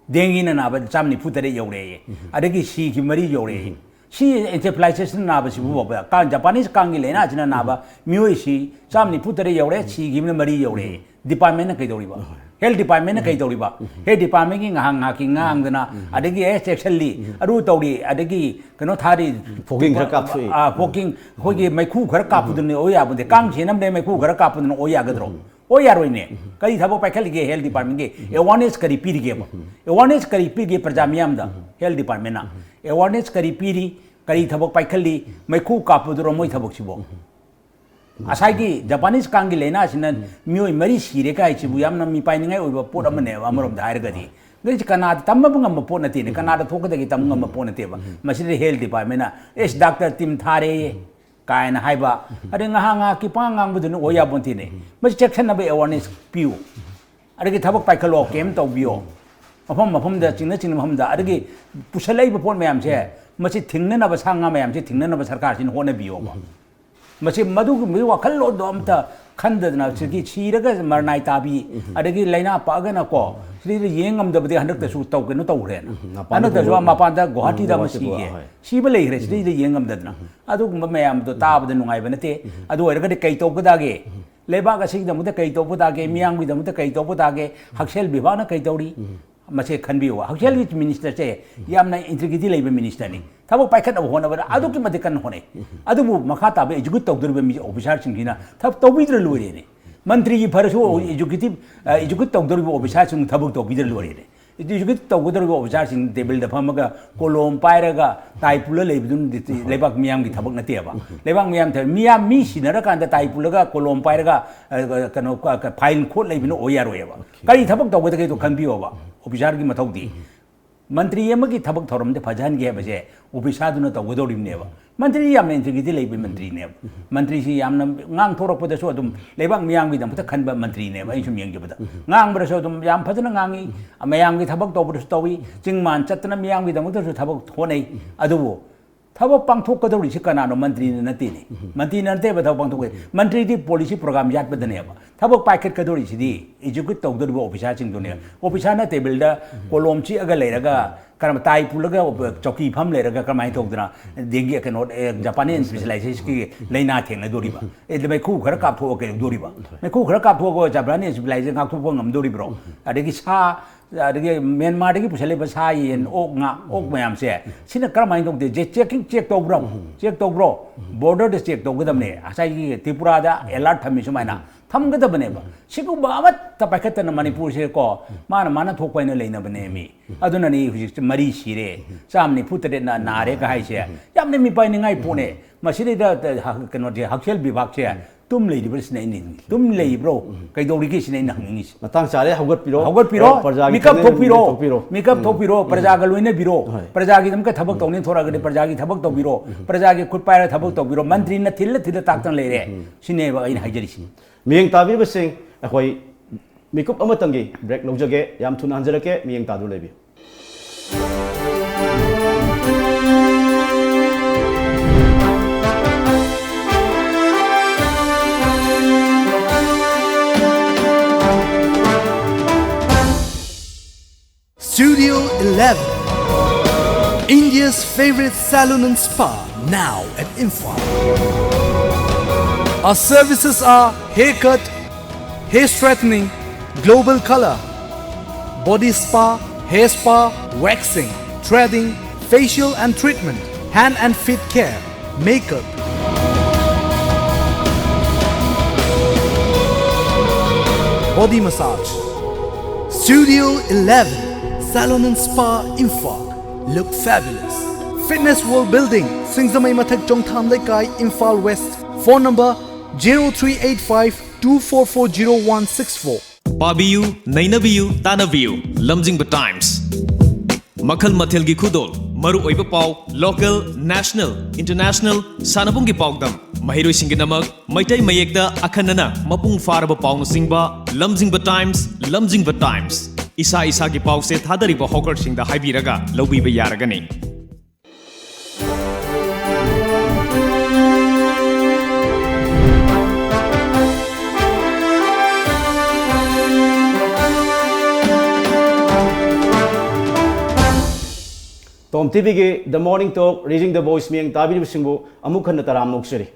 ꯗꯦꯡꯒꯤꯅ ꯅꯥꯕ ꯆꯥꯝ ꯅꯤꯐꯨ ꯇꯔꯦꯠ ꯌꯧꯔꯦꯌꯦ꯫ ꯑꯗꯒꯤ ꯁꯤꯈꯤ ꯃꯔꯤ ꯌꯧꯔꯦꯌꯦ꯫ ꯁꯤ ꯑꯦꯟꯁꯦꯐꯦꯂꯥꯏꯇꯤꯁꯅ ꯅꯥꯕꯁꯤꯕꯨ ꯐꯥꯎꯕ, ꯀꯥꯡ, ꯖꯄꯥꯅꯤꯁ ꯀꯥꯡꯒꯤ ꯂꯥꯏꯅꯥꯁꯤꯅ ꯅꯥꯕ ꯃꯤꯑꯣꯏꯁꯤ ꯆꯥꯝ ꯅꯤꯐꯨ ꯇꯔꯦꯠ ꯌꯧꯔꯦ, ꯁꯤꯈꯤꯕꯅ ꯃꯔꯤ ꯌꯧꯔꯦ꯫ ꯗꯤꯄꯥꯔꯠꯃꯦꯟꯅ ꯀꯩꯗꯧꯔꯤꯕ? ꯍꯦꯜꯊ ꯗꯤꯄꯥꯔꯠꯃꯦꯟꯅ ꯀꯩꯗꯧꯔꯤꯕ? ꯍꯦꯜꯊ ꯗꯤꯄꯥꯔꯠꯃꯦꯟꯒꯤ ꯉꯥꯏꯍꯥꯛ ꯉꯥꯏꯍꯥꯛꯀꯤ ꯉꯥꯡꯗꯅ, ꯑꯗꯒꯤ ꯑꯦ ꯆꯦꯛꯁꯤꯜꯂꯤ, ꯑꯗꯨ ꯇꯧꯔꯤ, ꯑꯗꯒꯤ ꯀꯩꯅꯣ ꯊꯥꯔꯤ, ꯐꯣꯒꯤꯡ ꯈꯔ ꯀꯥꯞꯊꯣꯛꯏ꯫ ꯑꯥ, ꯐꯣꯒꯤꯡ, ꯑꯩꯈꯣꯏꯒꯤ ꯃꯩꯈꯨ ꯈꯔ ꯀꯥꯞꯄꯗꯨꯅ ꯑꯣꯏ ꯌꯥꯕ ꯅꯠꯇꯦ, ꯀꯥꯡ ꯁꯤꯅꯕꯅꯦ ꯃꯩꯈꯨ ꯈꯔ ꯀꯥꯞꯄꯗꯨꯅ ꯑꯣꯏ ꯌꯥꯒꯗ꯭ꯔꯣ? ꯑꯣꯏ ꯌꯥꯔꯣꯏꯅꯦ꯫ ꯀꯔꯤ ꯊꯕꯛ ꯄꯥꯏꯈꯠꯂꯤꯒꯦ ꯍꯦꯜꯊ ꯗꯤꯄꯥꯔꯠꯃꯦꯟꯒꯤ? ꯑꯦꯋꯥꯔꯅꯦꯁ ꯀꯔꯤ ꯄꯤꯔꯤꯒꯦꯕ? ꯑꯦꯋꯥꯔꯅꯦꯁ ꯀꯔꯤ ꯄꯤꯒꯦ ꯄ꯭ꯔꯖꯥ ꯃꯤꯌꯥꯝꯗ? ꯍꯦꯜꯊ ꯗꯤꯄꯥꯔꯠꯃꯦꯟꯅ ꯑꯦꯋꯥꯔꯅꯦꯁ ꯀꯔꯤ ꯄꯤꯔꯤ? ꯀꯔꯤ ꯊꯕꯛ ꯄꯥꯏꯈꯠꯂꯤ? ꯃꯩꯈꯨ ꯀꯥꯞꯄꯗꯨꯔꯣ ꯃꯣꯏ ꯊꯕꯛꯁꯤꯕꯣ? ꯉꯁꯥꯏꯒꯤ ꯖꯄꯥꯅꯤꯁ ꯀꯥꯡꯒꯤ ꯂꯥꯏꯅꯥꯁꯤꯅ ꯃꯤꯑꯣꯏ ꯃꯔꯤ ꯁꯤꯔꯦ ꯀꯥꯏꯁꯤꯕꯨ ꯌꯥꯝꯅ ꯃꯤꯄꯥꯏꯅꯤꯡꯉꯥꯏ ꯑꯣꯏꯕ ꯄꯣꯠ ꯑꯃꯅꯦꯕ, ꯑꯃꯔꯣꯝꯗ ꯍꯥꯏꯔꯒꯗꯤ꯫ ꯑꯗꯩ ꯀꯅꯥꯗ ꯇꯝꯕ ꯉꯝꯕ ꯄꯣꯠ ꯅꯠꯇꯦꯅꯦ, ꯀꯅꯥꯗ ꯊꯣꯛꯀꯗꯒꯦ ꯇꯝꯕ ꯉꯝꯕ ꯄꯣꯠ ꯅꯠꯇꯦꯕ꯫ ꯃꯁꯤꯗ ꯍꯦꯜꯊ ꯗꯤꯄꯥꯔꯠꯃꯦꯟꯅ, "ꯑꯦꯁ, ꯗꯥꯛꯇꯔ ꯇꯤꯝ ꯊꯥꯔꯦꯌꯦ" ꯀꯥꯏꯅ ꯍꯥꯏꯕ, ꯑꯗꯩ ꯉꯥꯏꯍꯥꯛ ꯉꯥꯏꯍꯥꯛꯀꯤ ꯄꯉꯥꯡ ꯉꯥꯡꯕꯗꯨꯅ ꯑꯣꯏ ꯌꯥꯕ ꯅꯠꯇꯦꯅꯦ꯫ ꯃꯁꯤ ꯆꯦꯛꯁꯤꯟꯅꯕ ꯑꯦꯋꯥꯔꯅꯦꯁ ꯄꯤꯌꯨ, ꯑꯗꯒꯤ ꯊꯕꯛ ꯄꯥꯏꯈꯠꯂꯣ, ꯀꯦꯝ ꯇꯧꯕꯤꯌꯣ, ꯃꯐꯝ ꯃꯐꯝꯗ ꯆꯤꯡꯅ ꯆꯤꯡꯅ ꯃꯐꯝꯗ꯫ ꯑꯗꯒꯤ ꯄꯨꯁꯜꯂꯛꯏꯕ ꯄꯣꯠ ꯃꯌꯥꯝꯁꯦ, ꯃꯁꯤ ꯊꯤꯡꯅꯅꯕ, ꯁꯥ ꯉꯥ ꯃꯌꯥꯝꯁꯦ ꯊꯤꯡꯅꯅꯕ ꯁꯔꯀꯥꯔꯁꯤꯅ ꯍꯣꯠꯅꯕꯤꯌꯣꯕ꯫ ꯃꯁꯤ ꯃꯗꯨꯒꯨꯝꯕꯒꯤ ꯋꯥꯈꯜꯂꯣꯟꯗꯣ ꯑꯝꯇ ꯈꯟꯗꯗꯅ, ꯁꯤꯒꯤ ꯁꯤꯔꯒ ꯃꯔꯅꯥꯏ ꯇꯥꯕꯤ, ꯑꯗꯒꯤ ꯂꯥꯏꯅꯥ ꯄꯛꯑꯒꯅꯀꯣ, ꯁꯤꯗꯩꯗ ꯌꯦꯡ ꯉꯝꯗꯕꯗꯤ ꯍꯟꯗꯛꯇꯁꯨ ꯇꯧ, ꯀꯩꯅꯣ ꯇꯧꯈ꯭ꯔꯦꯅ꯫ ꯍꯟꯗꯛꯇꯁꯨ ꯃꯄꯥꯟꯗ ꯒꯨꯋꯥꯍꯥꯇꯤꯗ ꯑꯃ ꯁꯤꯒꯦ꯫ ꯁꯤꯕ ꯂꯩꯈ꯭ꯔꯦ, ꯁꯤꯗꯩꯗ ꯌꯦꯡ ꯉꯝꯗꯗꯅ꯫ ꯑꯗꯨꯒꯨꯝꯕ ꯃꯌꯥꯝꯗꯣ ꯇꯥꯕꯗ ꯅꯨꯡꯉꯥꯏꯕ ꯅꯠꯇꯦ꯫ ꯑꯗꯨ ꯑꯣꯏꯔꯒꯗꯤ ꯀꯩ ꯇꯧꯒꯗꯒꯦ? ꯂꯩꯕꯥꯛ ꯑꯁꯤꯒꯤꯗꯃꯛꯇ ꯀꯩ ꯇꯧꯕ ꯇꯥꯒꯦ? ꯃꯤꯌꯥꯝꯒꯤꯗꯃꯛꯇ ꯀꯩ ꯇꯧꯕ ꯇꯥꯒꯦ? ꯍꯛꯁꯦꯜ ꯕꯤꯚꯥꯒꯅ ꯀꯩ ꯇꯧꯔꯤ? ꯃꯁꯦ ꯈꯟꯕꯤꯌꯨ꯫ ꯍꯛꯁꯦꯜꯒꯤ ꯃꯤꯅꯤꯁꯇꯔꯁꯦ ꯌꯥꯝꯅ ꯏꯟꯇꯤꯒ꯭ꯔꯤꯇꯤ ꯂꯩꯕ ꯃꯤꯅꯤꯁꯇꯔꯅꯤ꯫ ꯊꯕꯛ ꯄꯥꯏꯈꯠꯅꯕ ꯍꯣꯠꯅꯕꯗ ꯑꯗꯨꯛꯀꯤ ꯃꯇꯤꯛ ꯀꯟꯅ ꯍꯣꯠꯅꯩ꯫ ꯑꯗꯨꯕꯨ ꯃꯈꯥ ꯇꯥꯕ ꯑꯦꯛꯖꯤꯀ꯭ꯌꯨꯠ ꯇꯧꯗꯧꯔꯤꯕ ꯃꯤ, ꯑꯣꯐꯤꯁꯥꯔꯁꯤꯡꯁꯤꯅ ꯊꯕꯛ ꯇꯧꯕꯤꯗ꯭ꯔ ꯂꯣꯏꯔꯦꯅꯦ꯫ ꯃꯟꯇ꯭ꯔꯤꯒꯤ ꯐꯔꯁꯨ ꯑꯦꯛꯖꯤꯀ꯭ꯌꯨꯇꯤꯚ, ꯑ, ꯑꯦꯛꯖꯤꯀ꯭ꯌꯨꯠ ꯇꯧꯗꯧꯔꯤꯕ ꯑꯣꯐꯤꯁꯥꯔꯁꯤꯡ ꯊꯕꯛ ꯇꯧꯕꯤꯗ꯭ꯔ ꯂꯣꯏꯔꯦꯅꯦ꯫ ꯑꯦꯛꯖꯤꯀ꯭ꯌꯨꯇꯤꯚ ꯇꯧꯒꯗꯧꯔꯤꯕ ꯑꯣꯐꯤꯁꯥꯔꯁꯤꯡ ꯇꯦꯕꯜꯗ ꯐꯝꯃꯒ ꯀꯣꯂꯣꯝ ꯄꯥꯏꯔꯒ ꯇꯥꯏ ꯄꯨꯜꯂ ꯂꯩꯕꯗꯨꯅꯗꯤ ꯂꯩꯕꯥꯛ ꯃꯤꯌꯥꯝꯒꯤ ꯊꯕꯛ ꯅꯠꯇꯦꯕ꯫ ꯂꯩꯕꯥꯛ ꯃꯤꯌꯥꯝ ꯊꯕꯛ, ꯃꯤꯌꯥꯝ ꯃꯤ ꯁꯤꯟꯅꯔꯀꯥꯟꯗ ꯇꯥꯏ ꯄꯨꯜꯂꯒ ꯀꯣꯂꯣꯝ ꯄꯥꯏꯔꯒ, ꯑ, ꯀꯩꯅꯣ, ꯀ-, ꯀ-, ꯐꯥꯏꯜ ꯈꯣꯠ ꯂꯩꯕꯅ ꯑꯣꯏ ꯌꯥꯔꯣꯏꯕ꯫ ꯀꯔꯤ ꯊꯕꯛ ꯇꯧꯒꯗꯒꯦꯗꯣ ꯈꯟꯕꯤꯌꯣꯕ꯫ ꯑꯣꯐꯤꯁꯥꯔꯒꯤ ꯃꯊꯧꯗꯤ ꯃꯟꯇ꯭ꯔꯤ ꯑꯃꯒꯤ ꯊꯕꯛ ꯊꯧꯔꯝꯗ ꯐꯖꯍꯟꯒꯦ ꯍꯥꯏꯕꯁꯦ ꯑꯣꯐꯤꯁꯥꯔꯗꯨꯅ ꯇꯧꯒꯗꯧꯔꯤꯕꯅꯦꯕ꯫ ꯃꯟꯇ꯭ꯔꯤ ꯌꯥꯝꯅ ꯏꯟꯇꯤꯒ꯭ꯔꯤꯇꯤ ꯂꯩꯕ ꯃꯟꯇ꯭ꯔꯤꯅꯦꯕ꯫ ꯃꯟꯇ꯭ꯔꯤꯁꯤ ꯌꯥꯝꯅ ꯉꯥꯡꯊꯣꯔꯛꯄꯗꯁꯨ ꯑꯗꯨꯝ ꯂꯩꯕꯥꯛ ꯃꯤꯌꯥꯝꯒꯤꯗꯃꯛꯇ ꯈꯟꯕ ꯃꯟꯇ꯭ꯔꯤꯅꯦꯕ꯫ ꯑꯩ ꯁꯨꯝ ꯌꯦꯡꯖꯕꯗ ꯉꯥꯡꯕꯗꯁꯨ ꯑꯗꯨꯝ ꯌꯥꯝ ꯐꯖꯅ ꯉꯥꯡꯉꯤ, ꯃꯌꯥꯝꯒꯤ ꯊꯕꯛ ꯇꯧꯕꯗꯁꯨ ꯇꯧꯏ, ꯆꯤꯡ ꯃꯥꯟ ꯆꯠꯇꯅ ꯃꯤꯌꯥꯝꯒꯤꯗꯃꯛꯇꯁꯨ ꯊꯕꯛ ꯍꯣꯠꯅꯩ꯫ ꯑꯗꯨꯕꯨ ꯊꯕꯛ ꯄꯥꯡꯊꯣꯛꯀꯗꯧꯔꯤꯁꯤ ꯀꯅꯥꯅꯣ? ꯃꯟꯇ꯭ꯔꯤꯅ ꯅꯠꯇꯦꯅꯦ꯫ ꯃꯟꯇ꯭ꯔꯤꯅ ꯅꯠꯇꯦꯕ ꯊꯕꯛ ꯄꯥꯡꯊꯣꯛꯀꯗꯧꯔꯤ꯫ ꯃꯟꯇ꯭ꯔꯤꯗꯤ ꯄꯣꯂꯤꯁꯤ ꯄ꯭ꯔꯣꯒ꯭ꯔꯥꯝ ꯌꯥꯠꯄꯗꯅꯦꯕ꯫ ꯊꯕꯛ ꯄꯥꯏꯈꯠꯀꯗꯧꯔꯤꯁꯤꯗꯤ ꯑꯦꯛꯖꯤꯀ꯭ꯌꯨꯠ ꯇꯧꯗꯧꯔꯤꯕ ꯑꯣꯐꯤꯁꯥꯔꯁꯤꯡꯗꯨꯅꯦꯕ꯫ ꯑꯣꯐꯤꯁꯥꯔꯅ ꯇꯦꯕꯜꯗ ꯀꯣꯂꯣꯝ ꯆꯤꯛꯑꯒ ꯂꯩꯔꯒ, ꯀꯔꯝ ꯇꯥꯏ ꯄꯨꯜꯂꯒ ꯆꯧꯀꯤ ꯐꯝ ꯂꯩꯔꯒ ꯀꯔꯝꯍꯥꯏꯅ ꯇꯧꯗꯅ ꯗꯦꯡꯒꯤ ꯀꯩꯅꯣ, ꯑꯦ, ꯖꯄꯥꯅꯤ ꯑꯦꯟꯁꯤꯐꯤꯂꯥꯏꯇꯤꯁꯀꯤ ꯂꯥꯏꯅꯥ ꯊꯦꯡꯅꯗꯣꯔꯤꯕ? ꯑꯦ, ꯃꯩꯈꯨ ꯈꯔ ꯀꯥꯞꯊꯣꯛꯑꯒ ꯀꯩꯗꯧꯗꯣꯔꯤꯕ? ꯃꯩꯈꯨ ꯈꯔ ꯀꯥꯞꯊꯣꯛꯑꯒ ꯖꯄꯥꯅꯤ ꯑꯦꯟꯁꯤꯐꯤꯂꯥꯏꯇꯤꯁ ꯉꯥꯛꯊꯣꯛꯄ ꯉꯝꯗꯣꯔꯤꯕ꯭ꯔꯣ? ꯑꯗꯒꯤ ꯁꯥ, ꯑꯗꯒꯤ ꯃ꯭ꯌꯥꯟꯃꯥꯔꯗꯒꯤ ꯄꯨꯁꯜꯂꯤꯕ ꯁꯥ, ꯌꯦꯟ, ꯑꯣꯛ, ꯉꯥ, ꯑꯣꯛ ꯃꯌꯥꯝꯁꯦ, ꯁꯤꯅ ꯀꯔꯝꯍꯥꯏꯅ ꯇꯧꯗꯦ? ꯆꯦꯛ, ꯆꯦꯛ, ꯆꯦꯛ ꯇꯧꯕ꯭ꯔꯣ? ꯆꯦꯛ ꯇꯧꯕ꯭ꯔꯣ? ꯕꯣꯔꯗꯔꯗ ꯆꯦꯛ ꯇꯧꯒꯗꯕꯅꯦ꯫ ꯉꯁꯥꯏꯒꯤ ꯇ꯭ꯔꯤꯄꯨꯔꯥꯗ ꯑꯦꯂꯔꯠ ꯊꯝꯃꯤ ꯁꯨꯃꯥꯏꯅ ꯊꯝꯒꯗꯕꯅꯦꯕ꯫ ꯁꯤꯒꯨꯝꯕ ꯑꯃꯠꯇ ꯄꯥꯏꯈꯠꯇꯅ ꯃꯅꯤꯄꯨꯔꯁꯦ ꯀꯣ, ꯃꯥꯅ, ꯃꯥꯅ ꯊꯣꯛꯄ ꯍꯥꯏꯅ ꯂꯩꯅꯕꯅꯦ ꯃꯤ꯫ ꯑꯗꯨꯅꯅꯤ ꯍꯧꯖꯤꯛ ꯃꯔꯤ ꯁꯤꯔꯦ, ꯆꯥꯝꯃ ꯅꯤꯐꯨ ꯇꯔꯦꯠꯅ ꯅꯥꯔꯦꯒ ꯍꯥꯏꯁꯦ꯫ ꯌꯥꯝꯅ ꯃꯤꯄꯥꯏꯅꯤꯡꯉꯥꯏ ꯄꯣꯠꯅꯦ꯫ ꯃꯁꯤꯗꯩꯗ, ꯀꯩꯅꯣꯁꯦ, ꯍꯛꯁꯦꯜ ꯕꯤꯚꯥꯒꯁꯦ ꯇꯨꯝ ꯂꯩꯔꯤꯕ꯭ꯔꯥ ꯁꯤꯅ ꯑꯩꯅ ꯍꯪꯅꯤꯡꯉꯤꯁꯦ꯫ ꯇꯨꯝ ꯂꯩꯕ꯭ꯔꯣ? ꯀꯩꯗꯧꯔꯤꯒꯦ ꯁꯤꯅ ꯑꯩꯅ ꯍꯪꯅꯤꯡꯉꯤꯁꯦ꯫ ꯃꯇꯥꯡ ꯆꯥꯔꯦ, ꯍꯧꯒꯠꯄꯤꯔꯣ꯫ ꯍꯧꯒꯠꯄꯤꯔꯣ꯫ ꯄ꯭ꯔꯖꯥꯒꯤ ꯃꯤꯀꯞ ꯈꯟꯅꯅꯕ ꯊꯣꯛꯄꯤꯔꯣ꯫ ꯊꯣꯛꯄꯤꯔꯣ꯫ ꯃꯤꯀꯞ ꯊꯣꯛꯄꯤꯔꯣ꯫ ꯄ꯭ꯔꯖꯥꯒ ꯂꯣꯏꯅꯕꯤꯔꯣ꯫ ꯍꯣꯏ꯫ ꯄ꯭ꯔꯖꯥꯒꯤꯗꯃꯛꯇ ꯊꯕꯛ ꯇꯧꯅꯤ ꯊꯣꯔꯛꯑꯒꯗꯤ ꯄ꯭ꯔꯖꯥꯒꯤ ꯊꯕꯛ ꯇꯧꯕꯤꯔꯣ꯫ ꯄ꯭ꯔꯖꯥꯒꯤ ꯈꯨꯠ ꯄꯥꯏꯔꯒ ꯊꯕꯛ ꯇꯧꯕꯤꯔꯣ꯫ ꯃꯟꯇ꯭ꯔꯤꯅ ꯊꯤꯜꯂ ꯊꯤꯜꯂ ꯇꯥꯛꯇꯅ ꯂꯩꯔꯦ꯫ ꯁꯤꯅꯦꯕ ꯑꯩꯅ ꯍꯥꯏꯖꯔꯤꯁꯤ꯫ ꯃꯤꯠꯌꯦꯡ ꯇꯥꯕꯤꯔꯤꯕꯁꯤꯡ, ꯑꯩꯈꯣꯏ ꯃꯤꯀꯨꯞ ꯑꯃꯇꯪꯒꯤ ꯕ꯭ꯔꯦꯛ ꯂꯧꯖꯒꯦ꯫ ꯌꯥꯝ ꯊꯨꯅ ꯍꯟꯖꯔꯛꯀꯦ, ꯃꯤꯠꯌꯦꯡ ꯇꯥꯗꯨꯅ ꯂꯩꯕꯤꯌꯨ꯫ Studio eleven, India's favorite salon and spa, now at Imphal. Our services are haircut, hair straightening, global color, body spa, hair spa, waxing, threading, facial and treatment, hand and feet care, makeup, body massage. Studio eleven, Salon and Spa, Imphal. Look fabulous. Fitness World Building, Singzamei Mathak Chongtham Leikai, Imphal West. Phone number zero three eight five two four four zero one six four. ꯄꯥꯕꯤꯌꯨ, ꯅꯩꯅꯕꯤꯌꯨ, ꯇꯥꯟꯅꯕꯤꯌꯨ꯫ ꯂꯝꯖꯤꯡꯕ times. ꯃꯈꯜ ꯃꯊꯦꯜꯒꯤ ꯈꯨꯗꯣꯜ, ꯃꯔꯨꯑꯣꯏꯕ ꯄꯥꯎ, local, national, international, ꯁꯥꯟꯅꯕꯨꯡꯒꯤ ꯄꯥꯎꯗꯝ, ꯃꯍꯩꯔꯣꯏꯁꯤꯡꯒꯤꯗꯃꯛ Meitei ꯃꯌꯦꯛꯇ ꯑꯈꯟꯅꯅ ꯃꯄꯨꯡ ꯐꯥꯔꯕ ꯄꯥꯎꯅꯆꯤꯡꯕ, ꯂꯝꯖꯤꯡꯕ ꯇꯥꯏꯝꯁ, ꯂꯝꯖꯤꯡꯕ ꯇꯥꯏꯝꯁ꯫ ꯏꯁꯥ ꯏꯁꯥꯒꯤ ꯄꯥꯎꯁꯦ ꯊꯥꯗꯔꯤꯕ ꯍꯣꯀꯔꯁꯤꯡꯗ ꯍꯥꯏꯕꯤꯔꯒ ꯂꯧꯕꯤꯕ ꯌꯥꯔꯒꯅꯤ꯫ ꯇꯤꯚꯤꯒꯤ The Morning Talk, Raising the Voice ꯃꯤꯠꯌꯦꯡ ꯇꯥꯕꯤꯔꯤꯕꯁꯤꯡꯕꯨ ꯑꯃꯨꯛ ꯍꯟꯅ ꯇꯔꯥꯝꯅ ꯑꯣꯛꯆꯔꯤ꯫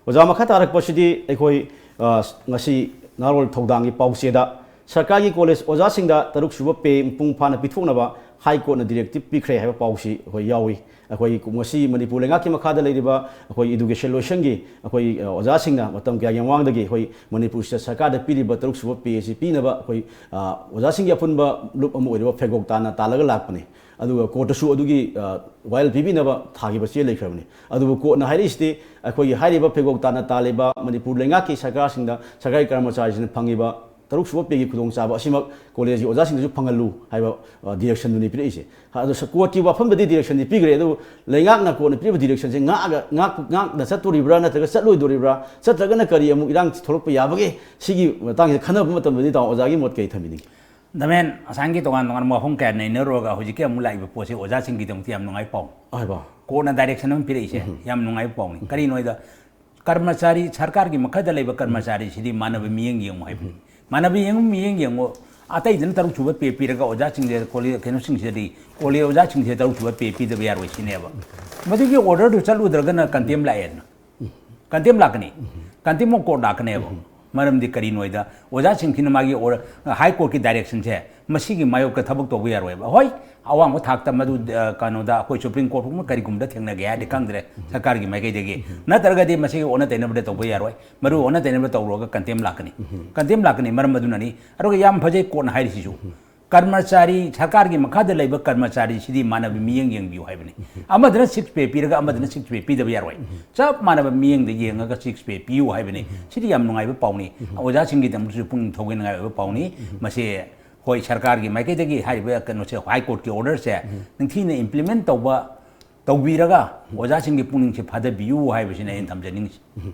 ꯑꯣꯖꯥ, ꯃꯈꯥ ꯇꯥꯔꯛꯄꯁꯤꯗꯤ ꯑꯩꯈꯣꯏ, ꯑ, ꯉꯁꯤ ꯅꯍꯥꯔꯣꯜ ꯊꯧꯗꯥꯡꯒꯤ ꯄꯥꯎꯆꯦꯗ ꯁꯔꯀꯥꯔꯒꯤ ꯀꯣꯂꯦꯖ ꯑꯣꯖꯥꯁꯤꯡꯗ ꯇꯔꯨꯛ ꯁꯨꯕ ꯄꯦ ꯃꯄꯨꯡ ꯐꯥꯅ ꯄꯤꯊꯣꯛꯅꯕ ꯍꯥꯏ ꯀꯣꯔꯠꯅ ꯗꯤꯔꯦꯛꯇꯤꯞ ꯄꯤꯈ꯭ꯔꯦ ꯍꯥꯏꯕ ꯄꯥꯎꯁꯤ ꯑꯩꯈꯣꯏ ꯌꯥꯎꯏ꯫ ꯑꯩꯈꯣꯏ ꯉꯁꯤ ꯃꯅꯤꯄꯨꯔ ꯂꯩꯉꯥꯛꯀꯤ ꯃꯈꯥꯗ ꯂꯩꯔꯤꯕ ꯑꯩꯈꯣꯏ ꯏꯗꯨꯀꯦꯁꯟ ꯂꯣꯏꯁꯪꯒꯤ ꯑꯩꯈꯣꯏ, ꯑ, ꯑꯣꯖꯥꯁꯤꯡꯅ ꯃꯇꯝ ꯀꯌꯥꯒꯤ ꯃꯃꯥꯡꯗꯒꯤ ꯑꯩꯈꯣꯏ ꯃꯅꯤꯄꯨꯔꯁꯤꯗ ꯁꯔꯀꯥꯔꯗ ꯄꯤꯔꯤꯕ ꯇꯔꯨꯛ ꯁꯨꯕ ꯄꯦ ꯑꯁꯤ ꯄꯤꯅꯕ ꯑꯩꯈꯣꯏ, ꯑ, ꯑꯣꯖꯥꯁꯤꯡꯒꯤ ꯑꯄꯨꯟꯕ ꯂꯨꯞ ꯑꯃ ꯑꯣꯏꯔꯤꯕ ꯐꯦꯒꯣꯛ ꯇꯥꯟꯅ ꯇꯥꯜꯂꯒ ꯂꯥꯛꯄꯅꯤ꯫ ꯑꯗꯨꯒ ꯀꯣꯔꯠꯇꯁꯨ ꯑꯗꯨꯒꯤ, ꯑ, ꯋꯥꯌꯦꯜ ꯄꯤꯕꯤꯅꯕ ꯊꯥꯈꯤꯕ ꯆꯦ ꯂꯩꯈ꯭ꯔꯕꯅꯤ꯫ ꯑꯗꯨꯕꯨ ꯀꯣꯔꯠꯅ ꯍꯥꯏꯔꯛꯏꯁꯤꯗꯤ ꯑꯩꯈꯣꯏꯒꯤ ꯍꯥꯏꯔꯤꯕ ꯐꯦꯒꯣꯛ ꯇꯥꯟꯅ ꯇꯥꯜꯂꯤꯕ ꯃꯅꯤꯄꯨꯔ ꯂꯩꯉꯥꯛꯀꯤ ꯁꯔꯀꯥꯔꯁꯤꯡꯗ, ꯁꯔꯀꯥꯔꯒꯤ ꯀꯔꯃꯆꯥꯔꯤꯁꯤꯡꯅ ꯐꯪꯉꯤꯕ ꯇꯔꯨꯛ ꯁꯨꯕ ꯄꯦꯒꯤ ꯈꯨꯗꯣꯡꯆꯥꯕ ꯑꯁꯤꯃꯛ ꯀꯣꯂꯦꯖꯀꯤ ꯑꯣꯖꯥꯁꯤꯡꯗꯁꯨ ꯐꯪꯍꯜꯂꯨ ꯍꯥꯏꯕ, ꯑ, ꯗꯤꯔꯦꯛꯁꯟꯗꯨꯅꯤ ꯄꯤꯔꯛꯏꯁꯦ꯫ ꯑꯗꯣ ꯁ-, ꯀꯣꯔꯠꯀꯤ ꯋꯥꯐꯝꯗꯗꯤ ꯗꯤꯔꯦꯛꯁꯟꯗꯤ ꯄꯤꯈ꯭ꯔꯦ, ꯑꯗꯨꯕꯨ ꯂꯩꯉꯥꯛꯅ ꯀꯣꯔꯠꯅ ꯄꯤꯔꯤꯕ ꯗꯤꯔꯦꯛꯁꯟꯁꯦ ꯉꯥꯛꯑꯒ, ꯉꯥꯛ-, ꯉꯥꯛꯅ ꯆꯠꯇꯣꯔꯤꯕ꯭ꯔꯥ ꯅꯠꯇ꯭ꯔꯒ ꯆꯠꯂꯣꯏꯗꯣꯔꯤꯕ꯭ꯔꯥ, ꯆꯠꯇ꯭ꯔꯒꯅ ꯀꯔꯤ ꯑꯃꯨꯛ ꯏꯔꯥꯡ ꯊꯣꯛꯂꯛꯄ ꯌꯥꯕꯒꯦ? ꯁꯤꯒꯤ ꯃꯇꯥꯡꯁꯤꯗ ꯈꯟꯅꯕ ꯃꯇꯝꯗꯗꯤ, ꯇꯥꯃꯣ, ꯑꯣꯖꯥꯒꯤ ꯃꯣꯠ ꯀꯔꯤ ꯊꯝꯕꯤꯅꯤꯡꯉꯤ? ꯗꯃꯦꯟ, ꯉꯁꯥꯏꯒꯤ ꯇꯣꯉꯥꯟ ꯇꯣꯉꯥꯟꯕ ꯋꯥꯐꯝ ꯀꯌꯥ ꯅꯩꯅꯔꯨꯔꯒ ꯍꯧꯖꯤꯛꯀꯤ ꯑꯃꯨꯛ ꯂꯥꯛꯏꯕ ꯄꯣꯠꯁꯦ ꯑꯣꯖꯥꯁꯤꯡꯒꯤꯗꯃꯛꯇꯤ ꯌꯥꯝ ꯅꯨꯡꯉꯥꯏ ꯄꯥꯎ꯫ ꯍꯣꯏ, ꯕꯥ꯫ ꯀꯣꯔꯠꯅ ꯗꯥꯏꯔꯦꯛꯁꯟ ꯑꯃ ꯄꯤꯔꯛꯏꯁꯦ ꯌꯥꯝ ꯅꯨꯡꯉꯥꯏꯕ ꯄꯥꯎꯅꯤ꯫ ꯀꯔꯤꯅꯣ ꯍꯥꯏꯗ, ꯀꯔꯃꯆꯥꯔꯤ, ꯁꯔꯀꯥꯔꯒꯤ ꯃꯈꯥꯗ ꯂꯩꯕ ꯀꯔꯃꯆꯥꯔꯤꯁꯤꯗꯤ ꯃꯥꯟꯅꯕ ꯃꯤꯠꯌꯦꯡ ꯌꯦꯡꯉꯨ ꯍꯥꯏꯕꯅꯤ꯫ ꯃꯥꯟꯅꯕ ꯌꯦꯡꯉꯨ, ꯃꯤꯠꯌꯦꯡ ꯌꯦꯡꯉꯨ꯫ ꯑꯇꯩꯗꯅ ꯇꯔꯨꯛ ꯁꯨꯕ ꯄꯦ ꯄꯤꯔꯒ ꯑꯣꯖꯥꯁꯤꯡꯁꯦ, ꯀꯣꯂꯦꯖ, ꯀꯩꯅꯣꯁꯤꯡꯁꯤꯗꯗꯤ, ꯀꯣꯂꯦꯖ ꯑꯣꯖꯥꯁꯤꯡꯁꯤꯗ ꯇꯔꯨꯛ ꯁꯨꯕ ꯄꯦ ꯄꯤꯗꯕ ꯌꯥꯔꯣꯏ ꯁꯤꯅꯦꯕ꯫ ꯃꯗꯨꯒꯤ ꯑꯣꯔꯗꯔꯗꯨ ꯆꯠꯂꯨꯗ꯭ꯔꯒꯅ ꯀꯟꯇꯦꯝ ꯂꯥꯛꯑꯦꯗꯅ꯫ ꯀꯟꯇꯦꯝ ꯂꯥꯛꯀꯅꯤ꯫ ꯀꯟꯇꯦꯝ ꯑꯣꯐ ꯀꯣꯔꯠ ꯂꯥꯛꯀꯅꯦꯕ꯫ ꯃꯔꯝꯗꯤ ꯀꯔꯤꯅꯣ ꯍꯥꯏꯗ, ꯑꯣꯖꯥꯁꯤꯡꯁꯤꯅ ꯃꯥꯒꯤ ꯑꯣꯔ-, ꯍꯥꯏ ꯀꯣꯔꯠꯀꯤ ꯗꯥꯏꯔꯦꯛꯁꯟꯁꯦ ꯃꯁꯤꯒꯤ ꯃꯥꯌꯣꯛꯇ ꯊꯕꯛ ꯇꯧꯕ ꯌꯥꯔꯣꯏꯕ꯫ ꯍꯣꯏ, ꯑꯋꯥꯡꯕ ꯊꯥꯛꯇ ꯃꯗꯨ, ꯑ, ꯀꯩꯅꯣꯗ ꯑꯩꯈꯣꯏ ꯁꯨꯄ꯭ꯔꯤꯝ ꯀꯣꯔꯠꯀꯨꯝꯕ ꯀꯔꯤꯒꯨꯝꯕꯗ ꯊꯦꯡꯅꯒꯦ ꯍꯥꯏꯔꯗꯤ ꯈꯪꯗ꯭ꯔꯦ, ꯁꯔꯀꯥꯔꯒꯤ ꯃꯥꯏꯀꯩꯗꯒꯤ꯫ ꯅꯠꯇ꯭ꯔꯒꯗꯤ ꯃꯁꯤꯒꯤ ꯑꯣꯟꯅ ꯇꯩꯅꯕꯗ ꯇꯧꯕ ꯌꯥꯔꯣꯏ꯫ ꯃꯗꯨ ꯑꯣꯟꯅ ꯇꯩꯅꯕ ꯇꯧꯔꯨꯔꯒ ꯀꯟꯇꯦꯝ ꯂꯥꯛꯀꯅꯤ꯫ ꯀꯟꯇꯦꯝ ꯂꯥꯛꯀꯅꯤ, ꯃꯔꯝ ꯑꯗꯨꯅꯅꯤ꯫ ꯑꯗꯨꯒ ꯌꯥꯝ ꯐꯖꯩ ꯀꯣꯔꯠꯅ ꯍꯥꯏꯔꯤꯁꯤꯁꯨ꯫ ꯀꯔꯃꯆꯥꯔꯤ, ꯁꯔꯀꯥꯔꯒꯤ ꯃꯈꯥꯗ ꯂꯩꯕ ꯀꯔꯃꯆꯥꯔꯤꯁꯤꯗꯤ ꯃꯥꯟꯅꯕ ꯃꯤꯠꯌꯦꯡ ꯌꯦꯡꯕꯤꯌꯨ ꯍꯥꯏꯕꯅꯤ꯫ ꯑꯃꯗꯅ ꯁꯤꯛꯁ ꯄꯦ ꯄꯤꯔꯒ ꯑꯃꯗꯅ ꯁꯤꯛꯁ ꯄꯦ ꯄꯤꯗꯕ ꯌꯥꯔꯣꯏ꯫ ꯆꯞ ꯃꯥꯟꯅꯕ ꯃꯤꯠꯌꯦꯡꯗ ꯌꯦꯡꯉꯒ ꯁꯤꯛꯁ ꯄꯦ ꯄꯤꯌꯨ ꯍꯥꯏꯕꯅꯤ꯫ ꯁꯤꯗꯤ ꯌꯥꯝ ꯅꯨꯡꯉꯥꯏꯕ ꯄꯥꯎꯅꯤ꯫ ꯑꯣꯖꯥꯁꯤꯡꯒꯤꯗꯃꯛꯇꯁꯨ ꯄꯨꯛꯅꯤꯡ ꯊꯧꯒꯠꯅꯤꯡꯉꯥꯏ ꯑꯣꯏꯕ ꯄꯥꯎꯅꯤ꯫ ꯃꯁꯤ, ꯍꯣꯏ, ꯁꯔꯀꯥꯔꯒꯤ ꯃꯥꯏꯀꯩꯗꯒꯤ ꯍꯥꯏꯔꯤꯕ ꯀꯩꯅꯣꯁꯦ, ꯍꯥꯏ ꯀꯣꯔꯠꯀꯤ ꯑꯣꯔꯗꯔꯁꯦ ꯅꯤꯡꯊꯤꯅ ꯏꯝꯄ꯭ꯂꯤꯃꯦꯟ ꯇꯧꯕ, ꯇꯧꯕꯤꯔꯒ ꯑꯣꯖꯥꯁꯤꯡꯒꯤ ꯄꯨꯛꯅꯤꯡꯁꯦ ꯐꯥꯗꯕꯤꯌꯨ ꯍꯥꯏꯕꯁꯤꯅ ꯑꯩꯅ ꯊꯝꯖꯅꯤꯡꯉꯤꯁꯦ꯫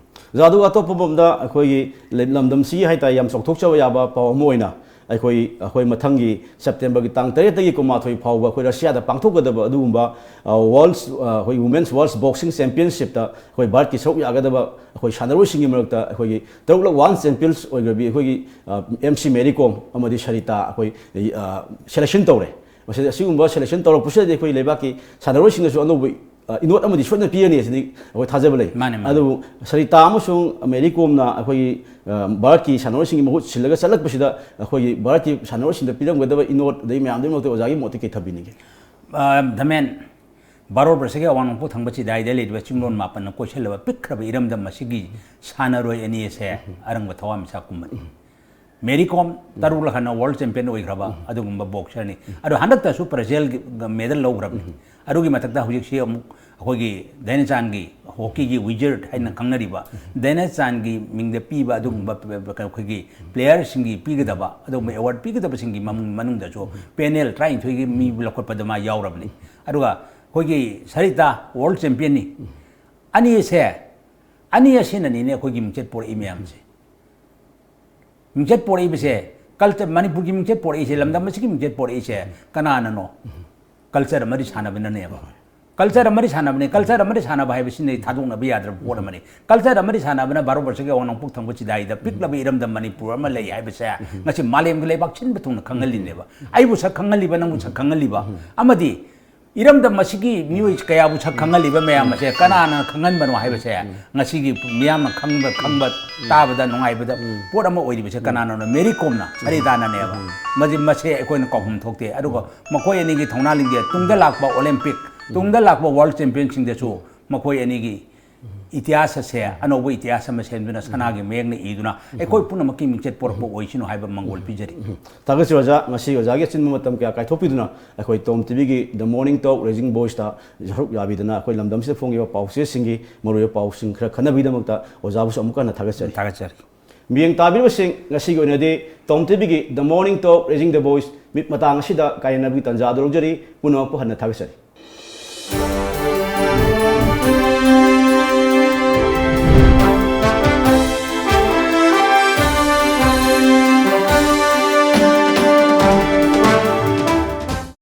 ꯑꯣꯖꯥ, ꯑꯗꯨꯒ ꯑꯇꯣꯞꯄ ꯃꯐꯝꯗ ꯑꯩꯈꯣꯏꯒꯤ ꯂꯝꯗꯝꯁꯤꯒꯤ ꯍꯥꯏꯇꯥꯔꯦ, ꯌꯥꯝ ꯆꯥꯎꯊꯣꯛꯆꯕ ꯌꯥꯕ ꯄꯥꯎ ꯑꯃ ꯑꯣꯏꯅ ꯑꯩꯈꯣꯏ, ꯑꯩꯈꯣꯏ ꯃꯊꯪꯒꯤ ꯁꯦꯞꯇꯦꯝꯕꯔꯒꯤ ꯇꯥꯡ ꯇꯔꯦꯠꯇꯒꯤ ꯀꯨꯟꯃꯥꯊꯣꯏ ꯐꯥꯎꯕ ꯑꯩꯈꯣꯏ ꯔꯁꯤꯌꯥꯗ ꯄꯥꯡꯊꯣꯛꯀꯗꯕ ꯑꯗꯨꯒꯨꯝꯕ, ꯑ, ꯋꯥꯔꯜꯁ, ꯑ, ꯑꯩꯈꯣꯏ ꯋꯨꯃꯦꯟꯁ ꯋꯥꯔꯜꯁ ꯕꯣꯛꯁꯤꯡ ꯆꯦꯝꯄꯤꯌꯟꯁꯤꯞꯇ ꯑꯩꯈꯣꯏ ꯚꯥꯔꯠꯀꯤ ꯁꯔꯨꯛ ꯌꯥꯒꯗꯕ ꯑꯩꯈꯣꯏ ꯁꯥꯟꯅꯔꯣꯏꯁꯤꯡꯒꯤ ꯃꯔꯛꯇ ꯑꯩꯈꯣꯏꯒꯤ ꯇꯔꯨꯛꯂꯛ ꯋꯥꯔꯜ ꯆꯦꯝꯄꯤꯌꯟꯁ ꯑꯣꯏꯈ꯭ꯔꯕꯤ ꯑꯩꯈꯣꯏꯒꯤ, ꯑ, ꯑꯦꯝ ꯁꯤ ꯃꯦꯔꯤ ꯀꯣꯝ ꯑꯃꯗꯤ ꯁꯔꯤꯇꯥ ꯑꯩꯈꯣꯏ, ꯑ, ꯁꯦꯂꯦꯛꯁꯟ ꯇꯧꯔꯦ꯫ ꯃꯁꯤꯗ ꯑꯁꯤꯒꯨꯝꯕ selection ꯇꯧꯔꯛꯄꯁꯤꯗꯗꯤ ꯑꯩꯈꯣꯏ ꯂꯩꯕꯥꯛꯀꯤ ꯁꯥꯟꯅꯔꯣꯏꯁꯤꯡꯅꯁꯨ ꯑꯅꯧꯕ, ꯑ, ꯏꯅꯣꯠ ꯑꯃꯗꯤ ꯁꯣꯏꯗꯅ ꯄꯤꯒꯅꯤ ꯍꯥꯏꯁꯤꯗꯤ ꯑꯩꯈꯣꯏ ꯊꯥꯖꯕ ꯂꯩ꯫ ꯃꯥꯅꯦ, ꯃꯥꯅꯦ꯫ ꯑꯗꯨꯕꯨ ꯁꯔꯤꯇꯥ ꯑꯃꯁꯨꯡ ꯃꯦꯔꯤ ꯀꯣꯝꯅ ꯑꯩꯈꯣꯏꯒꯤ, ꯑ, ꯚꯥꯔꯠꯀꯤ ꯁꯥꯟꯅꯔꯣꯏꯁꯤꯡꯒꯤ ꯃꯍꯨꯠ ꯁꯤꯜꯂꯒ ꯆꯠꯂꯛꯄꯁꯤꯗ ꯑꯩꯈꯣꯏꯒꯤ ꯚꯥꯔꯠꯀꯤ ꯁꯥꯟꯅꯔꯣꯏꯁꯤꯡꯗ ꯄꯤꯔꯝꯒꯗꯕ ꯏꯅꯣꯠ ꯑꯗꯩ ꯃꯌꯥꯝꯗꯨꯒꯤ ꯃꯔꯛꯇ ꯑꯣꯖꯥꯒꯤ ꯃꯣꯠꯇ ꯀꯩ ꯊꯝꯕꯤꯅꯤꯡꯒꯦ? ꯑ, ꯙꯃꯦꯟ, ꯚꯥꯔꯣꯠ ꯕꯔꯁꯒꯤ ꯑꯋꯥꯡ ꯅꯣꯡꯄꯣꯛ ꯊꯪꯕ ꯆꯤꯗꯥꯏꯗ ꯂꯩꯔꯤꯕ ꯆꯤꯡꯂꯣꯟ ꯃꯥꯄꯟꯅ ꯀꯣꯏꯁꯜꯂꯕ ꯄꯤꯛꯈ꯭ꯔꯕ ꯏꯔꯝꯗꯝ ꯑꯁꯤꯒꯤ ꯁꯥꯟꯅꯔꯣꯏ ꯑꯅꯤ ꯑꯁꯦ ꯑꯔꯪꯕ ꯊꯋꯥꯟꯃꯤꯆꯥꯛ ꯀꯨꯝꯕꯅꯤ꯫ ꯃꯦꯔꯤ ꯀꯣꯝ ꯇꯔꯨꯛꯂꯛ ꯍꯟꯅ world champion ꯑꯣꯏꯈ꯭ꯔꯕ ꯑꯗꯨꯒꯨꯝꯕ boxerꯅꯤ꯫ ꯑꯗꯣ ꯍꯟꯗꯛꯇꯁꯨ ꯕ꯭ꯔꯥꯖꯤꯜꯒꯤ medal ꯂꯧꯈ꯭ꯔꯕꯅꯤ꯫ ꯑꯗꯨꯒꯤ ꯃꯊꯛꯇ ꯍꯧꯖꯤꯛꯁꯤ ꯑꯃꯨꯛ ꯑꯩꯈꯣꯏꯒꯤ ꯙ꯭ꯌꯥꯟꯆꯥꯟꯒꯤ hockeyꯒꯤ wizard ꯍꯥꯏꯅ ꯈꯪꯅꯔꯤꯕ ꯙ꯭ꯌꯥꯟꯆꯥꯟꯒꯤ ꯃꯤꯡꯗ ꯄꯤꯕ ꯑꯗꯨꯒꯨꯝꯕ ꯑꯩꯈꯣꯏꯒꯤ playerꯁꯤꯡꯒꯤ ꯄꯤꯒꯗꯕ ꯑꯗꯨꯒꯨꯝꯕ award ꯄꯤꯒꯗꯕꯁꯤꯡꯒꯤ ꯃꯅꯨꯡ-, ꯃꯅꯨꯡꯗꯁꯨ panel ꯇꯔꯥꯅꯤꯊꯣꯏꯒꯤ ꯃꯤ ꯂꯧꯈꯠꯄꯗ ꯃꯥ ꯌꯥꯎꯔꯕꯅꯤ꯫ ꯑꯗꯨꯒ ꯑꯩꯈꯣꯏꯒꯤ ꯁꯔꯤꯇꯥ world championꯅꯤ꯫ ꯑꯅꯤꯁꯦ, ꯑꯅꯤ ꯑꯁꯤꯅꯅꯤꯅꯦ ꯑꯩꯈꯣꯏꯒꯤ ꯃꯤꯡꯆꯠ ꯄꯣꯔꯛꯏ ꯃꯌꯥꯝꯁꯦ꯫ ꯃꯤꯡꯆꯠ ꯄꯣꯔꯛꯏꯕꯁꯦ, culture, ꯃꯅꯤꯄꯨꯔꯒꯤ ꯃꯤꯡꯆꯠ ꯄꯣꯔꯛꯏꯁꯦ, ꯂꯝꯗꯝ ꯑꯁꯤꯒꯤ ꯃꯤꯡꯆꯠ ꯄꯣꯔꯛꯏꯁꯦ ꯀꯅꯥꯅꯅꯣ? Culture ꯑꯃꯗꯤ ꯁꯥꯟꯅꯕꯅꯅꯦꯕ꯫ Culture ꯑꯃꯗꯤ ꯁꯥꯟꯅꯕꯅꯤ꯫ Culture ꯑꯃꯗꯤ ꯁꯥꯟꯅꯕ ꯍꯥꯏꯕꯁꯤꯅ ꯊꯥꯗꯣꯛꯅꯕ ꯌꯥꯗ꯭ꯔꯕ ꯄꯣꯠ ꯑꯃꯅꯤ꯫ Culture ꯑꯃꯗꯤ ꯁꯥꯟꯅꯕꯅ ꯚꯥꯔꯠ ꯕꯔꯁꯒꯤ ꯑꯋꯥꯡ ꯅꯣꯡꯄꯣꯛ ꯊꯪꯕ ꯆꯤꯗꯥꯏꯗ ꯄꯤꯛꯂꯕ ꯏꯔꯝꯗꯝ ꯃꯅꯤꯄꯨꯔ ꯑꯃ ꯂꯩ ꯍꯥꯏꯕꯁꯦ ꯉꯁꯤ ꯃꯥꯂꯦꯝꯒꯤ ꯂꯩꯕꯥꯛ ꯁꯤꯟꯕ ꯊꯨꯡꯅ ꯈꯪꯍꯜꯂꯤꯅꯦꯕ꯫ ꯑꯩꯕꯨ ꯁꯛ ꯈꯪꯍꯜꯂꯤꯕ, ꯅꯪꯕꯨ ꯁꯛ ꯈꯪꯍꯜꯂꯤꯕ ꯑꯃꯗꯤ ꯏꯔꯝꯗꯝ ꯑꯁꯤꯒꯤ ꯃꯤꯑꯣꯏ ꯀꯌꯥꯕꯨ ꯁꯛ ꯈꯪꯍꯜꯂꯤꯕ ꯃꯌꯥꯝ ꯑꯁꯦ ꯀꯅꯥꯅ ꯈꯪꯍꯟꯕꯅꯣ ꯍꯥꯏꯕꯁꯦ ꯉꯁꯤꯒꯤ ꯃꯤꯌꯥꯝꯅ ꯈꯪꯕ, ꯈꯪꯕ, ꯇꯥꯕꯗ ꯅꯨꯡꯉꯥꯏꯕꯗ ꯄꯣꯠ ꯑꯃ ꯑꯣꯏꯔꯤꯕꯁꯦ ꯀꯅꯥꯅꯣꯅ? ꯃꯦꯔꯤ ꯀꯣꯝꯅ, ꯁꯔꯤꯇꯥꯅꯅꯦꯕ꯫ ꯃꯁꯤ, ꯃꯁꯦ ꯑꯩꯈꯣꯏꯅ ꯀꯥꯎꯐꯝ ꯊꯣꯛꯇꯦ꯫ ꯑꯗꯨꯒ ꯃꯈꯣꯏ ꯑꯅꯤꯒꯤ ꯊꯧꯅꯥ ꯂꯤꯡꯖꯦꯜ, ꯇꯨꯡꯗ ꯂꯥꯛꯄ Olympic, ꯇꯨꯡꯗ ꯂꯥꯛꯄ world championꯁꯤꯡꯗꯁꯨ ꯃꯈꯣꯏ ꯑꯅꯤꯒꯤ ꯏꯇꯤꯍꯥꯁ ꯑꯁꯦ ꯑꯅꯧꯕ ꯏꯇꯤꯍꯥꯁ ꯑꯃ ꯁꯦꯝꯗꯨꯅ ꯁꯅꯥꯒꯤ ꯃꯌꯦꯛꯅ ꯏꯗꯨꯅ ꯑꯩꯈꯣꯏ ꯄꯨꯝꯅꯃꯛꯀꯤ ꯃꯤꯡꯆꯠ ꯄꯣꯔꯛꯄ ꯑꯣꯏꯁꯅꯨ ꯍꯥꯏꯕ ꯃꯪꯒꯣꯜ ꯄꯤꯖꯔꯤ꯫ ꯊꯥꯒꯠꯆꯔꯤ ꯑꯣꯖꯥ, ꯉꯁꯤ ꯑꯣꯖꯥꯒꯤ ꯑꯆꯤꯟꯕ ꯃꯇꯝ ꯀꯌꯥ ꯀꯥꯏꯊꯣꯛꯄꯤꯗꯨꯅ ꯑꯩꯈꯣꯏ ꯇꯣꯝ ꯇꯤꯚꯤꯒꯤ The Morning Talk Raising Voiceꯇ ꯁꯔꯨꯛ ꯌꯥꯕꯤꯗꯅ ꯑꯩꯈꯣꯏ ꯂꯝꯗꯝꯁꯤꯗ ꯐꯣꯡꯉꯤꯕ ꯄꯥꯎꯆꯦꯁꯤꯡꯒꯤ ꯃꯔꯨꯑꯣꯏꯕ ꯄꯥꯎꯁꯤꯡ ꯈꯔ ꯈꯟꯅꯕꯤꯒꯤꯗꯃꯛꯇ ꯑꯣꯖꯥꯕꯨꯁꯨ ꯑꯃꯨꯛꯀ ꯍꯟꯅ ꯊꯥꯒꯠꯆꯔꯤ꯫ ꯊꯥꯒꯠꯆꯔꯤ꯫ ꯃꯤꯠꯌꯦꯡ ꯇꯥꯕꯤꯔꯤꯕꯁꯤꯡ, ꯉꯁꯤꯒꯤ ꯑꯣꯏꯅꯗꯤ ꯇꯣꯝ ꯇꯤꯚꯤꯒꯤ The Morning Talk Raising the Voice ꯃꯤꯠ ꯃꯇꯥꯡ ꯑꯁꯤꯗ ꯀꯥꯏꯅꯅꯕꯒꯤ ꯇꯥꯟꯖꯥ ꯑꯗꯨ ꯂꯧꯖꯔꯤ꯫ ꯄꯨꯝꯅꯃꯛꯄꯨ ꯍꯟꯅ ꯊꯥꯒꯠꯆꯔꯤ꯫